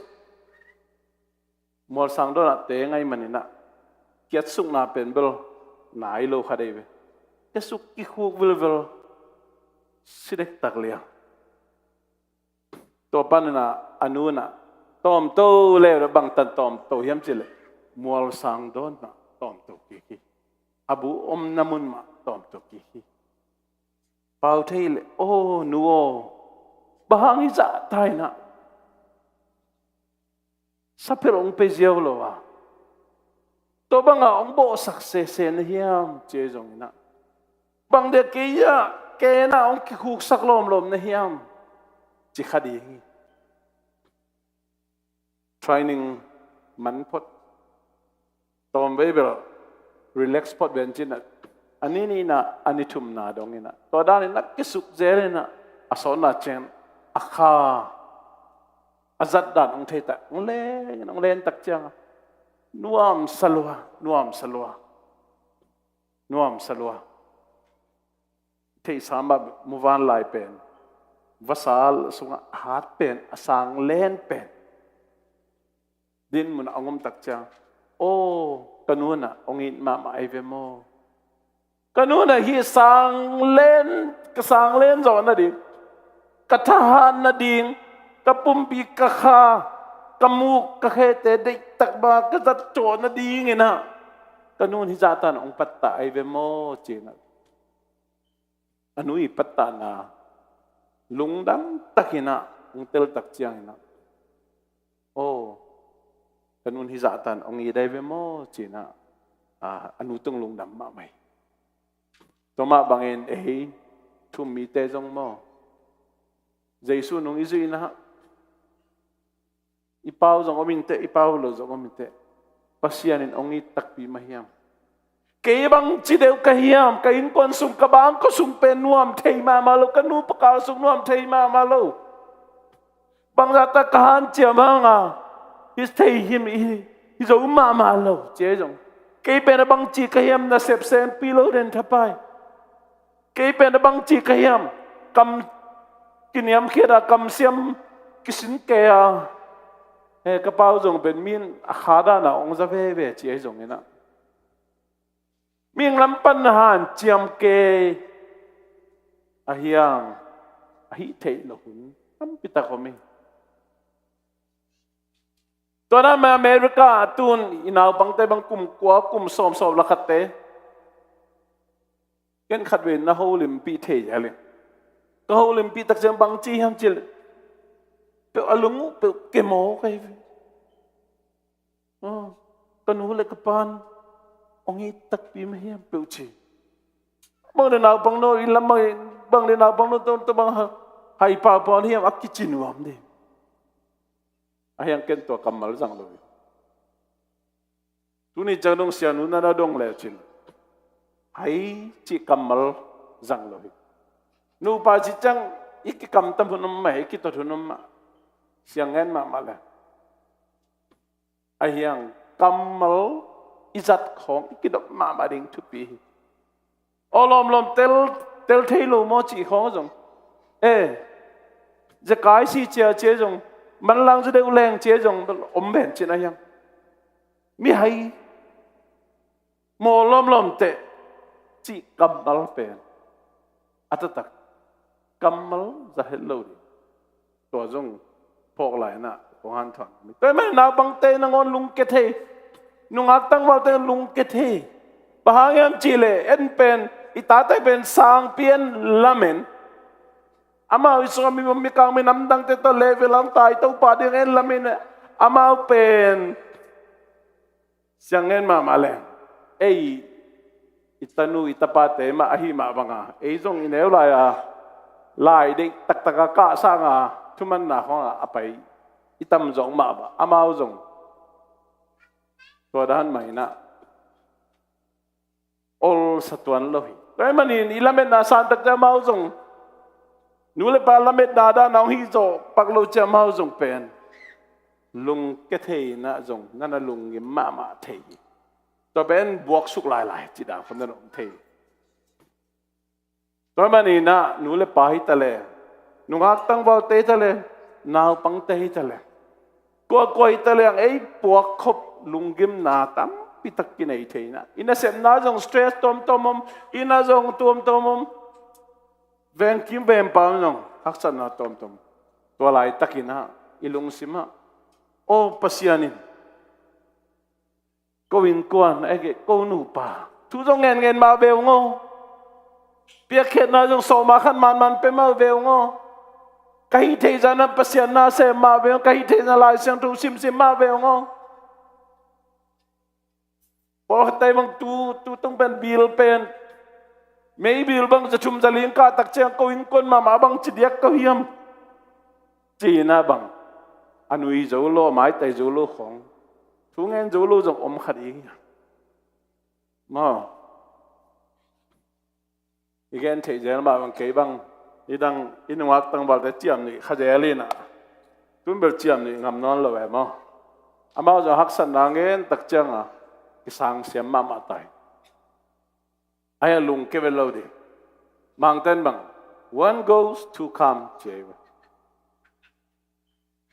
Mualsang dawnah teng ai manin ah, kiatsukna pen bel nai lo kha dei ve. Kesuk kikhuk vilvel. Si dektak liang. Tua panin ah a nu inah tawmto le bangtan tawmto hiam cih leh, mualsang dawn mah tawmto kik hi. A bu omna mun mah tawmto kik hi. Pau thei leh, aw nu aw, bang hang hi zah ta inah, saphelh hong pia ziau lo a, tua bangah hong bawhsak sese na hiam, ci ahi zong inah, bang dia kei ah, kei inah hong kikhuksak lawmlawm na hiam, ci kha ding hi. Training man phot. Tawmvei bel relax phot ven ci inah, a ni nih inah, a ni thumna dong inah, tua dan inah kisuk zel inah, a sawtna ciang a kha a zat dan hong thei tak, hong len, hong len tak ciangah, nuamsa lua, nuamsa lua. Nuamsa lua. Theihsa mah, muvanlai pen, vasa sungah a hat pen, a sanglen pen dinmun ah hong om tak ciang, aw, ka nu inah hong it mahmah ahi ve maw? Ka nu inah hih sanglen, ka sanglen zawh nading, ka thahat nading, ka pumpi, ka kha, ka muk, ka khete deihtak bang ka zat tuah nading inah, ka nu in hih zah tan hong pattah ahi ve maw, ci inah, a nu i pattahna lungdam tak inah hong tel tak ciang inah, aw, ka nu in hih zah tan hong it ahi ve maw, ci inah, a, a nu tung lungdam mahmah hi. Tua mah bangin ei thu-um mite zong maw, Jesu nung i zuih inah, i pau zong om inteh, i pau lo zong om inteh, Pasian in hong it takpi mah hiam? Kei bangci deuh ka hiam? Ka innkuan sung, ka bangkua sung pen nuam thei mahmah lo, ka nupa kal sung nuam thei mahmah lo. Bangzahta ka hanciam hanga hi thei him, hi, hi zo mahmah lo, ci ahi zong, kei pen a bangci ka hiam, nasep sempi lo den thapai. Kei pen a bangci ka hiam, kam kiniamkhiat a, kamsiam kisin kei a, he, ka pau zong pen mi in a kha dan a hong za veve, ci ahi zong inah, mihing lam pan na hanciam kei a hiam, a hih theih loh hun tampi tak om hi. Tua dan mah America ah tun i naupangte bang kum kua, kum sawm, sawm le khatte, ken khatvei na holimpih thei a leh, ka holimpih tak ciang bangci hiam cih leh, peuh a lung uh peuh kemaw ka hi ve. Ah, ka nu le ka pa'n hong it takpi mah hiam peuh ci. Bang le naupang no, i lam bang, bang le naupang no, tua, tua bang ha, hai paupau na hiam, a kici nuam ding. A hiang ken tua kammal zang lo hi. Tuni ciang dong sianu na na dong le cin, hai cih kammal zang lo hi. Nupa cih ciang i kikamtam hun om mah, i kitot hun om mah. Siang ngen mahmah le. A hiang kammal i zat khawng i kidop mahmah ding thupi hi. Aw lawmlawm, tel, tel thei lo maw cih khawng zong, eh, zekai si cia cia zong, manlang zu deuh leng cia zong om ven cin a hiang. Mihai maw lawmlawm teh, cih kammal pen a taktak kammal za het lo ding. Tua zong phawk lai-in ah kong hanthawn. Tua ahih manin naupangte nangawn lungkia thei, nungak tangvalte lungkia thei. Bang hang hiam cih leh en pen, i tate pen sangpi en lamen, amau i sungah mi, mikang minam dangte tawh level lam tai Topa ding en lamen, amau pen siang ngen mahmah leng, ei i tanu i tapate mah ahi mah banga, ei zong i neu lai-a lai deih taktak a kah sanga thumanna khawngah a pai i tamzaw mah bang, amau zong tua dan mah in ah olsa tuan lo hi. Tua ahih manin i lametna san takte amau zong, nu le pa lametna dan a hong hih zawh pak lo ciang amau zong pen lungkia thei in ah zong na na lunggim mahmah thei hi. Tua pen buaksuk lailai cih dan khawng na om thei. Tua ahih manin ah nu le pa hi ta leng, nungak tangvalte hi ta leng, naupangte hi ta leng, kuakua hi ta leng, ei puakkhop lunggimna tampi tak kinei thei in ah, i nasepna zong stress tuamtuam om, inn ah zong tuamtuam om, vengkim vengpam zong haksatna tuamtuam. Tua laitakin ah i lungsim ah, aw Pasian in ko innkuan, a hih kei leh ko nupa thu zong ngenngen mah ve ung aw. Piakkhiatna zong sawm ah khat manman pia mah ve ung aw. Ka hih theih zah in ah Pasian na sem mah ve ung aw. Ka hih theih zah in ah Lai Siangtho simsim mah ve ung aw. Pawlkhatte bang tu, tu tung pen bill pen, mei bill bang za thum za li kah tak ciang ko innkuan mahmah bangci diak ko hiam, ci-in ah bang a nui zo lo, a maitai zo lo khawng, thu ngen zo lo zong om kha ding hi. Maw, i gen theih zel mah bang, kei bang, i dang, i nungak tangvalte ciam nih kha zel in ah, tun bel ciam nih ngam nawn lo e maw. Amau zong haksatna ngen tak ciang a kisang siam mahmah ta hi. Ahi a lungkia vet lo ding. Mangten bang, one goes, two come, ci ahi ve.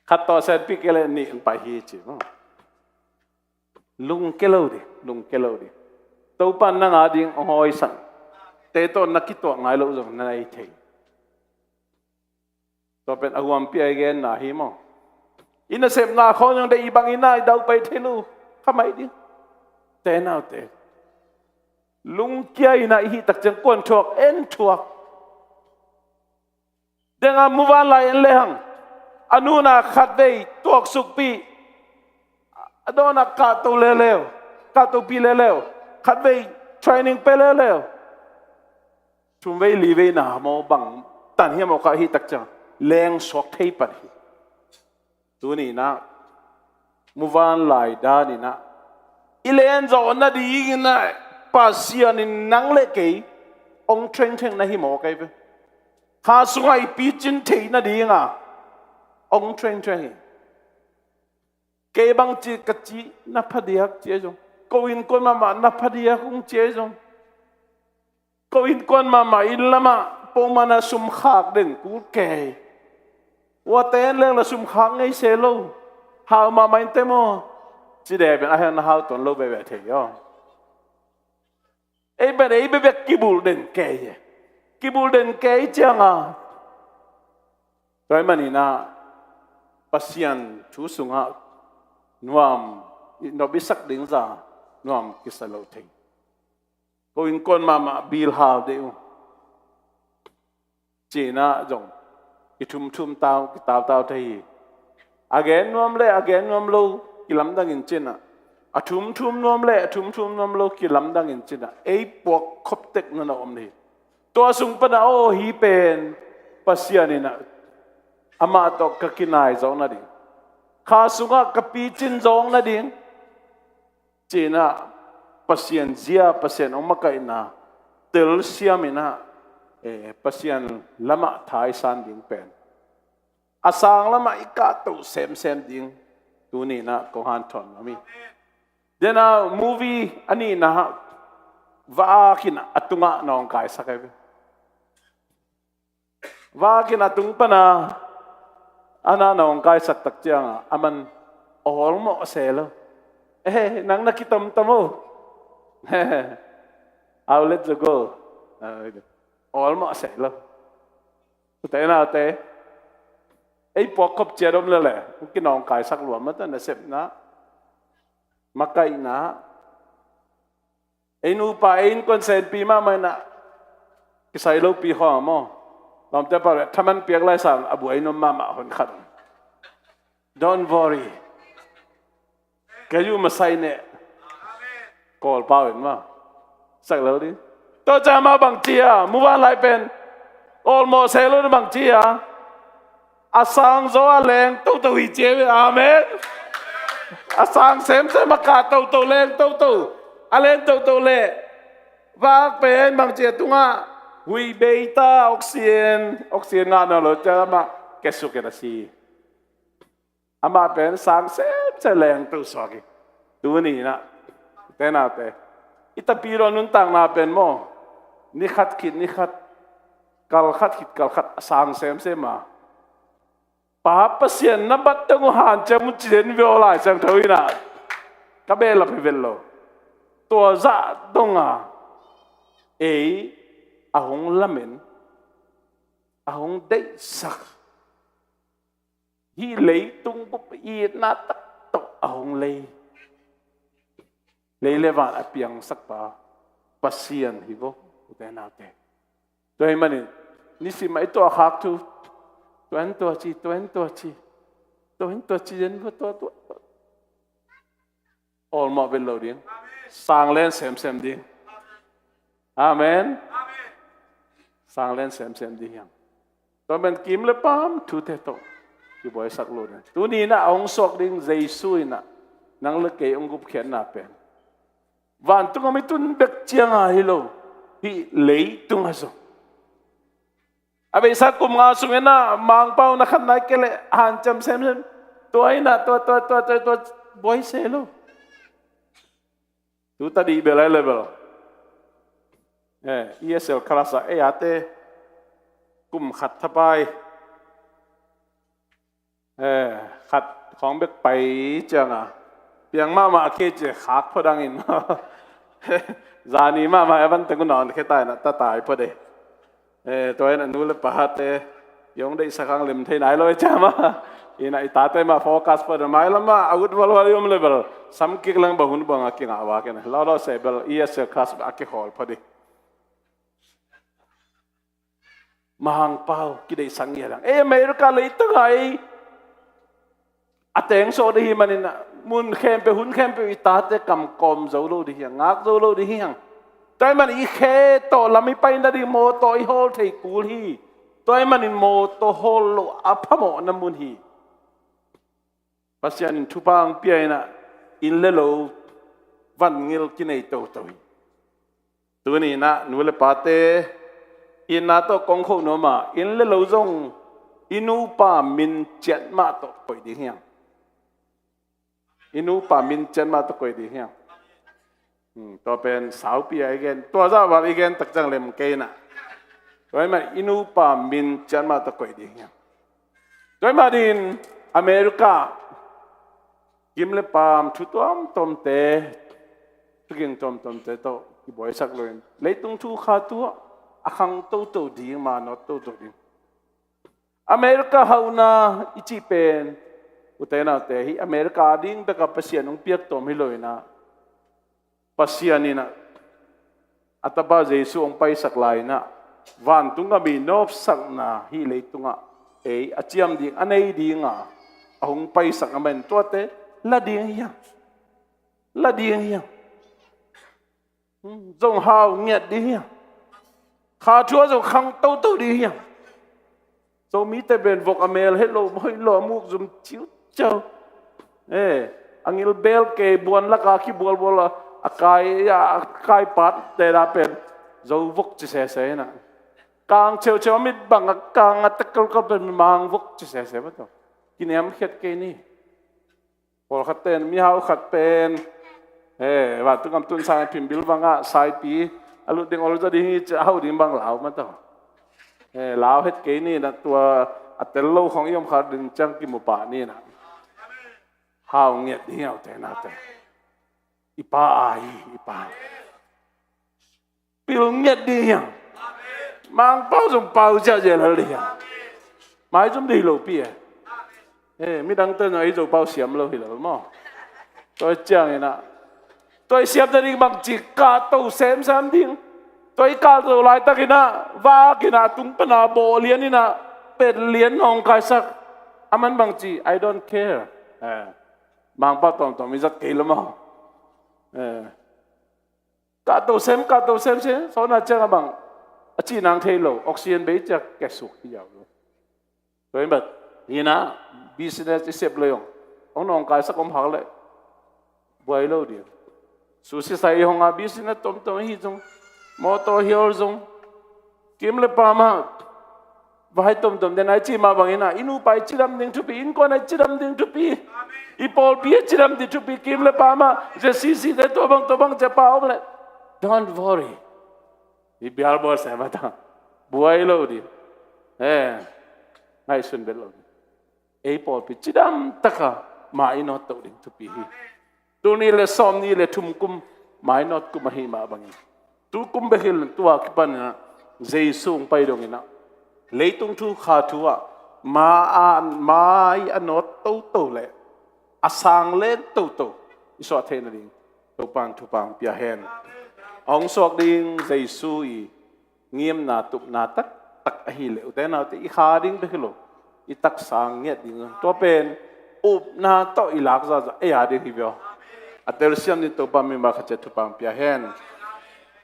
Khat tawh a senpi kei leh nih hong pai hi ci maw. Lungkia lo ding, lungkia lo ding. Topa in nang a ding hong hawi sang, te tawh na kituak nai loh zong na nei thei. Tua pen a huampi a i genna hi maw. I nasepna khawng zong deih bangin ah i daupai thei lo kha mai ding. Te naute, lungkia in ah i hih tak ciang kuan thuak, en thuak. Deng a muvanlai en lehang, a nunah khatvei tuaksukpih, a dawnah kahto leuleu, kahtopi leuleu, khatvei training pia leuleu, thumvei livei na maw bang tan hiam aw kha hih tak ciang lengsuak thei pan hi. Tuni in ah muvanlai dan in ah i len zawh nadingin ah Pasian in nang le kei hong threngthreng na hi mawk ahi ve. Kha sungah i picin theih nadinga hong threngthreng hi. Kei bangci ka cih na phadiak ci ahi zong, ko innkuan mahmah na phadiak hong ci ahi zong, ko innkuan mahmah inn lamah pawlmana sumkhak den kul kei. Ua ten leng la sumkhak ngei se lo. Hau mahmah in te maw, ci deh pen a hiang na hau tuan lo veve thei aw. Ei pen ei bekbek kibulh den kei e. Kibulh den kei cianga, tua ahih manin ah Pasian thu sungah nuam, i nop i sak ding za nuam kisa lo thei. Ko innkuan mahmah bilhau deuh, ci-in ah zong kithumthum tau, kitautau thei hi. A gen nuam le a gen nuam lo kilamdangin cin ah, a thumthum nuam le a thumthum nuam lo kilamdangin cin ah, ei puak khop tek nana om hi. Tua sung pan ah aw, hih pen Pasian in ah amah tawh ka kinai zawk nading, kha sungah ka picin zawk nading, ci-in ah Pasian zia, Pasian hong makaihna telsiam in ah, eh, Pasian lamah thaisan ding pen, a sang lamah i kahtoh semsem ding tuni in ah kong hanthawn nuam hi. Dena movie a nihna ah, va-ak in a tungah nawngkaisak ahi ve. Va-ak in a tung pana a na nawngkaisak tak cianga aman awlmawh se lo. Eh, nang na kitomtom o. I'll let you go. Awlmawh sei lo. Ute naute, ei puak khop ciat om lele, hong kinawngkaisak lua mah ta, nasepna, makaihna. Ei nupa ei innkuan senpi mahmah inah kisai lopi khawng maw? Lawmte pau le thaman piak lai sang a buai nuam mahmah hon khat. Don't worry. Kei uh masai neh. Kawl pau in maw? Sak lel ding. Tua ciang mah bang ci a, muvanlai pen awlmawh sei lo na bang ci a, a sang zaw a leng toto hi ci a. Amen. A sang semsem, a kah toto, leng toto, a leng toto leh vak pen bang ci a, tungah hui bei ta, oxygen, oxygen ngah nawn lo ciang amah kesuk in a si. Amah pen sang semsem, leng to suak hi. Tuni inah, ute naute, i tapidaw nuntakna pen maw, ni khat khit ni khat, kal khat khit kal khat a sang semsem a, Pa Pasian na bat dong uh hanciam un ci den veu lai siangtho inah, ka behlap hi vet lo. Tua zah dong a ei a hong lamen, a hong deihsak, hih leitung bup itna tak tawh a hong lei, lei le van a piangsak pa Pasian hi vo, ute naute. Tua hi manin nisim a i tuah khak thu, tua in tua ci, tua in tua ci, tua in tua ci, tua, tua, tua, tua. Awlmawh vet lo ding. Sang len semsem ding. Amen. Sang len semsem ding hiang. Tua pen kim le paam thute tawh kibuaisak lo ding. Tuni inah a hong suak ding Jesu inah nang le kei hong gupkhiatna pen vantung a mi tun bek cianga hi lo, hih leitung a zong. A beisa kum nga sung inah Mangpau na khat nai kei leh hanciam semsem. Tua inah tua, tua, tua, tua, tua buai se lo. Tu tadih bel ai le bel, eh, E S L class ah ei ate kum khat thapai, eh, khat khawng bek pai cianga piang mahmah a kei ci khak phuadangin. Zani mahmah a van teng uh nawn khe ta inah ta tai phuade. Eh, tua inah nu le pate i hong deihsak hang lem thei nai lo e ciama. Inah i tate mah focus phuade, mailam mah a ut valval i om le bel samkik lang bang hun bang a kingah vak inah lawlaw se bel E S L class a kikhawl phuade. Mangpau kideihsak ngiat hang. Ei America leitang ah ei a teng sawh ding hi manin ah, mun khempeuh, hun khempeuh i tate kam kawm zo lo ding hi hang, ngak zo lo ding hi hang. Tua ahih manin i khe tawh lam i pai nading mawtaw i hawl thei kul hi. Tua ahih manin mawtaw hawl loh a phamawhna mun hi. Pasian in thupha hong pia inah inn le lo vangel kinei toto hi. Tuni inah nu le pate, itna tawh kong khoh nuam a, inn le lo zong i nupa min ciat mah tawh koih ding hi hang. I nupa min ciat mah tawh koih ding hi hang. Hmm, tua pen saupi a i gen, tua zah val i gen tak ciang lem kei inah. Tua ahih manin i nupa min ciat mah tawh koih ding hi hang. Tua ahih manin America kim le paam thu tuamtuamte, thu ging tuamtuamte tawh kibuaisak loin leitung thu kha tu ah a khang toto ding, manawt toto ding. America hauhna i cih pen, ute naute, hih America ading bek a Pasian hong piak tuam hi lo inah, Pasian inah a tapa Jesu hong paisak lai inah vantung gam i nopsakna hih leitungah ei a ciam ding, a nei dinga a hong paisak ahih manin tuate la ding hi hang. La ding hi hang. Zong hau ngiat ding hi hang. Kha thu ah zong khang toto ding hi hang. Zomite pen vok a mel het lo, hoih lo, a muk zum ciuciau. Eh, a ngil bel kei buan laka kibualbual a, a kai, a kai pat te da pen zo vok ci sese inah. Kang ceuceu a mit bang a kang a tekelkel pen mang vok ci sese mah tawh kiniamkhiat kei ni. Pawlkhat ten mihau khat pen, he, vantung gam tun sang phimbil bangah saipi a lut ding, olza ding hi ci a hau ding bang lau mah tawh. He, lau het kei ni inah, tua a tel lo khong i om kha ding ciang kimu pah ni inah. Hau ngiat ding hi, ute naute. I Pa a hi, i Pa. Hilh ngiat ding hiam? Mangpau zong pau ziahziah lel ding hiam? Maizum ding hi lo pi e. Eh, midangte zong ei Zopau siam lo hi lo maw? Tua ciangin ah, tua i siam nading bangci kahto semsem ding. Tua i kahto laitakin ah, vak in ah, tung pana bawh lian in ah, pet lian nawngkaisak. A man bangci, "I don't care." Eh, Mangpau tawmtawm i zat kei lo maw? Eh, kahto sem, kahto sem se, sawtna ciang a bang, a cih nang thei lo, oxygen bei ciang kiasuk hi ziau lo. Tua hi bat, hi na, business i sep lo zong, hong nawngkaisak om hak leh, buai lo ding. Sushi sai hong a business tomtom hi zong, motor hi zong, kim le pam a, vai tomtom den a i cih mah bangin ah, i nupa i cidam ding thupi, innkuan a i cidam ding thupi, i pawlpi a cidam ding thupi, kim le pam a, Z C C te tua bang, tua bang, cia pa om leh, don't worry. I bialbual sem a ta, buai lo ding. Eh, ngaihsun bel lo ding. Ei pawlpi cidam taka ma i nawt toh ding thupi hi. Tul nih le sawmnih le thum kum, ma i nawt kum ahih mah bangin, tu kum bek hi lo, tua kipan in ah, Jesu hong pai dongin ah, leitung thu kha thu ah, ma a, mai a nawt toto le a sang len toto i suah theih nading Topa'n thupha hong pia hen. A hong suak ding Jesu i ngimna tupna taktak ahih leh, ute naute, i kha ding bek hi lo, i taksa ngiat ding, tua pen upna tawh i lak zahzah ei a ding hi ve aw. A telsiam ding Topa mimal khat ciat thupha hong pia hen.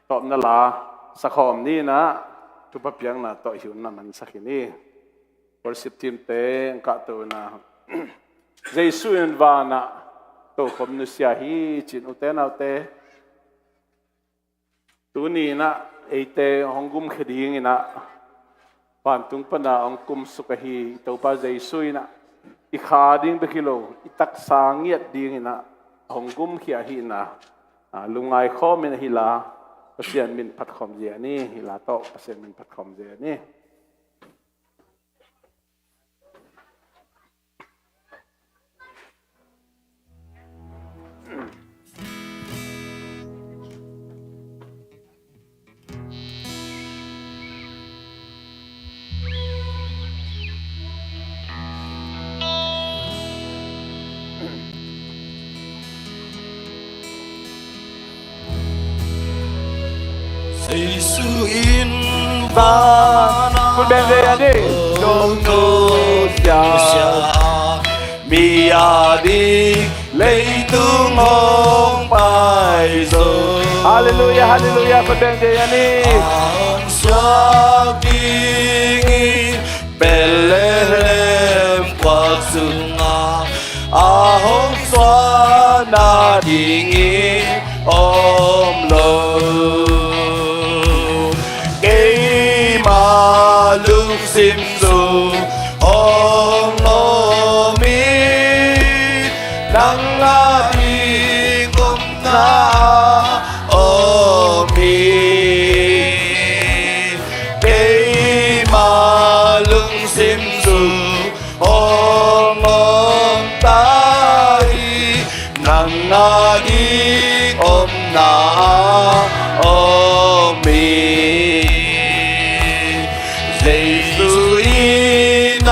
Tawpna la sakhawm ni in ah, thupha piakna tawh i hun na mansak hi ni. Worship team te hong kahto in ah, Jesu in van ah tokhom nusia hi ci-in, ute naute, tuni in ah eite hong gumkhia dingin ah, vantung pan a hong kumsuk ahi Topa Jesu in ah, i kha ding bek hi lo, i taksa ngiat dingin ah hong gumkhia ahihna, ah, lungngai khawmin ahi la, Pasian min phat khawm zia ni, hi la tawh Pasian min phat khawm zia ni. Jesu in van ah, khut beng ve a ding, tokhom nusia, mi a ding leitung hong pai zo. Halleluiah, halleluiah, khut beng ve a ni. A hong suak dingin Bethlehem khuak sungah, a hong suah nadingin om lo. Keima lungsim sung hong om hi, nang a ding omna om hi. Keima lungsim sung hong om ta hi, nang a ding omna om hi. Jesu in a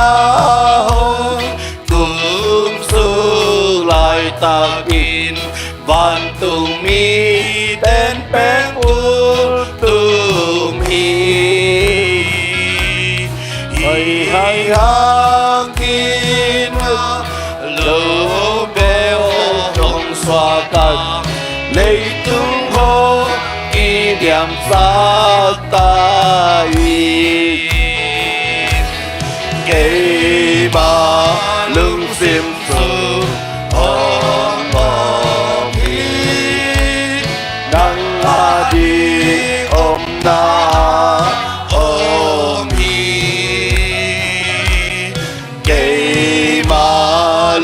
hong kumsuk laitakin, vantung miten peng ultum hi. Hih hang in a lo bel hong suak a, leitung hong kiniamsak ta hi. Keima lungsim sung hong om hi, nang a ding omna om hi. Keima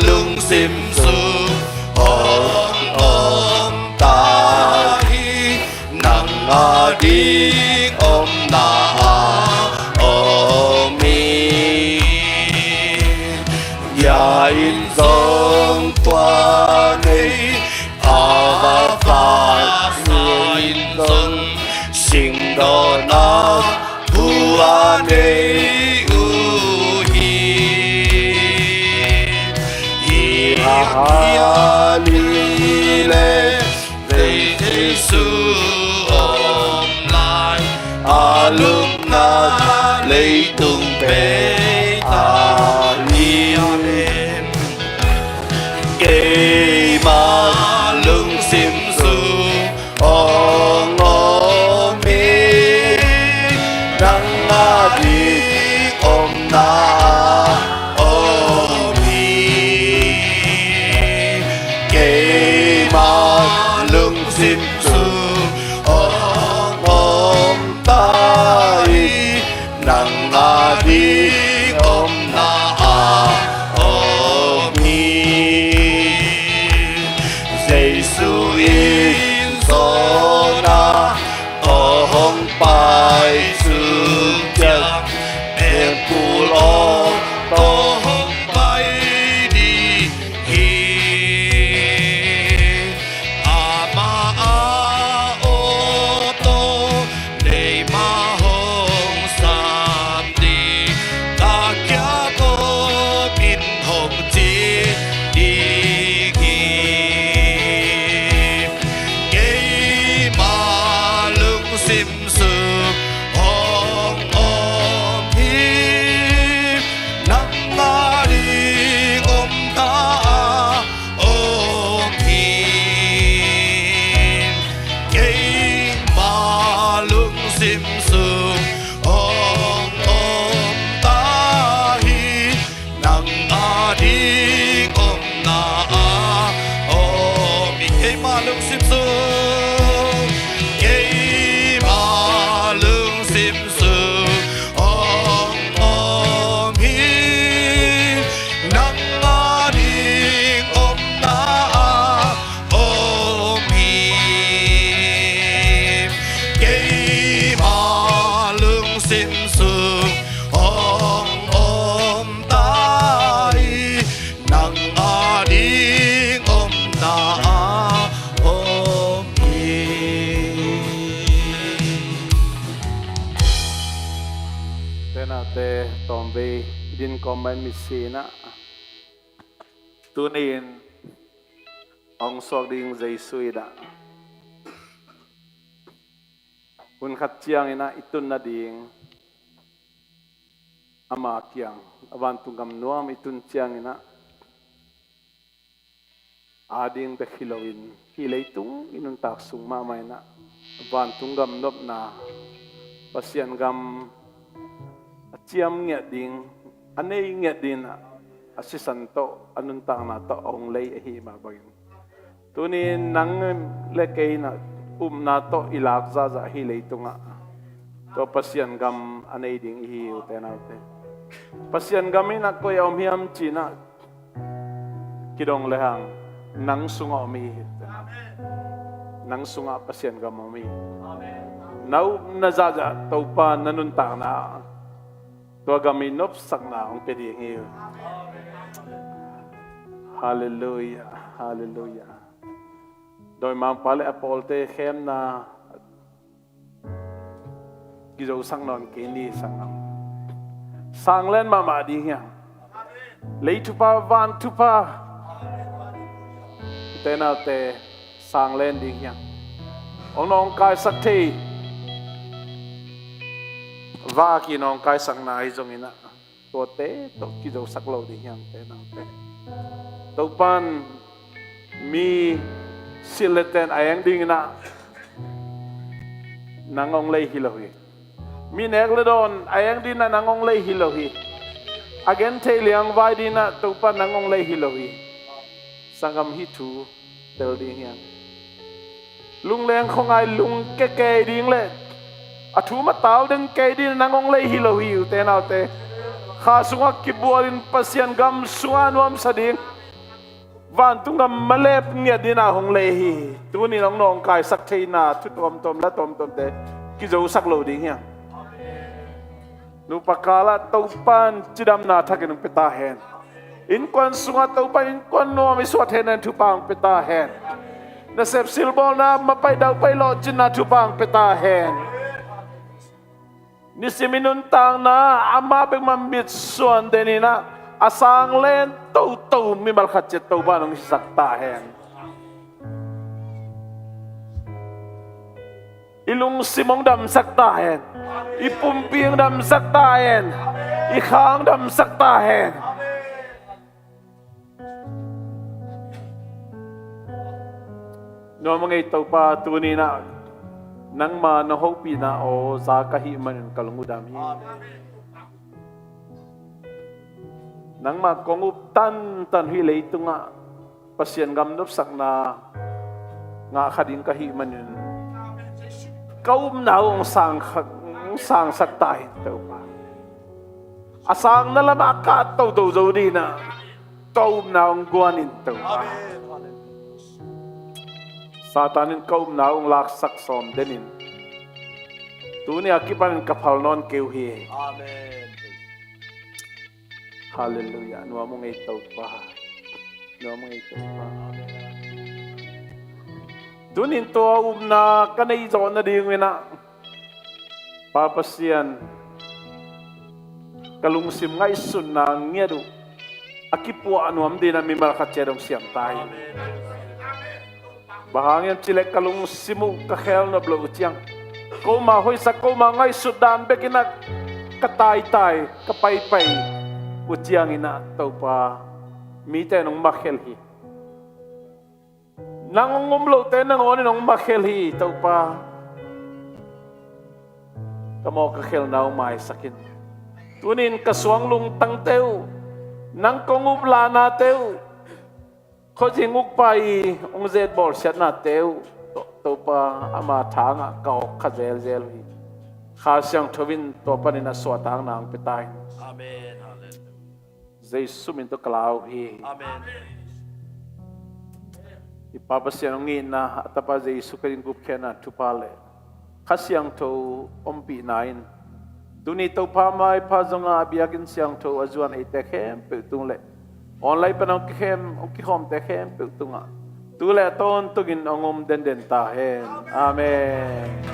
lungsim sung hong om ta hi, nang a ding omna om hi. Bia in zong tua nei, a va pha sa in zong, sing dawtna thu a nei uh hi. Hi hang hiam cih leh Jesu om lai a lupna leitung pek a hi. Amen. Keima lungsim sung hong om hi, nang a ding omna ah om hi. Keima lungsim sung hong om ta hi, nang a ding omna ah om hi. Jesu in zawn a tawh hong pai sung ciang, mekpul aw tawh hong pai ding hi. Amah a aw tawh neimah hong sam ding, ta kia kawmin hong ci ding hi. Keima lungsim sung hong om hi, nang a ding omna ah om hi. Keima lungsim sung hong om ta hi, nang a ding omna ah om hi. Keima lungsim sung, keima lungsim sung hong om hi, nang a ding omna ah om hi. Keima lungsim sung hong om ta hi, nang a ding omna ah om hi. Tenate tawmvei din kawm mai mi sinah, tuni-in hong suak ding Jesu in ah, hun khat ciangin ah i tun nading ama kiang, a vantung gam nuam i tun ciangin ah, ading bek hi loin, hih leitung i nuntak sung mahmah in ah, vantung gam nopna, Pasian gam a ciam ngiat ding, a nei ngiat ding ah, a sisan tawh, a nuntakna tawh a hong lei ahi mah bangin, tuni-in nang le kei in ah upna tawh i lak zahzah hih leitungah, tua Pasian gam a nei ding i hi, ute naute. Pasian gam in ah koi a om hiam ci-in ah kidong lehang, nang sungah om hi. Nang sungah Pasian gam om hi. Na upna zahzah Topa na nuntakna, tua gam i nopsakna hong pia ding hi. Halleluiah, halleluiah. Dawimangpa le a pawlte khemna kizosak nawn kei ni, sanggam. Sanglen mahmah ding hi hang. Lei thupha, van thupha, ute naute, sanglen ding hi hang. Hong nawngkaisak thei, vak i nawngkaisakna hi zongin ah, tuate tawh kizosak lo ding hi hang, ute naute. Topa'n mi silh le ten a eng dingin ah nang hong lei hi lo hi. Mi nek le dawn a eng dingin ah nang hong lei hi lo hi. A genthei liangvai dingin ah Topa'n nang hong lei hi lo hi. Sanggam, hih thu tel ding hi hang. Lungleng khuangai lungkia kei ding le a thu matau deng kei dingin nang hong lei hi lo hi, ute naute. Kha sungah kibualin Pasian gam sungah nuamsa ding, vantung gam malep ngiat dingin ah hong lei hi. Tuni-in hong nawngkaisak theihna thu tuamtuam, la tuamtuamte kizosak lo ding hi hang. Nupa kalah Topa'n cidamna thakin hong pia ta hen. Innkuan sungah Topa'n innkuan nuam i suah theihna in thupha hong pia ta hen. Nasep silbawlna, mapaih daupaih lawhcinna thupha hong pia ta hen. Nisim i nuntakna amah bek man mitsuan den in ah, a sang len toto mimal khat ciat Topa in hong hisak ta hen. I lungsim hong damsak ta hen. I pumpi hong damsak ta hen. I kha hong damsak ta hen. Nuam a ngei Topa, tuni in ah nangma na hopihna aw za ka hih manin ka lung uh dam hi. Nangma kong up tantan hi. Leitungah Pasian gam nopsakna ngah kha ding ka hih manin ka upna uh hong sang kha, hong sangsak ta hen Topa. A sangna lamah ka to do zo ding in ah, ka upna hong guan in Topa. Satan in ka upna hong laksak sawm den in, tuni a kipanin ka phal nawn kei uh hi. Halleluiah. Nuam a ngei Topa. Nuam a ngei Topa. Tunin tua upna ka neih zawh nading in ah, Pa Pasian, ka lungsim ngaihsutna ngiat uh a kipuah nuam ding in ah mimal khat ciat hong siam ta hi. Bang hang hiam cih leh ka lungsim uh ka khel nop loh uh ciang, koma hoihsak, koma ngaihsut dan bek in ah ka taitai, ka paipai uh ciangin ah Topa, mite in hong makhel hi. Nang hong um lote nangawn in hong makhel hi Topa. Ka mawh ka khelna uh maisak in. Tunin ka suang lungtangte uh, nang kong up lahnate uh, khuazing ukpa i hong zet bawlsiatnate uh, To-, Topa, ama thangah ka awk kha zelzel uh hi. Kha Siangtho in tua panin a suahtakna hong pia ta in. Amen. Halleluiah. Jesu min tawh ka lau hi. Amen. I Pa Pasian hong itna, a Tapa Jesu Khrih in gupkhiatna thupha le Kha Siangtho ompihna in, tuni Topa maipha zongah a biakinn siangtho a zuan eite khempeuh tung le online pan hong kikhem, hong kikhawmte khempeuh tungah tu le a tawntungin hong om denden ta hen. Amen.